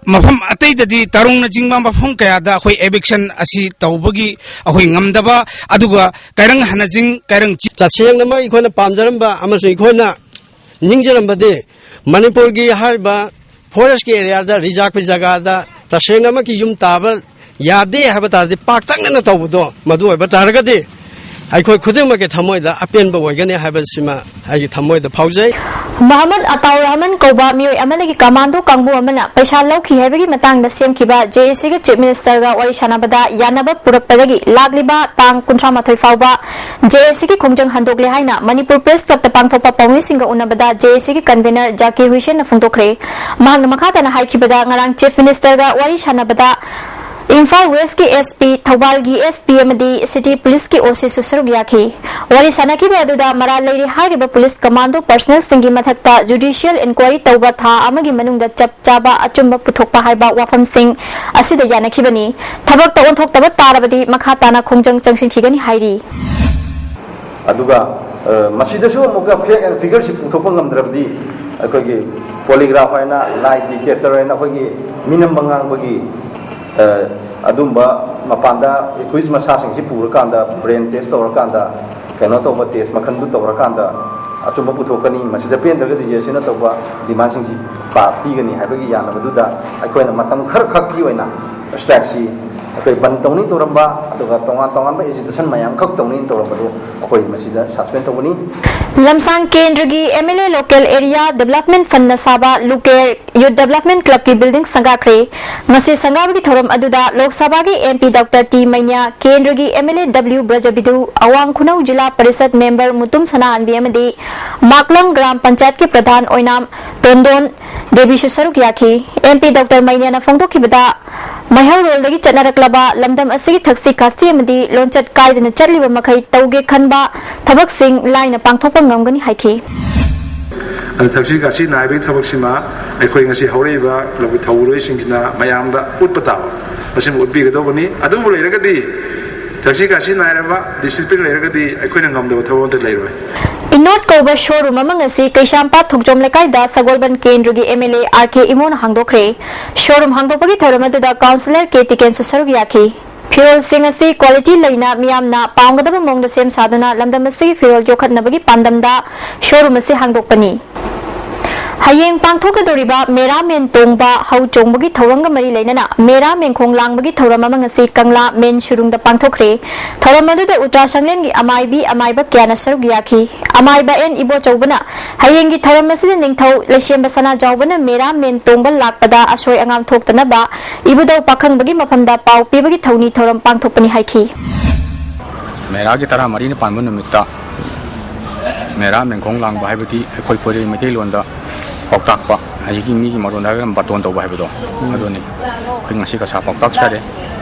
ꯃꯐꯝ ꯑꯇꯩꯗꯗꯤ ꯇꯥꯔꯨꯡꯅꯆꯤꯡꯕ ꯃꯐꯝ ꯀꯌꯥꯗ ꯑꯩꯈꯣꯏ eviction ꯑꯁꯤ ꯇꯧꯕꯒꯤ ꯑꯩꯈꯣꯏ ꯉꯝꯗꯕ, ꯑꯗꯨꯒ ꯀꯥꯏꯔꯪ ꯍꯅꯆꯤꯡ, ꯀꯥꯏꯔꯪ ꯆꯤꯡ ꯇꯁꯦꯡꯅꯃꯛ ꯑꯩꯈꯣꯏꯅ ꯄꯥꯝꯖꯔꯝꯕ ꯑꯃꯁꯨꯡ ꯑꯩꯈꯣꯏꯅ ꯅꯤꯡꯖꯔꯝꯕꯗꯤ ꯃꯅꯤꯄꯨꯔꯒꯤ ꯍꯥꯏꯔꯤꯕ forest ꯀꯤ area ꯗ reserve ꯀꯤ ꯖꯒꯥꯗ ꯇꯁꯦꯡꯅꯃꯛꯀꯤ ꯌꯨꯝ ꯇꯥꯕ ꯌꯥꯗꯦ ꯍꯥꯏꯕ ꯇꯥꯔꯗꯤ ꯄꯥꯛꯇꯛꯅꯅ ꯇꯧꯕꯗꯣ ꯃꯗꯨ ꯑꯣꯏꯕ ꯇꯥꯔꯒꯗꯤ ꯑꯩꯈꯣꯏ ꯈꯨꯗꯤꯡꯃꯛꯀꯤ ꯊꯃꯣꯏꯗ ꯑꯄꯦꯟꯕ ꯑꯣꯏꯒꯅꯤ ꯍꯥꯏꯕꯁꯤꯃ ꯑꯩꯒꯤ ꯊꯃꯣꯏꯗ ꯐꯥꯎꯖꯩ꯫ ꯃꯍꯃꯗ ꯑꯇꯥꯎ ꯔꯍꯃꯟ ꯀꯧꯕ ꯃꯤꯑꯣꯏ ꯑꯃꯗꯒꯤ ꯀꯃꯥꯟꯗꯣ ꯀꯥꯡꯕꯨ ꯑꯃꯅ ꯄꯩꯁꯥ ꯂꯧꯈꯤ ꯍꯥꯏꯕꯒꯤ ꯃꯇꯥꯡꯗ ꯁꯦꯝꯈꯤꯕ ꯖꯦ ꯑꯦ ꯁꯤꯒ ꯆꯤꯐ ꯃꯤꯅꯤꯁꯇꯔꯒ ꯋꯥꯔꯤ ꯁꯥꯟꯅꯕꯗ ꯌꯥꯅꯕ ꯄꯨꯔꯛꯄꯗꯒꯤ ꯂꯥꯛꯂꯤꯕ ꯇꯥꯡ ꯀꯨꯟꯊ꯭ꯔꯥ ꯃꯥꯊꯣꯏ ꯐꯥꯎꯕ ꯖꯦ ꯑꯦ ꯁꯤꯒꯤ ꯈꯣꯡꯖꯪ ꯍꯟꯗꯣꯛꯂꯦ ꯍꯥꯏꯅ ꯃꯅꯤꯄꯨꯔ ꯄ꯭ꯔꯦꯁ ꯀ꯭ꯂꯕꯇ ꯄꯥꯡꯊꯣꯛꯄ ꯄꯥꯎꯃꯤꯁꯤꯡꯒ ꯎꯅꯕꯗ ꯖꯦ ꯑꯦ ꯁꯤꯒꯤ ꯀꯟꯚꯦꯅꯔ ꯖꯥꯀꯤꯔ ꯍꯨꯏꯁꯦꯟꯅ ꯐꯣꯡꯗꯣꯛꯈ꯭ꯔꯦ꯫ ꯃꯍꯥꯛꯅ ꯃꯈꯥ ꯇꯥꯅ ꯍꯥꯏꯈꯤꯕꯗ ꯉꯔꯥꯡ ꯆꯤꯐ ꯃꯤꯅꯤꯁꯇꯔꯒ ꯋꯥꯔꯤ ꯁꯥꯟꯅꯕꯗ ꯏꯝꯐꯥꯜ ꯋꯦꯁꯀꯤ ꯑꯦꯁ ꯄꯤ, ꯊꯧꯕꯥꯜꯒꯤ ꯑꯦꯁ ꯄꯤ ꯑꯃꯗꯤ ꯁꯤꯇꯤ ꯄꯨꯂꯤꯁꯀꯤ ꯑꯣ ꯁꯤꯁꯨ ꯁꯔꯨꯛ ꯌꯥꯈꯤ꯫ ꯋꯥꯔꯤ ꯁꯥꯅꯈꯤꯕ ꯑꯗꯨꯗ ꯃꯔꯥꯜ ꯂꯩꯔꯦ ꯍꯥꯏꯔꯤꯕ ꯄꯨꯂꯤꯁ ꯀꯃꯥꯟꯗꯣ ꯄꯔꯁꯅꯦꯜꯁꯤꯡꯒꯤ ꯃꯊꯛꯇ ꯖꯨꯗꯤꯁꯤꯌꯦꯜ ꯏꯟꯀ꯭ꯋꯥꯏꯔꯤ ꯇꯧꯕ ꯊꯥ ꯑꯃꯒꯤ ꯃꯅꯨꯡꯗ ꯆꯞ ꯆꯥꯕ ꯑꯆꯨꯝꯕ ꯄꯨꯊꯣꯛꯄ ꯍꯥꯏꯕ ꯋꯥꯐꯝꯁꯤꯡ ꯑꯁꯤꯗ ꯌꯥꯅꯈꯤꯕꯅꯤ꯫ ꯊꯕꯛꯇ ꯑꯣꯟꯊꯣꯛꯇꯕ ꯇꯥꯔꯕꯗꯤ ꯃꯈꯥ ꯇꯥꯅ ꯈꯣꯡꯖꯪ ꯆꯪꯁꯤꯟꯈꯤꯒꯅꯤ ꯍꯥꯏꯔꯤ꯫ ꯑꯗꯨꯒ, ꯑ, ꯃꯁꯤꯗꯁꯨ ꯑꯃꯨꯛꯀ fact and figureꯁꯤ ꯄꯨꯊꯣꯛꯄ ꯉꯝꯗ꯭ꯔꯕꯗꯤ ꯑꯩꯈꯣꯏꯒꯤ polygraph ꯍꯥꯏꯅ, lie detector ꯍꯥꯏꯅ ꯑꯩꯈꯣꯏꯒꯤ ꯃꯤꯅꯝꯕ ꯉꯥꯡꯕꯒꯤ, ꯑ, ꯑꯗꯨꯝꯕ ꯃꯄꯥꯟꯗ accused ꯃꯁꯥꯁꯤꯡꯁꯤ ꯄꯨꯔꯀꯥꯟꯗ brain test ꯇꯧꯔꯀꯥꯟꯗ ꯀꯩꯅꯣ ꯇꯧꯕ test ꯃꯈꯜꯗꯨ ꯇꯧꯔꯀꯥꯟꯗ ꯑꯆꯨꯝꯕ ꯄꯨꯊꯣꯛꯀꯅꯤ꯫ ꯃꯁꯤꯗ ꯄꯦꯟꯗ꯭ꯔꯒꯗꯤ ꯖꯦꯁꯤꯅ ꯇꯧꯕ demandꯁꯤꯡꯁꯤ ꯄꯥ-, ꯄꯤꯒꯅꯤ ꯍꯥꯏꯕꯒꯤ ꯌꯥꯅꯕꯗꯨꯗ ꯑꯩꯈꯣꯏꯅ ꯃꯇꯝ ꯈꯔ ꯈꯛꯀꯤ ꯑꯣꯏꯅ strikeꯁꯤ ꯑꯩꯈꯣꯏ ꯕꯟ ꯇꯧꯅꯤ ꯇꯧꯔꯝꯕ, ꯑꯗꯨꯒ ꯇꯣꯉꯥꯟ ꯇꯣꯉꯥꯟꯕ agitation ꯃꯌꯥꯝ ꯈꯛ ꯇꯧꯅꯤ ꯇꯧꯔꯝꯕꯗꯨ ꯑꯩꯈꯣꯏ ꯃꯁꯤꯗ suspend ꯇꯧꯒꯅꯤ꯫ ꯂꯝꯁꯥꯡ ꯀꯦꯟꯗ꯭ꯔꯒꯤ ꯑꯦꯝ ꯑꯦꯜ ꯑꯦ Local Area Development Fundꯅ ꯁꯥꯕ ꯂꯨꯀꯦꯔ Youth Development Clubꯀꯤ building ꯁꯪꯒꯥꯈ꯭ꯔꯦ꯫ ꯃꯁꯤ ꯁꯪꯒꯥꯕꯒꯤ ꯊꯧꯔꯝ ꯑꯗꯨꯗ ꯂꯣꯛ ꯁꯚꯥꯒꯤ ꯑꯦꯝ ꯄꯤ ꯗꯣꯛꯇꯔ ꯇꯤ ꯃꯩꯅ꯭ꯌꯥ, ꯀꯦꯟꯗ꯭ꯔꯒꯤ ꯑꯦꯝ ꯑꯦꯜ ꯑꯦ ꯗꯕ꯭ꯂꯤꯎ ꯕ꯭ꯔꯖꯕꯤꯗꯨ, ꯑꯋꯥꯡ ꯈꯨꯅꯧ ꯖꯤꯂꯥ ꯄꯔꯤꯁꯠ ꯃꯦꯝꯕꯔ ꯃꯨꯇꯨꯝ ꯁꯅꯥꯍꯟꯕꯤ ꯑꯃꯗꯤ ꯃꯥꯛꯂꯪ ꯒ꯭ꯔꯥꯝ ꯄꯟꯆꯥꯌꯠꯀꯤ ꯄ꯭ꯔꯙꯥꯟ ꯑꯣꯏꯅꯥꯝ ꯇꯣꯟꯗꯣꯟ ꯗꯦꯕꯤꯁꯨ ꯁꯔꯨꯛ ꯌꯥꯈꯤ꯫ ꯑꯦꯝ ꯄꯤ ꯗꯣꯛꯇꯔ ꯃꯩꯅ꯭ꯌꯥꯅ ꯐꯣꯡꯗꯣꯛꯈꯤꯕꯗ, ꯃꯩꯍꯧꯔꯣꯜꯗꯒꯤ ꯆꯠꯅꯔꯛꯂꯕ ꯂꯝꯗꯝ ꯑꯁꯤꯒꯤ ꯊꯛꯁꯤ ꯈꯥꯁꯤ ꯑꯃꯗꯤ ꯂꯣꯟꯆꯠ ꯀꯥꯏꯗꯅ ꯆꯠꯂꯤꯕ ꯃꯈꯩ ꯇꯧꯒꯦ ꯈꯟꯕ ꯊꯕꯛꯁꯤꯡ ꯂꯥꯏꯅ ꯄꯥꯡꯊꯣꯛꯄ ꯉꯝꯒꯅꯤ ꯍꯥꯏꯈꯤ꯫ ꯑꯗꯨ ꯊꯛꯁꯤ ꯈꯥꯁꯤ ꯅꯥꯏꯕꯒꯤ ꯊꯕꯛꯁꯤꯃ ꯑꯩꯈꯣꯏ ꯉꯁꯤ ꯍꯧꯔꯛꯏꯕ ꯂꯧꯃꯤ ꯊꯧꯔꯣꯏꯁꯤꯡꯁꯤꯅ ꯃꯌꯥꯝꯗ ꯎꯠꯄ ꯇꯥꯕ, ꯃꯁꯤꯃ ꯎꯠꯄꯤꯒꯗꯧꯕꯅꯤ꯫ ꯑꯗꯨꯕꯨ ꯂꯩꯔꯒꯗꯤ, ꯊꯛꯁꯤ ꯈꯥꯁꯤ ꯅꯥꯏꯔꯕ discipline ꯂꯩꯔꯒꯗꯤ ꯑꯩꯈꯣꯏꯅ ꯉꯝꯗꯕ ꯊꯕꯛ ꯑꯃꯠꯇ ꯂꯩꯔꯣꯏ꯫ ꯏꯅꯣꯠ ꯀꯧꯕ showroom ꯑꯃ ꯉꯁꯤ ꯀꯩꯁꯥꯝꯄꯥꯠ ꯊꯣꯡꯖꯣꯝ ꯂꯩꯀꯥꯏꯗ ꯁꯒꯣꯜꯕꯟ ꯀꯦꯟꯗ꯭ꯔꯒꯤ M L A R K ꯏꯃꯣꯅ ꯍꯥꯡꯗꯣꯛꯈ꯭ꯔꯦ꯫ Showroom ꯍꯥꯡꯗꯣꯛꯄꯒꯤ ꯊꯧꯔꯝ ꯑꯗꯨꯗ councillor ꯀꯦ ꯇꯤꯀꯦꯟꯁꯨ ꯁꯔꯨꯛ ꯌꯥꯈꯤ꯫ ꯐꯤꯔꯣꯜꯁꯤꯡ ꯑꯁꯤ quality ꯂꯩꯅ ꯃꯤꯌꯥꯝꯅ ꯄꯥꯝꯒꯗꯕ ꯃꯑꯣꯡꯗ ꯁꯦꯝ ꯁꯥꯗꯨꯅ ꯂꯝꯗꯝ ꯑꯁꯤꯒꯤ ꯐꯤꯔꯣꯜ ꯌꯣꯛꯈꯠꯅꯕꯒꯤ ꯄꯥꯟꯗꯝꯗ showroom ꯑꯁꯤ ꯍꯥꯡꯗꯣꯛꯄꯅꯤ꯫ ꯍꯌꯦꯡ ꯄꯥꯡꯊꯣꯛꯀꯗꯧꯔꯤꯕ ꯃꯦꯔꯥ ꯃꯦꯟ ꯇꯣꯡꯕ ꯍꯧ ꯆꯣꯡꯕꯒꯤ ꯊꯧꯔꯝꯒ ꯃꯔꯤ ꯂꯩꯅꯅ ꯃꯦꯔꯥ ꯃꯦꯟꯈꯣꯡ ꯂꯥꯡꯕꯒꯤ ꯊꯧꯔꯝ ꯑꯃ ꯉꯁꯤ ꯀꯪꯂꯥ ꯃꯦꯟ ꯁꯨꯔꯨꯡꯗ ꯄꯥꯡꯊꯣꯛꯈ꯭ꯔꯦ꯫ ꯊꯧꯔꯝ ꯑꯗꯨꯗ ꯎꯇ꯭ꯔꯥ ꯁꯪꯂꯦꯟꯒꯤ ꯑꯃꯥꯏꯕꯤ ꯑꯃꯥꯏꯕ ꯀꯌꯥꯅ ꯁꯔꯨꯛ ꯌꯥꯈꯤ꯫ ꯑꯃꯥꯏꯕ ꯑꯦꯟ ꯏꯕꯣꯆꯧꯕꯅ ꯍꯌꯦꯡꯒꯤ ꯊꯧꯔꯝ ꯑꯁꯤꯗ ꯅꯤꯡꯊꯧ ꯂꯩꯁꯦꯝꯕ ꯁꯅꯥꯖꯥꯎꯕꯅ ꯃꯦꯔꯥ ꯃꯦꯟ ꯇꯣꯡꯕ ꯂꯥꯛꯄꯗ ꯑꯁꯣꯏ ꯑꯉꯥꯝ ꯊꯣꯛꯇꯅꯕ ꯏꯕꯨꯙꯧ ꯄꯥꯈꯪꯕꯒꯤ ꯃꯐꯝꯗ ꯄꯥꯎ ꯄꯤꯕꯒꯤ ꯊꯧꯅꯤ ꯊꯧꯔꯝ ꯄꯥꯡꯊꯣꯛꯄꯅꯤ ꯍꯥꯏꯈꯤ꯫ ꯃꯦꯔꯥꯒꯤ ꯇꯔꯥꯃꯔꯤꯅ ꯄꯥꯟꯕ ꯅꯨꯃꯤꯠꯇ ꯃꯦꯔꯥ ꯃꯦꯟꯈꯣꯡ ꯂꯥꯡꯕ ꯍꯥꯏꯕꯗꯤ ꯑꯩꯈꯣꯏ ꯄꯣꯏꯔꯩ ꯃꯩꯇꯩꯂꯣꯟꯗ ꯄꯥꯎꯇꯥꯛꯄ, ꯍꯧꯖꯤꯛꯀꯤ ꯃꯤꯒꯤ ꯃꯔꯣꯟꯗ ꯍꯥꯏꯔꯒꯅ ꯕꯥꯇꯣꯟ ꯇꯧꯕ ꯍꯥꯏꯕꯗꯣ, ꯑꯗꯨꯅꯤ꯫ ꯑꯩꯈꯣꯏ ꯉꯁꯤ ꯀꯁꯥ ꯄꯥꯎꯇꯥꯛ ꯁꯥꯔꯦ꯫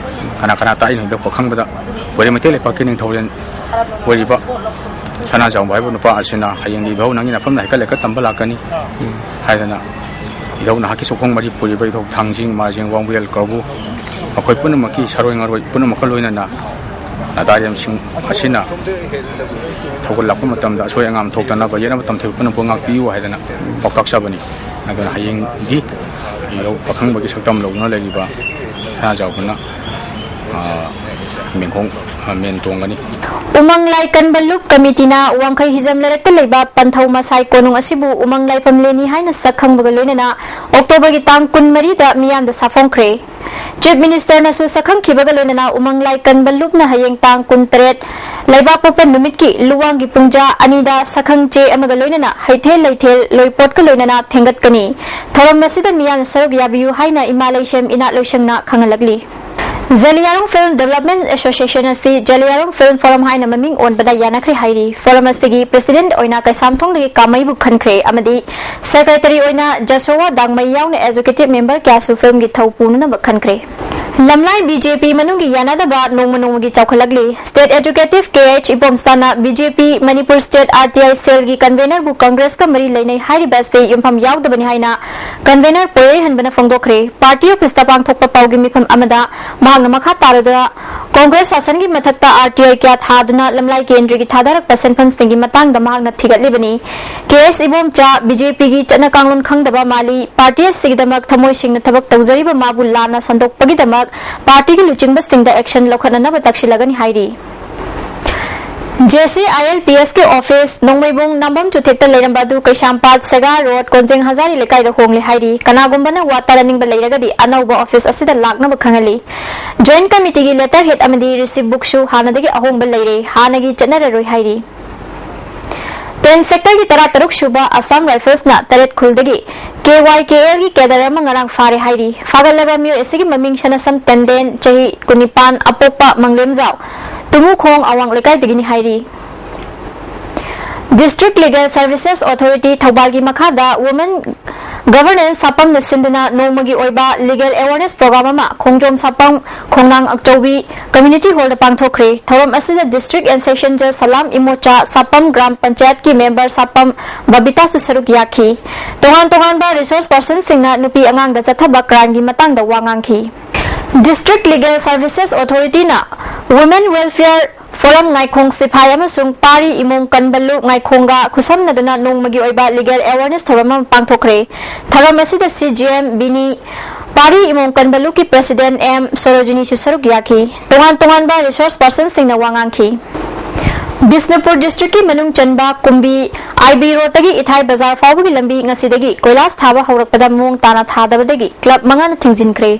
ꯀꯅꯥ ꯀꯅꯥ ꯇꯥꯛꯏꯅꯣ ꯍꯥꯏꯕꯗꯣ ꯈꯪꯕꯗ, ꯀꯣꯔꯤ ꯃꯩꯇꯩ ꯂꯩꯄꯥꯛꯀꯤ ꯅꯤꯡꯊꯧꯔꯦꯜ ꯑꯣꯏꯔꯤꯕ ꯁꯅꯥꯖꯥꯎꯕ ꯍꯥꯏꯕ ꯅꯨꯄꯥ ꯑꯁꯤꯅ ꯍꯌꯦꯡꯗꯤ ꯏꯙꯧ ꯅꯪꯒꯤ ꯅꯐꯝꯗ ꯍꯩꯀꯠ ꯂꯩꯀꯠ ꯇꯝꯕ ꯂꯥꯛꯀꯅꯤ ꯍꯥꯏꯗꯅ, ꯏꯙꯧ ꯅꯍꯥꯛꯀꯤ ꯁꯣꯛꯐꯝ ꯃꯔꯤ ꯄꯨꯔꯤꯕ ꯏꯙꯧ ꯊꯥꯡꯖꯤꯡ, ꯃꯥꯔꯖꯤꯡ, ꯋꯥꯡꯕ꯭ꯔꯦꯜ, ꯀꯧꯕ꯭ꯔꯨ, ꯃꯈꯣꯏ ꯄꯨꯝꯅꯃꯛꯀꯤ ꯁꯥꯔꯣꯏ ꯉꯥꯔꯣꯏ ꯄꯨꯝꯅꯃꯛꯀ ꯂꯣꯏꯅꯅ ꯅꯥꯗꯥꯔꯦꯝꯁꯤꯡ ꯑꯁꯤꯅ ꯊꯧꯒꯠꯂꯛꯄ ꯃꯇꯝꯗ ꯑꯁꯣꯏ ꯑꯉꯥꯝ ꯊꯣꯛꯇꯅꯕ, ꯌꯦꯠꯅꯕ ꯇꯝꯊꯤꯕ ꯄꯨꯝꯅꯃꯛꯄꯨ ꯉꯥꯛꯄꯤꯌꯨ ꯍꯥꯏꯗꯅ ꯄꯥꯎꯇꯥꯛ ꯆꯥꯕꯅꯤ꯫ ꯑꯗꯨꯅ ꯍꯌꯦꯡꯗꯤ ꯏꯙꯧ ꯄꯥꯈꯪꯕꯒꯤ ꯁꯛꯇꯝ ꯂꯧꯗꯨꯅ ꯂꯩꯔꯤꯕ ꯁꯅꯥꯖꯥꯎꯕꯅ, ꯑ, ꯃꯦꯟꯈꯣꯡ, ꯑ, ꯃꯦꯟ ꯇꯣꯡꯒꯅꯤ꯫ ꯎꯃꯪ ꯂꯥꯏ ꯀꯟꯕ ꯂꯨꯞ ꯀꯃꯤꯇꯤꯅ ꯋꯥꯡꯈꯩ ꯍꯤꯖꯝ ꯂꯩꯔꯛꯇ ꯂꯩꯕ ꯄꯟꯊꯧ ꯃꯁꯥꯏ ꯀꯣꯅꯨꯡ ꯑꯁꯤꯕꯨ ꯎꯃꯪ ꯂꯥꯏꯐꯝ ꯂꯦꯟꯅꯤ ꯍꯥꯏꯅ ꯁꯛ ꯈꯪꯕꯒ ꯂꯣꯏꯅꯅ ꯑꯣꯛꯇꯣꯕꯔꯒꯤ ꯇꯥꯡ ꯀꯨꯟꯃꯔꯤꯗ ꯃꯤꯌꯥꯝꯗ ꯁꯥꯐꯣꯡꯈ꯭ꯔꯦ꯫ ꯆꯤꯐ ꯃꯤꯅꯤꯁꯇꯔꯅꯁꯨ ꯁꯛꯈꯪꯈꯤꯕꯒ ꯂꯣꯏꯅꯅ ꯎꯃꯪ ꯂꯥꯏ ꯀꯟꯕ ꯂꯨꯞꯅ ꯍꯌꯦꯡ ꯇꯥꯡ ꯀꯨꯟꯇꯔꯦꯠ ꯂꯩꯕꯥꯛꯄꯣꯛꯄ ꯅꯨꯃꯤꯠꯀꯤ ꯂꯨꯋꯥꯡꯒꯤ ꯄꯨꯡꯖꯥ ꯑꯅꯤꯗ ꯁꯛꯈꯪ ꯆꯦ ꯑꯃꯒ ꯂꯣꯏꯅꯅ ꯍꯩꯊꯦꯜ ꯂꯩꯊꯦꯜ ꯂꯣꯏꯄꯣꯠꯀ ꯂꯣꯏꯅꯅ ꯊꯦꯡꯒꯠꯀꯅꯤ꯫ ꯊꯧꯔꯝ ꯑꯁꯤꯗ ꯃꯤꯌꯥꯝꯅ ꯁꯔꯨꯛ ꯌꯥꯕꯤꯌꯨ ꯍꯥꯏꯅ ꯏꯃꯥ ꯂꯩꯁꯦꯝ ꯏꯅꯥꯠ ꯂꯣꯏꯁꯪꯅ ꯈꯪꯍꯜꯂꯛꯂꯤ꯫ ꯖꯂꯤꯌꯥꯡꯔꯣꯡ ꯐꯤꯜꯝ ꯗꯦꯕꯂꯞꯃꯦꯟ ꯑꯦꯁꯣꯁꯤꯌꯦꯁꯟ ꯑꯁꯤ ꯖꯂꯤꯌꯥꯡꯔꯣꯡ ꯐꯤꯜꯝ ꯐꯣꯔꯝ ꯍꯥꯏꯅ ꯃꯃꯤꯡ ꯑꯣꯟꯕꯗ ꯌꯥꯅꯈ꯭ꯔꯦ ꯍꯥꯏꯔꯤ꯫ ꯐꯣꯔꯝ ꯑꯁꯤꯒꯤ ꯄ꯭ꯔꯦꯁꯤꯗꯦꯟꯠ ꯑꯣꯏꯅ ꯀꯩꯁꯥꯝꯊꯣꯡꯗꯒꯤ ꯀꯥꯃꯩꯕꯨ ꯈꯟꯈ꯭ꯔꯦ ꯑꯃꯗꯤ ꯁꯦꯀ꯭ꯔꯦꯇꯔꯤ ꯑꯣꯏꯅ ꯖꯁꯣꯋꯥ ꯗꯥꯡꯃꯩ ꯌꯥꯎꯅ ꯑꯦꯖꯨꯀꯦꯇꯤꯚ ꯃꯦꯝꯕꯔ ꯀꯌꯥꯁꯨ ꯐꯤꯜꯝꯒꯤ ꯊꯧ ꯄꯨꯅꯅꯕ ꯈꯟꯈ꯭ꯔꯦ꯫ ꯂꯝꯂꯥꯏ ꯕꯤ ꯖꯦ ꯄꯤ ꯃꯅꯨꯡꯒꯤ ꯌꯥꯅꯗꯕ ꯅꯣꯡꯃ ꯅꯣꯡꯃꯒꯤ ꯆꯥꯎꯈꯠꯂꯛꯂꯤ꯫ ꯁ꯭ꯇꯦꯠ ꯑꯦꯖꯨꯀꯦꯇꯤꯚ ꯀꯦ ꯑꯩꯆ ꯏꯕꯣꯝꯆꯥꯅ ꯕꯤ ꯖꯦ ꯄꯤ ꯃꯅꯤꯄꯨꯔ ꯁ꯭ꯇꯦꯠ ꯑꯥꯔ ꯇꯤ ꯑꯥꯏ ꯁꯦꯜꯒꯤ ꯀꯟꯚꯦꯅꯔꯕꯨ ꯀꯪꯒ꯭ꯔꯦꯁꯀ ꯃꯔꯤ ꯂꯩꯅꯩ ꯍꯥꯏꯔꯤꯕ ꯑꯁꯤ ꯌꯨꯝꯐꯝ ꯌꯥꯎꯗꯕꯅꯤ ꯍꯥꯏꯅ ꯀꯟꯚꯦꯅꯔ ꯄꯣꯏꯔꯩꯍꯟꯕꯅ ꯐꯣꯡꯗꯣꯛꯈ꯭ꯔꯦ꯫ ꯄꯥꯔꯇꯤ ꯑꯣꯐꯤꯁꯇ ꯄꯥꯡꯊꯣꯛꯄ ꯄꯥꯎꯒꯤ ꯃꯤꯐꯝ ꯑꯃꯗ ꯃꯍꯥꯛꯅ ꯃꯈꯥ ꯇꯥꯔꯗꯨꯅ ꯀꯣꯡꯒ꯭ꯔꯦꯁ ꯁꯥꯁꯟꯒꯤ ꯃꯊꯛꯇ ꯑꯥꯔ ꯇꯤ ꯑꯥꯏ ꯀꯌꯥ ꯊꯥꯗꯨꯅ ꯂꯝꯂꯥꯏ ꯀꯦꯟꯗ꯭ꯔꯒꯤ ꯊꯥꯗꯔꯛꯄ ꯁꯦꯟꯐꯝꯁꯤꯡꯒꯤ ꯃꯇꯥꯡꯗ ꯃꯍꯥꯛꯅ ꯊꯤꯒꯠꯂꯤꯕꯅꯤ꯫ ꯀꯦ ꯑꯦꯁ ꯏꯕꯣꯝꯆꯥ ꯕꯤ ꯖꯦ ꯄꯤꯒꯤ ꯆꯠꯅ ꯀꯥꯡꯂꯣꯟ ꯈꯪꯗꯕ ꯃꯥꯜꯂꯤ, ꯄꯥꯔꯇꯤ ꯑꯁꯤꯒꯤꯗꯃꯛ ꯊꯃꯣꯏ ꯁꯦꯡꯅ ꯊꯕꯛ ꯇꯧꯖꯔꯤꯕ ꯃꯥꯕꯨ ꯂꯥꯟꯅ ꯁꯟꯗꯣꯛꯄꯒꯤꯗꯃꯛ ꯄꯥꯔꯇꯤꯒꯤ ꯂꯨꯆꯤꯡꯕꯁꯤꯡꯗ ꯑꯦꯛꯁꯟ ꯂꯧꯈꯠꯅꯅꯕ ꯇꯛꯁꯤꯜꯂꯒꯅꯤ ꯍꯥꯏꯔꯤ꯫ J C I L P ꯑꯦꯁꯀꯤ office ꯅꯣꯡꯃꯩꯕꯨꯡ ꯅꯥꯝꯕꯝ ꯆꯨꯊꯦꯛꯇ ꯂꯩꯔꯝꯕ ꯑꯗꯨ ꯀꯩꯁꯥꯝꯄꯥꯠ ꯁꯦꯒꯥ ꯔꯣꯗ ꯀꯣꯟꯖꯦꯡ ꯍꯖꯥꯔꯤ ꯂꯩꯀꯥꯏꯗ ꯍꯣꯡꯂꯦ ꯍꯥꯏꯔꯤ꯫ ꯀꯅꯥꯒꯨꯝꯕꯅ ꯋꯥ ꯇꯥꯅꯅꯤꯡꯕ ꯂꯩꯔꯒꯗꯤ ꯑꯅꯧꯕ ꯑꯣꯐꯤꯁ ꯑꯁꯤꯗ ꯂꯥꯛꯅꯕ ꯈꯪꯍꯜꯂꯤ꯫ ꯖꯣꯏꯟꯠ ꯀꯃꯤꯇꯤꯒꯤ ꯂꯦꯇꯔ ꯍꯦꯗ ꯑꯃꯗꯤ ꯔꯤꯁꯤꯞ ꯕꯨꯛꯁꯨ ꯍꯥꯟꯅꯗꯒꯤ ꯑꯍꯣꯡꯕ ꯂꯩꯔꯦ, ꯍꯥꯟꯅꯒꯤ ꯆꯠꯅꯔꯔꯣꯏ ꯍꯥꯏꯔꯤ꯫ ꯇꯦꯟ ꯁꯦꯛꯇꯔꯒꯤ ꯇꯔꯥꯇꯔꯨꯛ ꯁꯨꯕ ꯑꯁꯥꯝ ꯔꯥꯏꯐꯜꯁꯅ ꯇꯔꯦꯠ ꯈꯨꯜꯗꯒꯤ ꯀꯦ ꯋꯥꯏ ꯀꯦ ꯑꯦꯜꯒꯤ ꯀꯦꯗꯔ ꯑꯃ ꯉꯔꯥꯡ ꯐꯥꯔꯦ ꯍꯥꯏꯔꯤ꯫ ꯐꯥꯒꯠꯂꯕ ꯃꯤꯑꯣꯏ ꯑꯁꯤꯒꯤ ꯃꯃꯤꯡ ꯁꯅꯁꯝ ꯇꯦꯟꯗꯦꯟ, ꯆꯍꯤ ꯀꯨꯟꯅꯤꯄꯥꯟ, ꯑꯄꯣꯛꯄ ꯃꯪꯂꯦꯝꯖꯥꯎ, ꯇꯨꯃꯨꯈꯣꯡ ꯑꯋꯥꯡ ꯂꯩꯀꯥꯏꯗꯒꯤꯅꯤ ꯍꯥꯏꯔꯤ꯫ District Legal Services Authority ꯊꯧꯕꯥꯜꯒꯤ ꯃꯈꯥꯗ Women Governance ꯁꯥꯄꯝꯅ ꯁꯤꯟꯗꯨꯅ ꯅꯣꯡꯃꯒꯤ ꯑꯣꯏꯕ Legal Awareness Program ꯑꯃ ꯈꯣꯡꯖꯣꯝ ꯁꯥꯄꯝ, ꯈꯣꯡꯅꯥꯡ ꯑꯆꯧꯕꯤ Community Hall ꯗ ꯄꯥꯡꯊꯣꯛꯈ꯭ꯔꯦ꯫ ꯊꯧꯔꯝ ꯑꯁꯤꯗ District and Session Judge Salam Imocha, Sapam gram ꯄꯟꯆꯥꯌꯠꯀꯤ member ꯁꯥꯄꯝ ꯕꯕꯤꯇꯥꯁꯨ ꯁꯔꯨꯛ ꯌꯥꯈꯤ꯫ ꯇꯣꯉꯥꯟ ꯇꯣꯉꯥꯟꯕ resource person ꯁꯤꯡꯅ ꯅꯨꯄꯤ ꯑꯉꯥꯡꯗ ꯆꯠꯊꯕ crime ꯒꯤ ꯃꯇꯥꯡꯗ ꯋꯥ ꯉꯥꯡꯈꯤ꯫ District Legal Services Authority ꯅ Women Welfare Forum ꯉꯥꯏꯈꯣꯡ ꯁꯤꯐꯥꯏ ꯑꯃꯁꯨꯡ ꯄꯥꯔꯤ ꯏꯃꯣꯡ ꯀꯟꯕꯂꯨ ꯉꯥꯏꯈꯣꯡꯒ ꯈꯨꯠꯁꯝꯅꯗꯨꯅ ꯅꯣꯡꯃꯒꯤ ꯑꯣꯏꯕ Legal Awareness ꯊꯧꯔꯝ ꯑꯃ ꯄꯥꯡꯊꯣꯛꯈ꯭ꯔꯦ꯫ ꯊꯧꯔꯝ ꯑꯁꯤꯗ C G M ꯕꯤꯅꯤ, ꯄꯥꯔꯤ ꯏꯃꯣꯡ ꯀꯟꯕꯂꯨꯀꯤ President M ꯁꯣꯔꯣꯖꯤꯅꯤꯁꯨ ꯁꯔꯨꯛ ꯌꯥꯈꯤ꯫ ꯇꯣꯉꯥꯟ ꯇꯣꯉꯥꯟꯕ resource person ꯁꯤꯡꯅ ꯋꯥ ꯉꯥꯡꯈꯤ꯫ ꯕꯤꯁꯅꯨꯄꯨꯔ district ꯀꯤ ꯃꯅꯨꯡ ꯆꯟꯕ ꯀꯨꯝꯕꯤ I B Road ꯇꯒꯤ ꯏꯊꯥꯏ ꯕꯖꯥꯔ ꯐꯥꯎꯕꯒꯤ ꯂꯝꯕꯤ ꯉꯁꯤꯗꯒꯤ ꯀꯣꯏꯂꯥꯁ ꯊꯥꯕ ꯍꯧꯔꯛꯄꯗ ꯃꯑꯣꯡ ꯇꯥꯅ ꯊꯥꯗꯕꯗꯒꯤ club ꯃꯉꯥꯅ ꯊꯤꯡꯖꯤꯟꯈ꯭ꯔꯦ꯫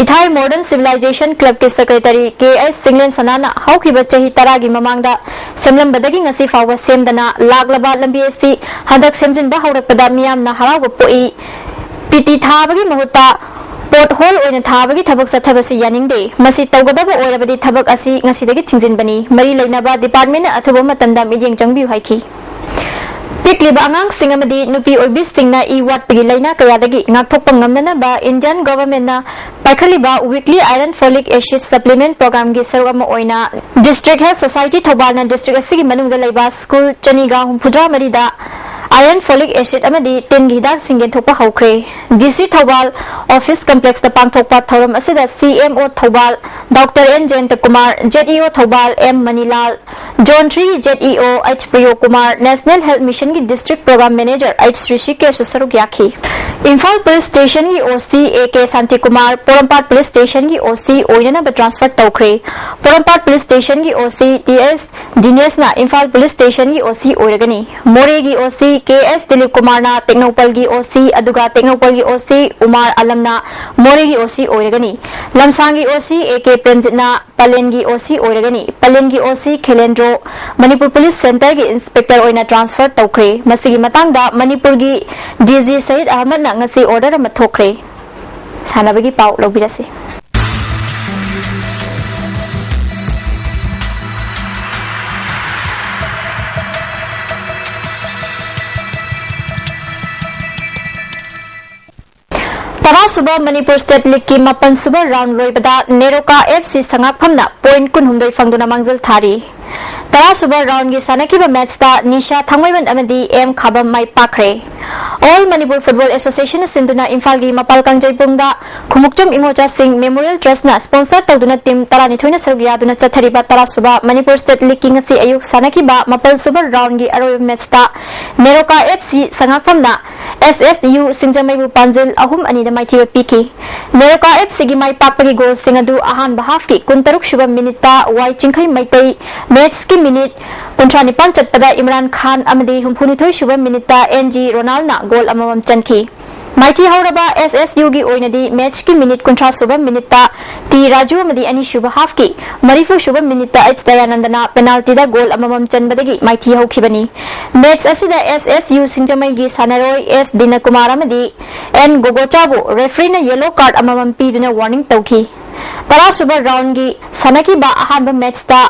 ꯏꯊꯥꯏ Modern Civilization Club ꯀꯤ Secretary K S ꯆꯤꯡꯂꯦꯟ ꯁꯅꯥꯅ ꯍꯧꯈꯤꯕ ꯆꯍꯤ ꯇꯔꯥꯒꯤ ꯃꯃꯥꯡꯗ ꯁꯦꯝꯂꯝꯕꯗꯒꯤ ꯉꯁꯤ ꯐꯥꯎꯕ ꯁꯦꯝꯗꯅ ꯂꯥꯛꯂꯕ ꯂꯝꯕꯤ ꯑꯁꯤ ꯍꯟꯗꯛ ꯁꯦꯝꯖꯤꯟꯕ ꯍꯧꯔꯛꯄꯗ ꯃꯤꯌꯥꯝꯅ ꯍꯔꯥꯎꯕ ꯄꯣꯛꯏ꯫ ꯄꯤꯇꯤ ꯊꯥꯕꯒꯤ ꯃꯍꯨꯠꯇ pothole ꯑꯣꯏꯅ ꯊꯥꯕꯒꯤ ꯊꯕꯛ ꯆꯠꯊꯕꯁꯤ ꯌꯥꯅꯤꯡꯗꯦ꯫ ꯃꯁꯤ ꯇꯧꯒꯗꯕ ꯑꯣꯏꯔꯕꯗꯤ ꯊꯕꯛ ꯑꯁꯤ ꯉꯁꯤꯗꯒꯤ ꯊꯤꯡꯖꯤꯟꯕꯅꯤ꯫ ꯃꯔꯤ ꯂꯩꯅꯕ department ꯅ ꯑꯊꯨꯕ ꯃꯇꯝꯗ ꯃꯤꯠꯌꯦꯡ ꯆꯪꯕꯤꯌꯨ ꯍꯥꯏꯈꯤ꯫ ꯄꯤꯛꯂꯤꯕ ꯑꯉꯥꯡꯁꯤꯡ ꯑꯃꯗꯤ ꯅꯨꯄꯤ ꯑꯣꯏꯕꯤꯁꯤꯡꯅ ꯏ ꯋꯥꯠꯄꯒꯤ ꯂꯥꯏꯅꯥ ꯀꯌꯥꯗꯒꯤ ꯉꯥꯛꯊꯣꯛꯄ ꯉꯝꯅꯅꯕ Indian government ꯅ ꯄꯥꯏꯈꯠꯂꯤꯕ Weekly Iron Folic Acid Supplement Program ꯒꯤ ꯁꯔꯨꯛ ꯑꯃ ꯑꯣꯏꯅ District Health Society ꯊꯧꯕꯥꯜꯅ district ꯑꯁꯤꯒꯤ ꯃꯅꯨꯡꯗ ꯂꯩꯕ school ꯆꯅꯤꯒ ꯍꯨꯝꯐꯨꯇꯔꯥ ꯃꯔꯤꯗ iron folic acid ꯑꯃꯗꯤ ꯇꯤꯟꯒꯤ ꯍꯤꯗꯥꯛꯁꯤꯡ ꯌꯦꯟꯊꯣꯛꯄ ꯍꯧꯈ꯭ꯔꯦ꯫ D C Thoubal office complex ꯇ ꯄꯥꯡꯊꯣꯛꯄ ꯊꯧꯔꯝ ꯑꯁꯤꯗ C M O Thoubal Doctor N ꯖꯌꯟꯇ Kumar, Z E O Thoubal M ꯃꯅꯤꯂꯥꯜ, Zone three Z E O H ꯄ꯭ꯔꯤꯌꯣ Kumar, National Health Mission ꯒꯤ District Program Manager H ꯁ꯭ꯔꯤꯁꯤꯀꯦꯁꯁꯨ ꯁꯔꯨꯛ ꯌꯥꯈꯤ꯫ ꯏꯝꯐꯥꯜ Police Station ꯒꯤ O C A K Shantikumar Porompat Police Station ꯒꯤ O C ꯑꯣꯏꯅꯅꯕ transfer ꯇꯧꯈ꯭ꯔꯦ꯫ ꯄꯣꯔꯣꯝꯄꯥꯠ Police Station ꯒꯤ O C T S ꯗꯤꯅꯦꯁꯅ Imphal Police Station ꯒꯤ O C ꯑꯣꯏꯔꯒꯅꯤ꯫ ꯃꯣꯔꯦꯒꯤ O C K S Dilip ꯀꯨꯃꯥꯔꯅ ꯇꯦꯡꯅꯧꯄꯜꯒꯤ O C, ꯑꯗꯨꯒ ꯇꯦꯡꯅꯧꯄꯜꯒꯤ O C ꯎꯃꯥꯔ ꯑꯂꯝꯅ ꯃꯣꯔꯦꯒꯤ O C ꯑꯣꯏꯔꯒꯅꯤ꯫ ꯂꯝꯁꯥꯡꯒꯤ O C A K ꯄ꯭ꯔꯦꯝꯖꯤꯠꯅ ꯄꯂꯦꯟꯒꯤ O C ꯑꯣꯏꯔꯒꯅꯤ꯫ ꯄꯂꯦꯟꯒꯤ O C ꯈꯦꯂꯦꯟꯗ꯭ꯔꯣ Manipur Police Centre ꯒꯤ Inspector ꯑꯣꯏꯅ transfer ꯇꯧꯈ꯭ꯔꯦ꯫ ꯃꯁꯤꯒꯤ ꯃꯇꯥꯡꯗ ꯃꯅꯤꯄꯨꯔꯒꯤ D G ꯁꯍꯤꯗ ꯑꯍꯃꯗꯅ ꯉꯁꯤ order ꯑꯃ ꯊꯣꯛꯈ꯭ꯔꯦ꯫ ꯁꯥꯟꯅꯕꯒꯤ ꯄꯥꯎ ꯂꯧꯕꯤꯔꯁꯤ꯫ ꯇꯔꯥꯁꯨꯕ ꯃꯅꯤꯄꯨꯔ ꯁ꯭ꯇꯦꯠ ꯂꯤꯒꯀꯤ ꯃꯥꯄꯟꯁꯨꯕ ꯔꯥꯎꯟ ꯂꯣꯏꯕꯗ ꯅꯦꯔꯣꯀꯥ ꯑꯦꯐ ꯁꯤ ꯁꯉꯥꯛꯐꯝꯅ ꯄꯣꯏꯟꯠ ꯀꯨꯟꯍꯨꯝꯗꯣꯏ ꯐꯪꯗꯨꯅ ꯃꯥꯡꯖꯤꯜ ꯊꯥꯔꯤ꯫ ꯇꯔꯥꯁꯨꯕ ꯔꯥꯎꯟꯒꯤ ꯁꯥꯟꯅꯈꯤꯕ ꯃꯦꯠꯆꯇ ꯅꯤꯁꯥ ꯊꯥꯡꯃꯩꯕꯟ ꯑꯃꯗꯤ ꯑꯦꯝ ꯈꯥꯕꯝ ꯃꯥꯏ ꯄꯥꯛꯈ꯭ꯔꯦ꯫ ꯑꯣꯜ ꯃꯅꯤꯄꯨꯔ ꯐꯨꯠꯕꯣꯜ ꯑꯦꯁꯣꯁꯤꯌꯦꯁꯟꯅ ꯁꯤꯟꯗꯨꯅ ꯏꯝꯐꯥꯜꯒꯤ ꯃꯄꯥꯜ ꯀꯥꯡꯖꯩꯕꯨꯡꯗ ꯈꯨꯃꯨꯛꯆꯝ ꯏꯉꯣꯆꯥꯁꯤꯡ ꯃꯦꯃꯣꯔꯤꯌꯦꯜ ꯇ꯭ꯔꯁꯠꯅ ꯁ꯭ꯄꯣꯟꯁꯔ ꯇꯧꯗꯨꯅ ꯇꯤꯝ ꯇꯔꯥꯅꯤꯊꯣꯏꯅ ꯁꯔꯨꯛ ꯌꯥꯗꯨꯅ ꯆꯠꯊꯔꯤꯕ ꯇꯔꯥꯁꯨꯕ ꯃꯅꯤꯄꯨꯔ ꯁ꯭ꯇꯦꯠ ꯂꯤꯒꯀꯤ ꯉꯁꯤ ꯑꯌꯨꯛ ꯁꯥꯟꯅꯈꯤꯕ ꯃꯥꯄꯜꯁꯨꯕ ꯔꯥꯎꯟꯒꯤ ꯑꯔꯣꯏꯕ ꯃꯦꯠꯆꯇ ꯅꯦꯔꯣꯀꯥ ꯑꯦꯐ ꯁꯤ ꯁꯉꯥꯛꯐꯝꯅ ꯑꯦꯁ ꯑꯦꯁ ꯌꯨ ꯁꯤꯡꯖꯃꯩꯕꯨ ꯄꯥꯟꯖꯤꯜ ꯑꯍꯨꯝ ꯑꯅꯤꯗ ꯃꯥꯏꯊꯤꯕ ꯄꯤꯈꯤ꯫ ꯅꯦꯔꯣꯀꯥ ꯑꯦꯐ ꯁꯤꯒꯤ ꯃꯥꯏ ꯄꯥꯛꯄꯒꯤ ꯒꯣꯜꯁꯤꯡ ꯑꯗꯨ ꯑꯍꯥꯟꯕ ꯍꯥꯐꯀꯤ ꯀꯨꯟꯇꯔꯨꯛ ꯁꯨꯕ ꯃꯤꯅꯤꯠꯇ ꯋꯥꯏ ꯆꯤꯡꯈꯩ ꯃꯩꯇꯩ, ꯃꯦꯠꯆꯀꯤ ꯃꯤꯅꯤꯠ ꯀꯨꯟꯊ꯭ꯔꯥ ꯅꯤꯄꯥꯟ ꯆꯠꯄꯗ ꯏꯝꯔꯥꯟ ꯈꯥꯟ ꯑꯃꯗꯤ ꯍꯨꯝꯐꯨꯅꯤꯊꯣꯏ ꯁꯨꯕ ꯃꯤꯅꯤꯠꯇ ꯑꯦꯟ ꯖꯤ ꯔꯣꯅꯥꯜꯅ ꯒꯣꯜ ꯑꯃꯃꯝ ꯆꯟꯈꯤ꯫ ꯃꯥꯏꯊꯤ ꯍꯧꯔꯕ ꯑꯦꯁ ꯑꯦꯁ ꯌꯨꯒꯤ ꯑꯣꯏꯅꯗꯤ ꯃꯦꯠꯆꯀꯤ ꯃꯤꯅꯤꯠ ꯀꯨꯟꯊ꯭ꯔꯥ ꯁꯨꯕ ꯃꯤꯅꯤꯠꯇ ꯇꯤ ꯔꯥꯖꯨ ꯑꯃꯗꯤ ꯑꯅꯤꯁꯨꯕ ꯍꯥꯐꯀꯤ ꯃꯔꯤꯐꯨ ꯁꯨꯕ ꯃꯤꯅꯤꯠꯇ ꯑꯩꯆ ꯗꯌꯥꯅꯟꯗꯅ ꯄꯦꯅꯥꯜꯇꯤꯗ ꯒꯣꯜ ꯑꯃꯃꯝ ꯆꯟꯕꯗꯒꯤ ꯃꯥꯏꯊꯤ ꯍꯧꯈꯤꯕꯅꯤ꯫ ꯃꯦꯠꯆ ꯑꯁꯤꯗ ꯑꯦꯁ ꯑꯦꯁ ꯌꯨ ꯁꯤꯡꯖꯃꯩꯒꯤ ꯁꯥꯟꯅꯔꯣꯏ ꯑꯦꯁ ꯗꯤꯅꯀꯨꯃꯥꯔ ꯑꯃꯗꯤ ꯑꯦꯟ ꯒꯣꯒꯣꯆꯥꯕꯨ ꯔꯦꯐ꯭ꯔꯤꯅ ꯌꯦꯂꯣ ꯀꯥꯔꯗ ꯑꯃꯃꯝ ꯄꯤꯗꯨꯅ ꯋꯥꯔꯅꯤꯡ ꯇꯧꯈꯤ꯫ ꯇꯔꯥꯁꯨꯕ ꯔꯥꯎꯟꯒꯤ ꯁꯥꯟꯅꯈꯤꯕ ꯑꯍꯥꯟꯕ ꯃꯦꯠꯆꯇ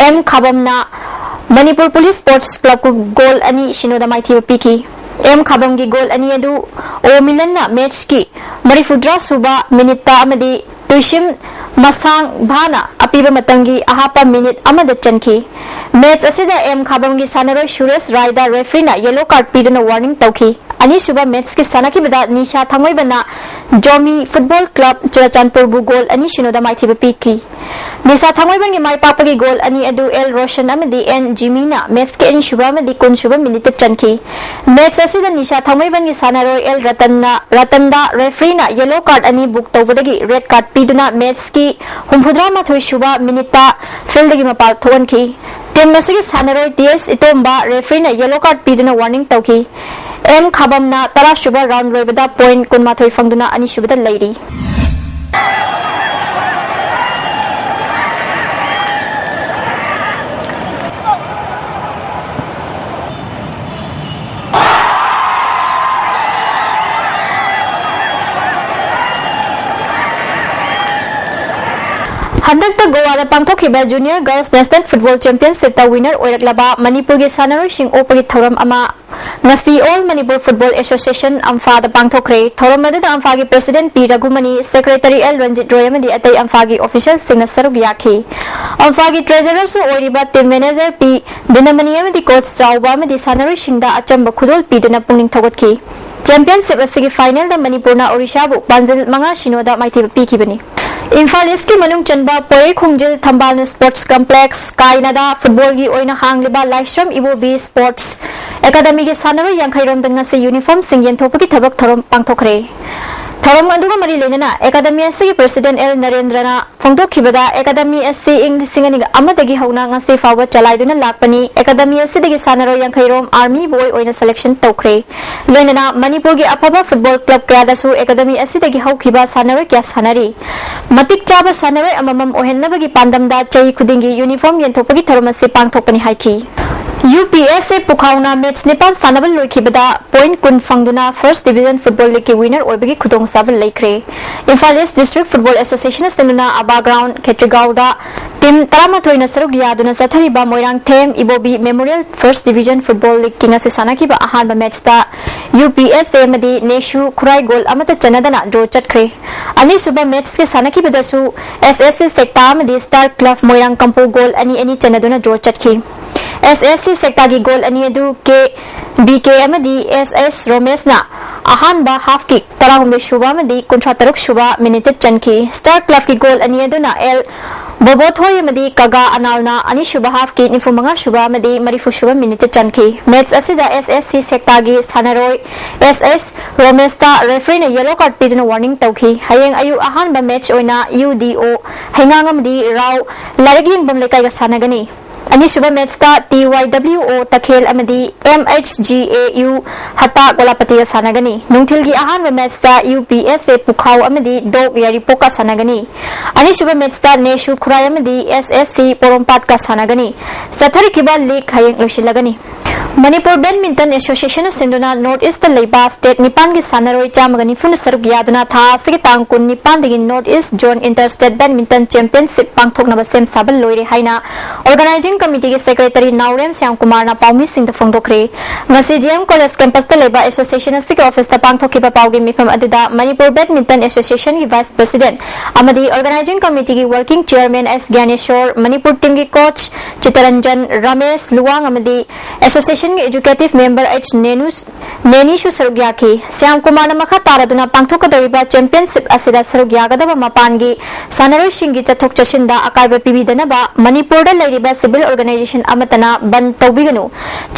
ꯑꯦꯝ ꯈꯥꯕꯝꯅ ꯃꯅꯤꯄꯨꯔ ꯄꯨꯂꯤꯁ ꯁ꯭ꯄꯣꯔꯠꯁ ꯀ꯭ꯂꯕꯄꯨ ꯒꯣꯜ ꯑꯅꯤ ꯁꯤꯅꯣꯗ ꯃꯥꯏꯊꯤꯕ ꯄꯤꯈꯤ꯫ ꯑꯦꯝ ꯈꯥꯕꯝꯒꯤ ꯒꯣꯜ ꯑꯅꯤ ꯑꯗꯨ ꯑꯣ ꯃꯤꯂꯟꯅ ꯃꯦꯠꯆꯀꯤ ꯃꯔꯤꯐꯨꯇꯔꯥ ꯁꯨꯕ ꯃꯤꯅꯤꯠꯇ ꯑꯃꯗꯤ ꯇꯨꯏꯁꯤꯝ ꯃꯁꯥꯡ ꯚꯥꯅ ꯑꯄꯤꯕ ꯃꯇꯝꯒꯤ ꯑꯍꯥꯞꯄ ꯃꯤꯅꯤꯠ ꯑꯃꯗ ꯆꯟꯈꯤ꯫ ꯃꯦꯠꯆ ꯑꯁꯤꯗ ꯑꯦꯝ ꯈꯥꯕꯝꯒꯤ ꯁꯥꯟꯅꯔꯣꯏ ꯁꯨꯔꯦꯁ ꯔꯥꯏꯗ ꯔꯦꯐ꯭ꯔꯤꯅ ꯌꯦꯂꯣ ꯀꯥꯔꯗ ꯄꯤꯗꯨꯅ ꯋꯥꯔꯅꯤꯡ ꯇꯧꯈꯤ꯫ ꯑꯅꯤꯁꯨꯕ ꯃꯦꯠꯆꯀꯤ ꯁꯥꯟꯅꯈꯤꯕꯗ ꯅꯤꯁꯥ ꯊꯥꯡꯃꯩꯕꯟꯅ ꯖꯣꯃꯤ ꯐꯨꯠꯕꯣꯜ ꯀ꯭ꯂꯕ ꯆꯨꯔꯆꯥꯟꯄꯨꯔꯕꯨ ꯒꯣꯜ ꯑꯅꯤ ꯁꯤꯅꯣꯗ ꯃꯥꯏꯊꯤꯕ ꯄꯤꯈꯤ꯫ ꯅꯤꯁꯥ ꯊꯥꯡꯃꯩꯕꯟꯒꯤ ꯃꯥꯏ ꯄꯥꯛꯄꯒꯤ ꯒꯣꯜ ꯑꯅꯤ ꯑꯗꯨ ꯑꯦꯜ ꯔꯣꯁꯟ ꯑꯃꯗꯤ ꯑꯦꯟ ꯖꯤꯃꯤꯅ ꯃꯦꯠꯆꯀꯤ ꯑꯅꯤꯁꯨꯕ ꯑꯃꯗꯤ ꯀꯨꯟꯁꯨꯕ ꯃꯤꯅꯤꯠꯇ ꯆꯟꯈꯤ꯫ ꯃꯦꯠꯆ ꯑꯁꯤꯗ ꯅꯤꯁꯥ ꯊꯥꯡꯃꯩꯕꯟꯒꯤ ꯁꯥꯟꯅꯔꯣꯏ ꯑꯦꯜ ꯔꯇꯟꯅ, ꯔꯇꯟꯗ ꯔꯦꯐ꯭ꯔꯤꯅ ꯌꯦꯂꯣ ꯀꯥꯔꯗ ꯑꯅꯤ ꯕꯨꯛ ꯇꯧꯕꯗꯒꯤ ꯔꯦꯗ ꯀꯥꯔꯗ ꯄꯤꯗꯨꯅ ꯃꯦꯠꯆꯀꯤ ꯍꯨꯝꯐꯨꯇꯔꯥ ꯃꯥꯊꯣꯏ ꯁꯨꯕ ꯃꯤꯅꯤꯠꯇ ꯐꯤꯜꯗꯒꯤ ꯃꯄꯥꯜ ꯊꯣꯛꯍꯟꯈꯤ꯫ ꯇꯤꯝ ꯑꯁꯤꯒꯤ ꯁꯥꯟꯅꯔꯣꯏ ꯇꯤ ꯑꯦꯁ ꯏꯇꯣꯝꯕ ꯔꯦꯐ꯭ꯔꯤꯅ ꯌꯦꯂꯣ ꯀꯥꯔꯗ ꯄꯤꯗꯨꯅ ꯋꯥꯔꯅꯤꯡ ꯇꯧꯈꯤ꯫ ꯑꯦꯝ ꯈꯥꯕꯝꯅ ꯇꯔꯥꯁꯨꯕ ꯔꯥꯎꯟ ꯂꯣꯏꯕꯗ ꯄꯣꯏꯟꯠ ꯀꯨꯟꯃꯥꯊꯣꯏ ꯐꯪꯗꯨꯅ ꯑꯅꯤꯁꯨꯕꯗ ꯂꯩꯔꯤ꯫ ꯍꯟꯗꯛꯇ ꯒꯣꯋꯥꯗ ꯄꯥꯡꯊꯣꯛꯈꯤꯕ Junior Girls National Football Championshipꯇ winner ꯑꯣꯏꯔꯛꯂꯕ ꯃꯅꯤꯄꯨꯔꯒꯤ ꯁꯥꯟꯅꯔꯣꯏꯁꯤꯡ ꯑꯣꯛꯄꯒꯤ ꯊꯧꯔꯝ ꯑꯃ ꯉꯁꯤ All Manipur Football Association, ꯑꯝꯐꯥꯗ ꯄꯥꯡꯊꯣꯛꯈ꯭ꯔꯦ꯫ ꯊꯧꯔꯝ ꯑꯗꯨꯗ ꯑꯝꯐꯥꯒꯤ President ꯄꯤ ꯔꯘꯨꯃꯅꯤ, Secretary ꯑꯦꯜ ꯔꯟꯖꯤꯠ ꯔꯣꯏ ꯑꯃꯗꯤ ꯑꯇꯩ ꯑꯝꯐꯥꯒꯤ officialꯁꯤꯡꯅ ꯁꯔꯨꯛ ꯌꯥꯈꯤ꯫ ꯑꯝꯐꯥꯒꯤ Treasurerꯁꯨ ꯑꯣꯏꯔꯤꯕ Team Manager ꯄꯤ ꯗꯤꯅꯃꯅꯤ ꯑꯃꯗꯤ Coach ꯆꯥꯎꯕ ꯑꯃꯗꯤ ꯁꯥꯟꯅꯔꯣꯏꯁꯤꯡꯗ ꯑꯆꯝꯕ ꯈꯨꯗꯣꯜ ꯄꯤꯗꯨꯅ ꯄꯨꯛꯅꯤꯡ ꯊꯧꯒꯠꯈꯤ꯫ Championship ꯑꯁꯤꯒꯤ finalꯗ ꯃꯅꯤꯄꯨꯔꯅ ꯑꯣꯔꯤꯁꯥꯕꯨ ꯄꯥꯟꯖꯤꯜ ꯃꯉꯥ ꯁꯤꯅꯣꯗ ꯃꯥꯏꯊꯤꯕ ꯄꯤꯈꯤꯕꯅꯤ꯫ ꯏꯝꯐꯥꯜ Eastꯀꯤ ꯃꯅꯨꯡ ꯆꯟꯕ ꯄꯣꯏꯔꯩꯈꯣꯡꯖꯤꯜ ꯊꯝꯕꯥꯜꯅꯨ Sports Complex ꯀꯥꯏꯅꯗ footballꯒꯤ ꯑꯣꯏꯅ ꯍꯥꯡꯂꯤꯕ ꯂꯥꯏꯁ꯭ꯔꯝ ꯏꯕꯣꯕꯤ Sports Academyꯒꯤ ꯁꯥꯟꯅꯔꯣꯏ ꯌꯥꯡꯈꯩ ꯔꯣꯝꯗ ꯉꯁꯤ uniformꯁꯤꯡ ꯌꯦꯟꯊꯣꯛꯄꯒꯤ ꯊꯕꯛ ꯊꯧꯔꯝ ꯄꯥꯡꯊꯣꯛꯈ꯭ꯔꯦ꯫ ꯊꯧꯔꯝ ꯑꯗꯨꯒ ꯃꯔꯤ ꯂꯩꯅꯅ academy ꯑꯁꯤꯒꯤ President ꯑꯦꯜ ꯅꯔꯦꯟꯗ꯭ꯔꯅ ꯐꯣꯡꯗꯣꯛꯈꯤꯕꯗ, academy ꯑꯁꯤ ꯏꯪ ꯂꯤꯁꯤꯡ ꯑꯅꯤꯒ ꯑꯃꯗꯒꯤ ꯍꯧꯅ ꯉꯁꯤ ꯐꯥꯎꯕ ꯆꯂꯥꯏꯗꯨꯅ ꯂꯥꯛꯄꯅꯤ꯫ Academy ꯑꯁꯤꯗꯒꯤ ꯁꯥꯟꯅꯔꯣꯏ ꯌꯥꯡꯈꯩ ꯔꯣꯝ army boy ꯑꯣꯏꯅ selection ꯇꯧꯈ꯭ꯔꯦ꯫ ꯂꯣꯏꯅꯅ ꯃꯅꯤꯄꯨꯔꯒꯤ ꯑꯐꯕ football club ꯀꯌꯥꯗꯁꯨ academy ꯑꯁꯤꯗꯒꯤ ꯍꯧꯈꯤꯕ ꯁꯥꯟꯅꯔꯣꯏ ꯀꯌꯥ ꯁꯥꯟꯅꯔꯤ꯫ ꯃꯇꯤꯛ ꯆꯥꯕ ꯁꯥꯟꯅꯔꯣꯏ ꯑꯃꯃꯝ ꯑꯣꯏꯍꯟꯅꯕꯒꯤ ꯄꯥꯟꯗꯝꯗ ꯆꯍꯤ ꯈꯨꯗꯤꯡꯒꯤ uniform ꯌꯦꯟꯊꯣꯛꯄꯒꯤ ꯊꯧꯔꯝ ꯑꯁꯤ ꯄꯥꯡꯊꯣꯛꯄꯅꯤ ꯍꯥꯏꯈꯤ꯫ UPSA ꯄꯨꯈꯥꯎꯅ match ꯅꯤꯄꯥꯟ ꯁꯥꯟꯅꯕ ꯂꯣꯏꯈꯤꯕꯗ point ꯀꯨꯟ ꯐꯪꯗꯨꯅ First Division Football Leagueꯀꯤ winner ꯑꯣꯏꯕꯒꯤ ꯈꯨꯗꯣꯡꯆꯥꯕ ꯂꯩꯈ꯭ꯔꯦ꯫ ꯏꯝꯐꯥꯜ East District Football Associationꯅ ꯁꯤꯟꯗꯨꯅ ꯑꯕꯥ ground ꯈꯦꯇ꯭ꯔꯤꯒꯥꯎꯗ team ꯇꯔꯥꯃꯥꯊꯣꯏꯅ ꯁꯔꯨꯛ ꯌꯥꯗꯨꯅ ꯆꯠꯊꯔꯤꯕ ꯃꯣꯏꯔꯥꯡꯊꯦꯝ ꯏꯕꯣꯕꯤ Memorial First Division Football Leagueꯀꯤ ꯉꯁꯤ ꯁꯥꯟꯅꯈꯤꯕ ꯑꯍꯥꯟꯕ matchꯇ UPSA ꯑꯃꯗꯤ ꯅꯦꯁꯨ ꯈꯨꯔꯥꯏ goal ꯑꯃꯠꯇ ꯆꯟꯅꯗꯅ draw ꯆꯠꯈ꯭ꯔꯦ꯫ ꯑꯅꯤꯁꯨꯕ matchꯀꯤ ꯁꯥꯟꯅꯈꯤꯕꯗꯁꯨ SSC Secta ꯑꯃꯗꯤ Star Club ꯃꯣꯏꯔꯥꯡ ꯀꯝꯄꯨ goal ꯑꯅꯤ ꯑꯅꯤ ꯆꯟꯅꯗꯨꯅ draw ꯆꯠꯈꯤ꯫ SSC Sectaꯒꯤ goal ꯑꯅꯤ ꯑꯗꯨ ꯀꯦ ꯕꯤ ꯀꯦ ꯑꯃꯗꯤ ꯑꯦꯁ ꯑꯦꯁ ꯔꯣꯃꯦꯁꯅ ꯑꯍꯥꯟꯕ halfꯀꯤ ꯇꯔꯥꯍꯨꯝꯗꯣꯏ ꯁꯨꯕ ꯑꯃꯗꯤ ꯀꯨꯟꯊ꯭ꯔꯥ ꯇꯔꯨꯛ ꯁꯨꯕ minuteꯇ ꯆꯟꯈꯤ꯫ Star Clubꯀꯤ goal ꯑꯅꯤ ꯑꯗꯨꯅ ꯑꯦꯜ ꯕꯣꯕꯣꯊꯣꯏ ꯑꯃꯗꯤ ꯀꯒꯥ ꯑꯅꯥꯜꯅ ꯑꯅꯤꯁꯨꯕ halfꯀꯤ ꯅꯤꯐꯨ ꯃꯉꯥ ꯁꯨꯕ ꯑꯃꯗꯤ ꯃꯔꯤꯐꯨ ꯁꯨꯕ minuteꯇ ꯆꯟꯈꯤ꯫ Match ꯑꯁꯤꯗ SSC Sectaꯒꯤ ꯁꯥꯟꯅꯔꯣꯏ ꯑꯦꯁ ꯑꯦꯁ ꯔꯣꯃꯦꯁꯇ refereeꯅ yellow card ꯄꯤꯗꯨꯅ warning ꯇꯧꯈꯤ꯫ ꯍꯌꯦꯡ ꯑꯌꯨꯛ ꯑꯍꯥꯟꯕ match ꯑꯣꯏꯅ UDO ꯍꯩꯉꯥꯡ ꯑꯃꯗꯤ ꯔꯥꯎ ꯂꯥꯏꯔꯤꯛ ꯌꯦꯡꯐꯝ ꯂꯩꯀꯥꯏꯒ ꯁꯥꯟꯅꯒꯅꯤ꯫ ꯑꯅꯤꯁꯨꯕ matchꯇ TYWO ꯇꯈꯦꯜ ꯑꯃꯗꯤ MHGAU ꯍꯇꯥ ꯒꯣꯂꯥꯄꯇꯤꯒ ꯁꯥꯟꯅꯒꯅꯤ꯫ ꯅꯨꯡꯊꯤꯜꯒꯤ ꯑꯍꯥꯟꯕ matchꯇ UPSA ꯄꯨꯈꯥꯎ ꯑꯃꯗꯤ ꯗꯣꯛ ꯌꯥꯏꯔꯤꯄꯣꯛꯀ ꯁꯥꯟꯅꯒꯅꯤ꯫ ꯑꯅꯤꯁꯨꯕ matchꯇ ꯅꯦꯁꯨ ꯈꯨꯔꯥꯏ ꯑꯃꯗꯤ SSC ꯄꯣꯔꯣꯝꯄꯥꯠꯀ ꯁꯥꯟꯅꯒꯅꯤ꯫ ꯆꯠꯊꯔꯤꯈꯤꯕ league ꯍꯌꯦꯡ ꯂꯣꯏꯁꯤꯜꯂꯒꯅꯤ꯫ ꯃꯅꯤꯄꯨꯔ ꯕꯦꯗꯃꯤꯟꯇꯟ ꯑꯦꯁꯣꯁꯤꯌꯦꯁꯟꯅ ꯁꯤꯟꯗꯨꯅ ꯅꯣꯔꯠ ꯏꯁꯇ ꯂꯩꯕ ꯁ꯭ꯇꯦꯠ ꯅꯤꯄꯥꯟꯒꯤ ꯁꯥꯟꯅꯔꯣꯏ ꯆꯥꯝꯃꯒ ꯅꯤꯐꯨꯅ ꯁꯔꯨꯛ ꯌꯥꯗꯨꯅ ꯊꯥ ꯑꯁꯤꯒꯤ ꯇꯥꯡ ꯀꯨꯟꯅꯤꯄꯥꯟꯗꯒꯤ north east zone interstate badminton championship ꯄꯥꯡꯊꯣꯛꯅꯕ ꯁꯦꯝ ꯁꯥꯕ ꯂꯣꯏꯔꯦ ꯍꯥꯏꯅ ꯑꯣꯔꯒꯅꯥꯏꯖꯤꯡ ꯀꯃꯤꯇꯤꯒꯤ ꯁꯦꯀ꯭ꯔꯦꯇꯔꯤ ꯅꯥꯎꯔꯦꯝ ꯁ꯭ꯌꯥꯝꯀꯨꯃꯥꯔꯅ ꯄꯥꯎꯃꯤꯁꯤꯡꯗ ꯐꯣꯡꯗꯣꯛꯈ꯭ꯔꯦ꯫ ꯉꯁꯤ ꯗꯤ ꯑꯦꯝ ꯀꯣꯂꯦꯖ ꯀꯦꯝꯄꯁꯇ ꯂꯩꯕ ꯑꯦꯁꯣꯁꯤꯌꯦꯁꯟ ꯑꯁꯤꯒꯤ ꯑꯣꯐꯤꯁꯇ ꯄꯥꯡꯊꯣꯛꯈꯤꯕ ꯄꯥꯎꯒꯤ ꯃꯤꯐꯝ ꯑꯗꯨꯗ ꯃꯅꯤꯄꯨꯔ ꯕꯦꯗꯃꯤꯟꯇꯟ ꯑꯦꯁꯣꯁꯤꯌꯦꯁꯟꯒꯤ ꯚꯥꯏꯁ ꯄ꯭ꯔꯁꯤꯗꯦꯟ ꯑꯃꯗꯤ ꯑꯣꯔꯒꯅꯥꯏꯖꯤꯡ ꯀꯃꯤꯇꯤꯒꯤ ꯋꯥꯔꯀꯤꯡ ꯆꯤꯌꯔꯃꯦꯟ ꯑꯦꯁ ꯒ꯭ꯌꯥꯅꯦꯁꯣꯔ, ꯃꯅꯤꯄꯨꯔ ꯇꯤꯝꯒꯤ ꯀꯣꯆ ꯆꯤꯇꯔꯟꯖꯟ, ꯔꯥꯃꯦꯁ ꯂꯨꯋꯥꯡ ꯑꯃꯗꯤ ꯑꯦꯁꯣꯁꯤꯌꯦꯁꯟꯒꯤ ꯑꯦꯖꯨꯀꯦꯇꯤꯚ ꯃꯦꯝꯕꯔ ꯑꯩꯆ ꯅꯦꯅꯨ, ꯅꯦꯅꯤꯁꯨ ꯁꯔꯨꯛ ꯌꯥꯈꯤ꯫ ꯁ꯭ꯌꯥꯝ ꯀꯨꯃꯥꯔꯅ ꯃꯈꯥ ꯇꯥꯔꯗꯨꯅ ꯄꯥꯡꯊꯣꯛꯀꯗꯧꯔꯤꯕ ꯆꯦꯝꯄꯤꯌꯟꯁꯤꯞ ꯑꯁꯤꯗ ꯁꯔꯨꯛ ꯌꯥꯒꯗꯕ ꯃꯄꯥꯟꯒꯤ ꯁꯥꯟꯅꯔꯣꯏꯁꯤꯡꯒꯤ ꯆꯠꯊꯣꯛ ꯆꯠꯁꯤꯟꯗ ꯑꯀꯥꯏꯕ ꯄꯤꯕꯤꯗꯅꯕ ꯃꯅꯤꯄꯨꯔꯗ ꯂꯩꯔꯤꯕ ꯁꯤꯚꯤꯜ ꯑꯣꯔꯒꯅꯥꯏꯖꯦꯁꯟ ꯑꯃꯠꯇꯅ ꯕꯟꯗ ꯇꯧꯕꯤꯒꯅꯨ꯫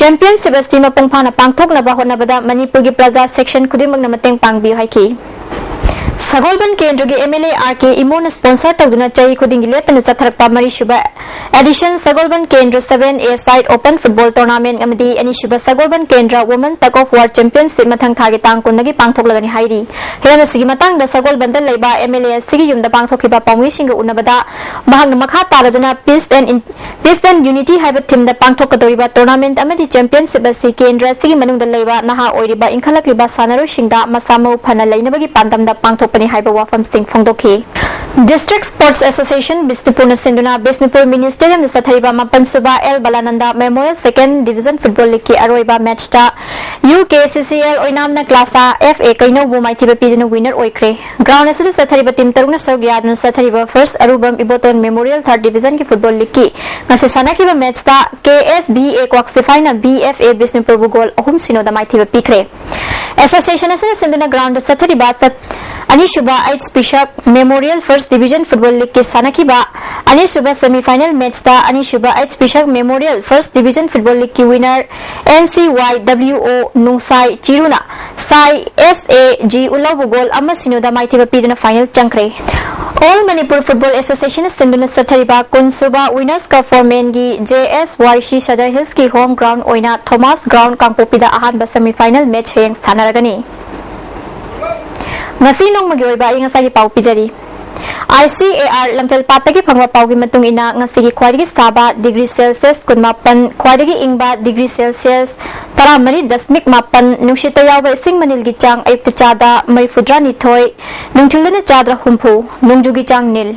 ꯆꯦꯝꯄꯤꯌꯟꯁꯤꯞ ꯑꯁꯤ ꯃꯄꯨꯡ ꯐꯥꯅ ꯄꯥꯡꯊꯣꯛꯅꯕ ꯍꯣꯠꯅꯕꯗ ꯃꯅꯤꯄꯨꯔꯒꯤ ꯄ꯭ꯔꯖꯥ ꯁꯦꯛꯁꯟ ꯈꯨꯗꯤꯡꯃꯛꯅ ꯃꯇꯦꯡ ꯄꯥꯡꯕꯤꯌꯨ ꯍꯥꯏꯈꯤ꯫ ꯁꯒꯣꯜꯕꯟ ꯀꯦꯟꯗ꯭ꯔꯒꯤ M L A R K ꯏꯃꯣꯅ ꯁ꯭ꯄꯣꯟꯁꯔ ꯇꯧꯗꯨꯅ ꯆꯍꯤ ꯈꯨꯗꯤꯡꯒꯤ ꯂꯦꯞꯇꯅ ꯆꯠꯊꯔꯛꯄ ꯃꯔꯤꯁꯨꯕ ꯑꯦꯗꯤꯁꯟ ꯁꯒꯣꯜꯕꯟ ꯀꯦꯟꯗ꯭ꯔ seven a side open football tournament ꯑꯃꯗꯤ ꯑꯅꯤꯁꯨꯕ ꯁꯒꯣꯜꯕꯟ ꯀꯦꯟꯗ꯭ꯔ women tug of war championship ꯃꯊꯪ ꯊꯥꯒꯤ ꯇꯥꯡ ꯀꯨꯟꯗꯒꯤ ꯄꯥꯡꯊꯣꯛꯂꯒꯅꯤ ꯍꯥꯏꯔꯤ꯫ ꯍꯤꯔꯝ ꯑꯁꯤꯒꯤ ꯃꯇꯥꯡꯗ ꯁꯒꯣꯜꯕꯟꯗ ꯂꯩꯕ ꯑꯦꯝ ꯑꯦꯜ ꯑꯦ ꯑꯁꯤꯒꯤ ꯌꯨꯝꯗ ꯄꯥꯡꯊꯣꯛꯈꯤꯕ ꯄꯥꯎꯃꯤꯁꯤꯡꯒ ꯎꯅꯕꯗ ꯃꯍꯥꯛꯅ ꯃꯈꯥ ꯇꯥꯔꯗꯨꯅ Peace and In-, Peace and Unity ꯍꯥꯏꯕ ꯊꯤꯝꯗ ꯄꯥꯡꯊꯣꯛꯀꯗꯧꯔꯤꯕ ꯇꯣꯔꯅꯥꯃꯦꯟ ꯑꯃꯗꯤ ꯆꯦꯝꯄꯤꯌꯟꯁꯤꯞ ꯑꯁꯤ ꯀꯦꯟꯗ꯭ꯔ ꯑꯁꯤꯒꯤ ꯃꯅꯨꯡꯗ ꯂꯩꯕ ꯅꯍꯥ ꯑꯣꯏꯔꯤꯕ ꯏꯟꯈꯠꯂꯛꯂꯤꯕ ꯁꯥꯟꯅꯔꯣꯏꯁꯤꯡꯗ ꯃꯁꯥ ꯃꯎ ꯐꯅ ꯂꯩꯅꯕꯒꯤ ꯄꯥꯟꯗꯝꯗ ꯄꯥꯡꯊꯣꯛꯄꯅꯤ ꯍꯥꯏꯕ ꯋꯥꯐꯝꯁꯤꯡ ꯐꯣꯡꯗꯣꯛꯈꯤ꯫ District Sports Association ꯕꯤꯁꯅꯨꯄꯨꯔꯅ ꯁꯤꯟꯗꯨꯅ ꯕꯤꯁꯅꯨꯄꯨꯔ ꯃꯤꯅꯤ ꯁ꯭ꯇꯦꯗꯤꯌꯝꯗ ꯆꯠꯊꯔꯤꯕ ꯃꯥꯄꯟ ꯁꯨꯕ ꯑꯦꯜ ꯕꯂꯥꯅꯟꯗ ꯃꯦꯃꯣꯔꯤꯌꯦꯜ ꯁꯦꯀꯦꯟ ꯗꯤꯚꯤꯖꯟ ꯐꯨꯠꯕꯣꯜ ꯂꯤꯒꯀꯤ ꯑꯔꯣꯏꯕ ꯃꯦꯠꯆꯇ U K C C L ꯑꯣꯏꯅꯥꯝꯅ ꯀ꯭ꯂꯥꯁꯥ F A ꯀꯩꯅꯧꯕꯨ ꯃꯥꯏꯊꯤꯕ ꯄꯤꯗꯨꯅ ꯋꯤꯅꯔ ꯑꯣꯏꯈ꯭ꯔꯦ꯫ ꯒ꯭ꯔꯥꯎꯟ ꯑꯁꯤꯗ ꯆꯠꯊꯔꯤꯕ ꯇꯤꯝ ꯇꯔꯨꯛꯅ ꯁꯔꯨꯛ ꯌꯥꯗꯨꯅ ꯆꯠꯊꯔꯤꯕ first Arubam Ibotom memorial third ꯗꯤꯚꯤꯖꯟꯒꯤ ꯐꯨꯠꯕꯣꯜ ꯂꯤꯒꯀꯤ ꯉꯁꯤ ꯁꯥꯟꯅꯈꯤꯕ ꯃꯦꯠꯆꯇ ꯀꯦ ꯑꯦꯁ ꯕꯤ ꯑꯦ ꯀ꯭ꯋꯥꯛꯁꯤꯐꯥꯏꯅ ꯕꯤ ꯑꯦꯐ ꯑꯦ ꯕꯤꯁꯅꯨꯄꯨꯔꯕꯨ ꯒꯣꯜ ꯑꯍꯨꯝ ꯁꯤꯅꯣꯗ ꯃꯥꯏꯊꯤꯕ ꯄꯤꯈ꯭ꯔꯦ꯫ ꯑꯦꯁꯣꯁꯤꯌꯦꯁꯟ ꯑꯁꯤꯅ ꯁꯤꯟꯗꯨꯅ ꯒ꯭ꯔꯥꯎꯟꯗ ꯆꯠꯊꯔꯤꯕ ꯆꯠ-, ꯑꯅꯤꯁꯨꯕ H Pishak memorial first division football ꯂꯤꯒꯀꯤ ꯁꯥꯟꯅꯈꯤꯕ ꯑꯅꯤꯁꯨꯕ ꯁꯦꯃꯤꯐꯥꯏꯅꯦꯜ ꯃꯦꯠꯆꯇ ꯑꯅꯤꯁꯨꯕ H Pishak memorial first division football ꯂꯤꯒꯀꯤ winner N C Y W ꯑꯣ ꯅꯨꯡꯁꯥꯏ ꯆꯤꯔꯨꯅ ꯁꯥꯏ ꯑꯦꯁ ꯑꯦ ꯖꯤ ꯎꯂꯧꯕꯨ ꯒꯣꯜ ꯑꯃ ꯁꯤꯅꯣꯗ ꯃꯥꯏꯊꯤꯕ ꯄꯤꯗꯨꯅ ꯐꯥꯏꯅꯦꯜ ꯆꯪꯈ꯭ꯔꯦ꯫ ꯑꯣꯜ ꯃꯅꯤꯄꯨꯔ ꯐꯨꯠꯕꯣꯜ ꯑꯦꯁꯣꯁꯤꯌꯦꯁꯟꯅ ꯁꯤꯟꯗꯨꯅ ꯆꯠꯊꯔꯤꯕ ꯀꯨꯟꯁꯨꯕ ꯋꯤꯅꯔꯁ ꯀꯞ ꯐꯣꯔ ꯃꯦꯟꯒꯤ ꯖꯦ ꯑꯦꯁ ꯋꯥꯏ ꯁꯤ ꯁꯗꯔ ꯍꯤꯜꯁꯀꯤ ꯍꯣꯝ ꯒ꯭ꯔꯥꯎꯟ ꯑꯣꯏꯅ ꯊꯣꯃꯥꯁ ꯒ꯭ꯔꯥꯎꯟ ꯀꯥꯡꯄꯣꯛꯄꯤꯗ ꯑꯍꯥꯟꯕ ꯁꯦꯃꯤꯐꯥꯏꯅꯦꯜ ꯃꯦꯠꯆ ꯍꯌꯦꯡ ꯁꯥꯟꯅꯔꯒꯅꯤ꯫ ꯉꯁꯤ ꯅꯣꯡꯃꯒꯤ ꯑꯣꯏꯕ ꯑꯏꯪ ꯑꯁꯥꯒꯤ ꯄꯥꯎ ꯄꯤꯖꯔꯤ꯫ ICAR ꯂꯝꯐꯦꯜ ꯄꯥꯠꯇꯒꯤ ꯐꯪꯕ ꯄꯥꯎꯒꯤ ꯃꯇꯨꯡ ꯏꯟꯅ, ꯉꯁꯤꯒꯤ ꯈ꯭ꯋꯥꯏꯗꯒꯤ ꯁꯥꯕ ꯗꯤꯒ꯭ꯔꯤ ꯁꯦꯜꯁꯤꯌꯁ ꯀꯨꯟꯃꯥꯄꯟ, ꯈ꯭ꯋꯥꯏꯗꯒꯤ ꯏꯪꯕ ꯗꯤꯒ꯭ꯔꯤ ꯁꯦꯜꯁꯤꯌꯁ ꯇꯔꯥꯃꯔꯤ ꯗꯁꯃꯤꯛ ꯃꯥꯄꯟ, ꯅꯨꯡꯁꯤꯠꯇ ꯌꯥꯎꯕ ꯏꯁꯤꯡ ꯃꯅꯤꯜꯒꯤ ꯆꯥꯡ ꯑꯌꯨꯛꯇ ꯆꯥꯗ ꯃꯔꯤꯐꯨꯇꯔꯥꯅꯤꯊꯣꯏ, ꯅꯨꯡꯊꯤꯜꯗꯅ ꯆꯥꯗ ꯍꯨꯝꯐꯨ, ꯅꯣꯡꯖꯨꯒꯤ ꯆꯥꯡ ꯅꯤꯜ꯫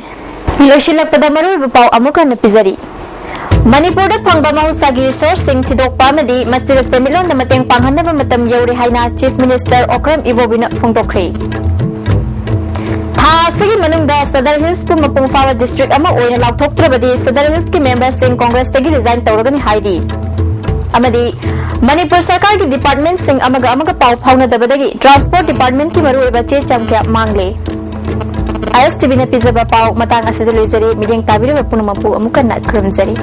ꯂꯣꯏꯁꯤꯜꯂꯛꯄꯗ ꯃꯔꯨꯑꯣꯏꯕ ꯄꯥꯎ ꯑꯃꯨꯛ ꯍꯟꯅ ꯄꯤꯖꯔꯤ꯫ ꯃꯅꯤꯄꯨꯔꯗ ꯐꯪꯕ ꯃꯍꯧꯁꯥꯒꯤ ꯔꯤꯁꯣꯔꯁꯁꯤꯡ ꯊꯤꯗꯣꯛꯄ ꯑꯃꯗꯤ ꯃꯁꯤꯗ ꯁꯦꯟꯃꯤꯠꯂꯣꯟꯗ ꯃꯇꯦꯡ ꯄꯥꯡꯍꯟꯅꯕ ꯃꯇꯝ ꯌꯧꯔꯦ ꯍꯥꯏꯅ ꯆꯤꯐ ꯃꯤꯅꯤꯁꯇꯔ ꯑꯣꯀ꯭ꯔꯝ ꯏꯕꯣꯕꯤꯅ ꯐꯣꯡꯗꯣꯛꯈ꯭ꯔꯦ꯫ ꯊꯥ ꯑꯁꯤꯒꯤ ꯃꯅꯨꯡꯗ ꯁꯗꯔ ꯍꯤꯜꯁꯄꯨ ꯃꯄꯨꯡ ꯐꯥꯕ ꯗꯤꯁꯇ꯭ꯔꯤꯛ ꯑꯃ ꯑꯣꯏꯅ ꯂꯥꯎꯊꯣꯛꯇ꯭ꯔꯕꯗꯤ ꯁꯗꯔ ꯍꯤꯜꯁꯀꯤ ꯃꯦꯝꯕꯔꯁꯤꯡ ꯀꯣꯡꯒ꯭ꯔꯦꯁꯇꯒꯤ ꯔꯤꯖꯥꯏꯟ ꯇꯧꯔꯒꯅꯤ ꯍꯥꯏꯔꯤ꯫ ꯑꯃꯗꯤ ꯃꯅꯤꯄꯨꯔ ꯁꯔꯀꯥꯔꯒꯤ ꯗꯤꯄꯥꯔꯠꯃꯦꯟꯠꯁꯤꯡ ꯑꯃꯒ ꯑꯃꯒ ꯄꯥꯎ ꯐꯥꯎꯅꯗꯕꯗꯒꯤ ꯇ꯭ꯔꯥꯟꯁꯄꯣꯔꯠ ꯗꯤꯄꯥꯔꯠꯃꯦꯟꯠꯀꯤ ꯃꯔꯨꯑꯣꯏꯕ ꯆꯦ ꯆꯥꯡ ꯀꯌꯥ ꯃꯥꯡꯂꯦ꯫ ISTVꯅ ꯄꯤꯖꯕ ꯄꯥꯎ ꯃꯇꯥꯡ ꯑꯁꯤꯗ ꯂꯣꯏꯖꯔꯦ꯫ ꯃꯤꯠꯌꯦꯡ ꯇꯥꯕꯤꯔꯕ ꯄꯨꯝꯅꯃꯛꯄꯨ ꯑꯃꯨꯛ ꯍꯟꯅ ꯈꯨꯔꯨꯝꯖꯔꯤ꯫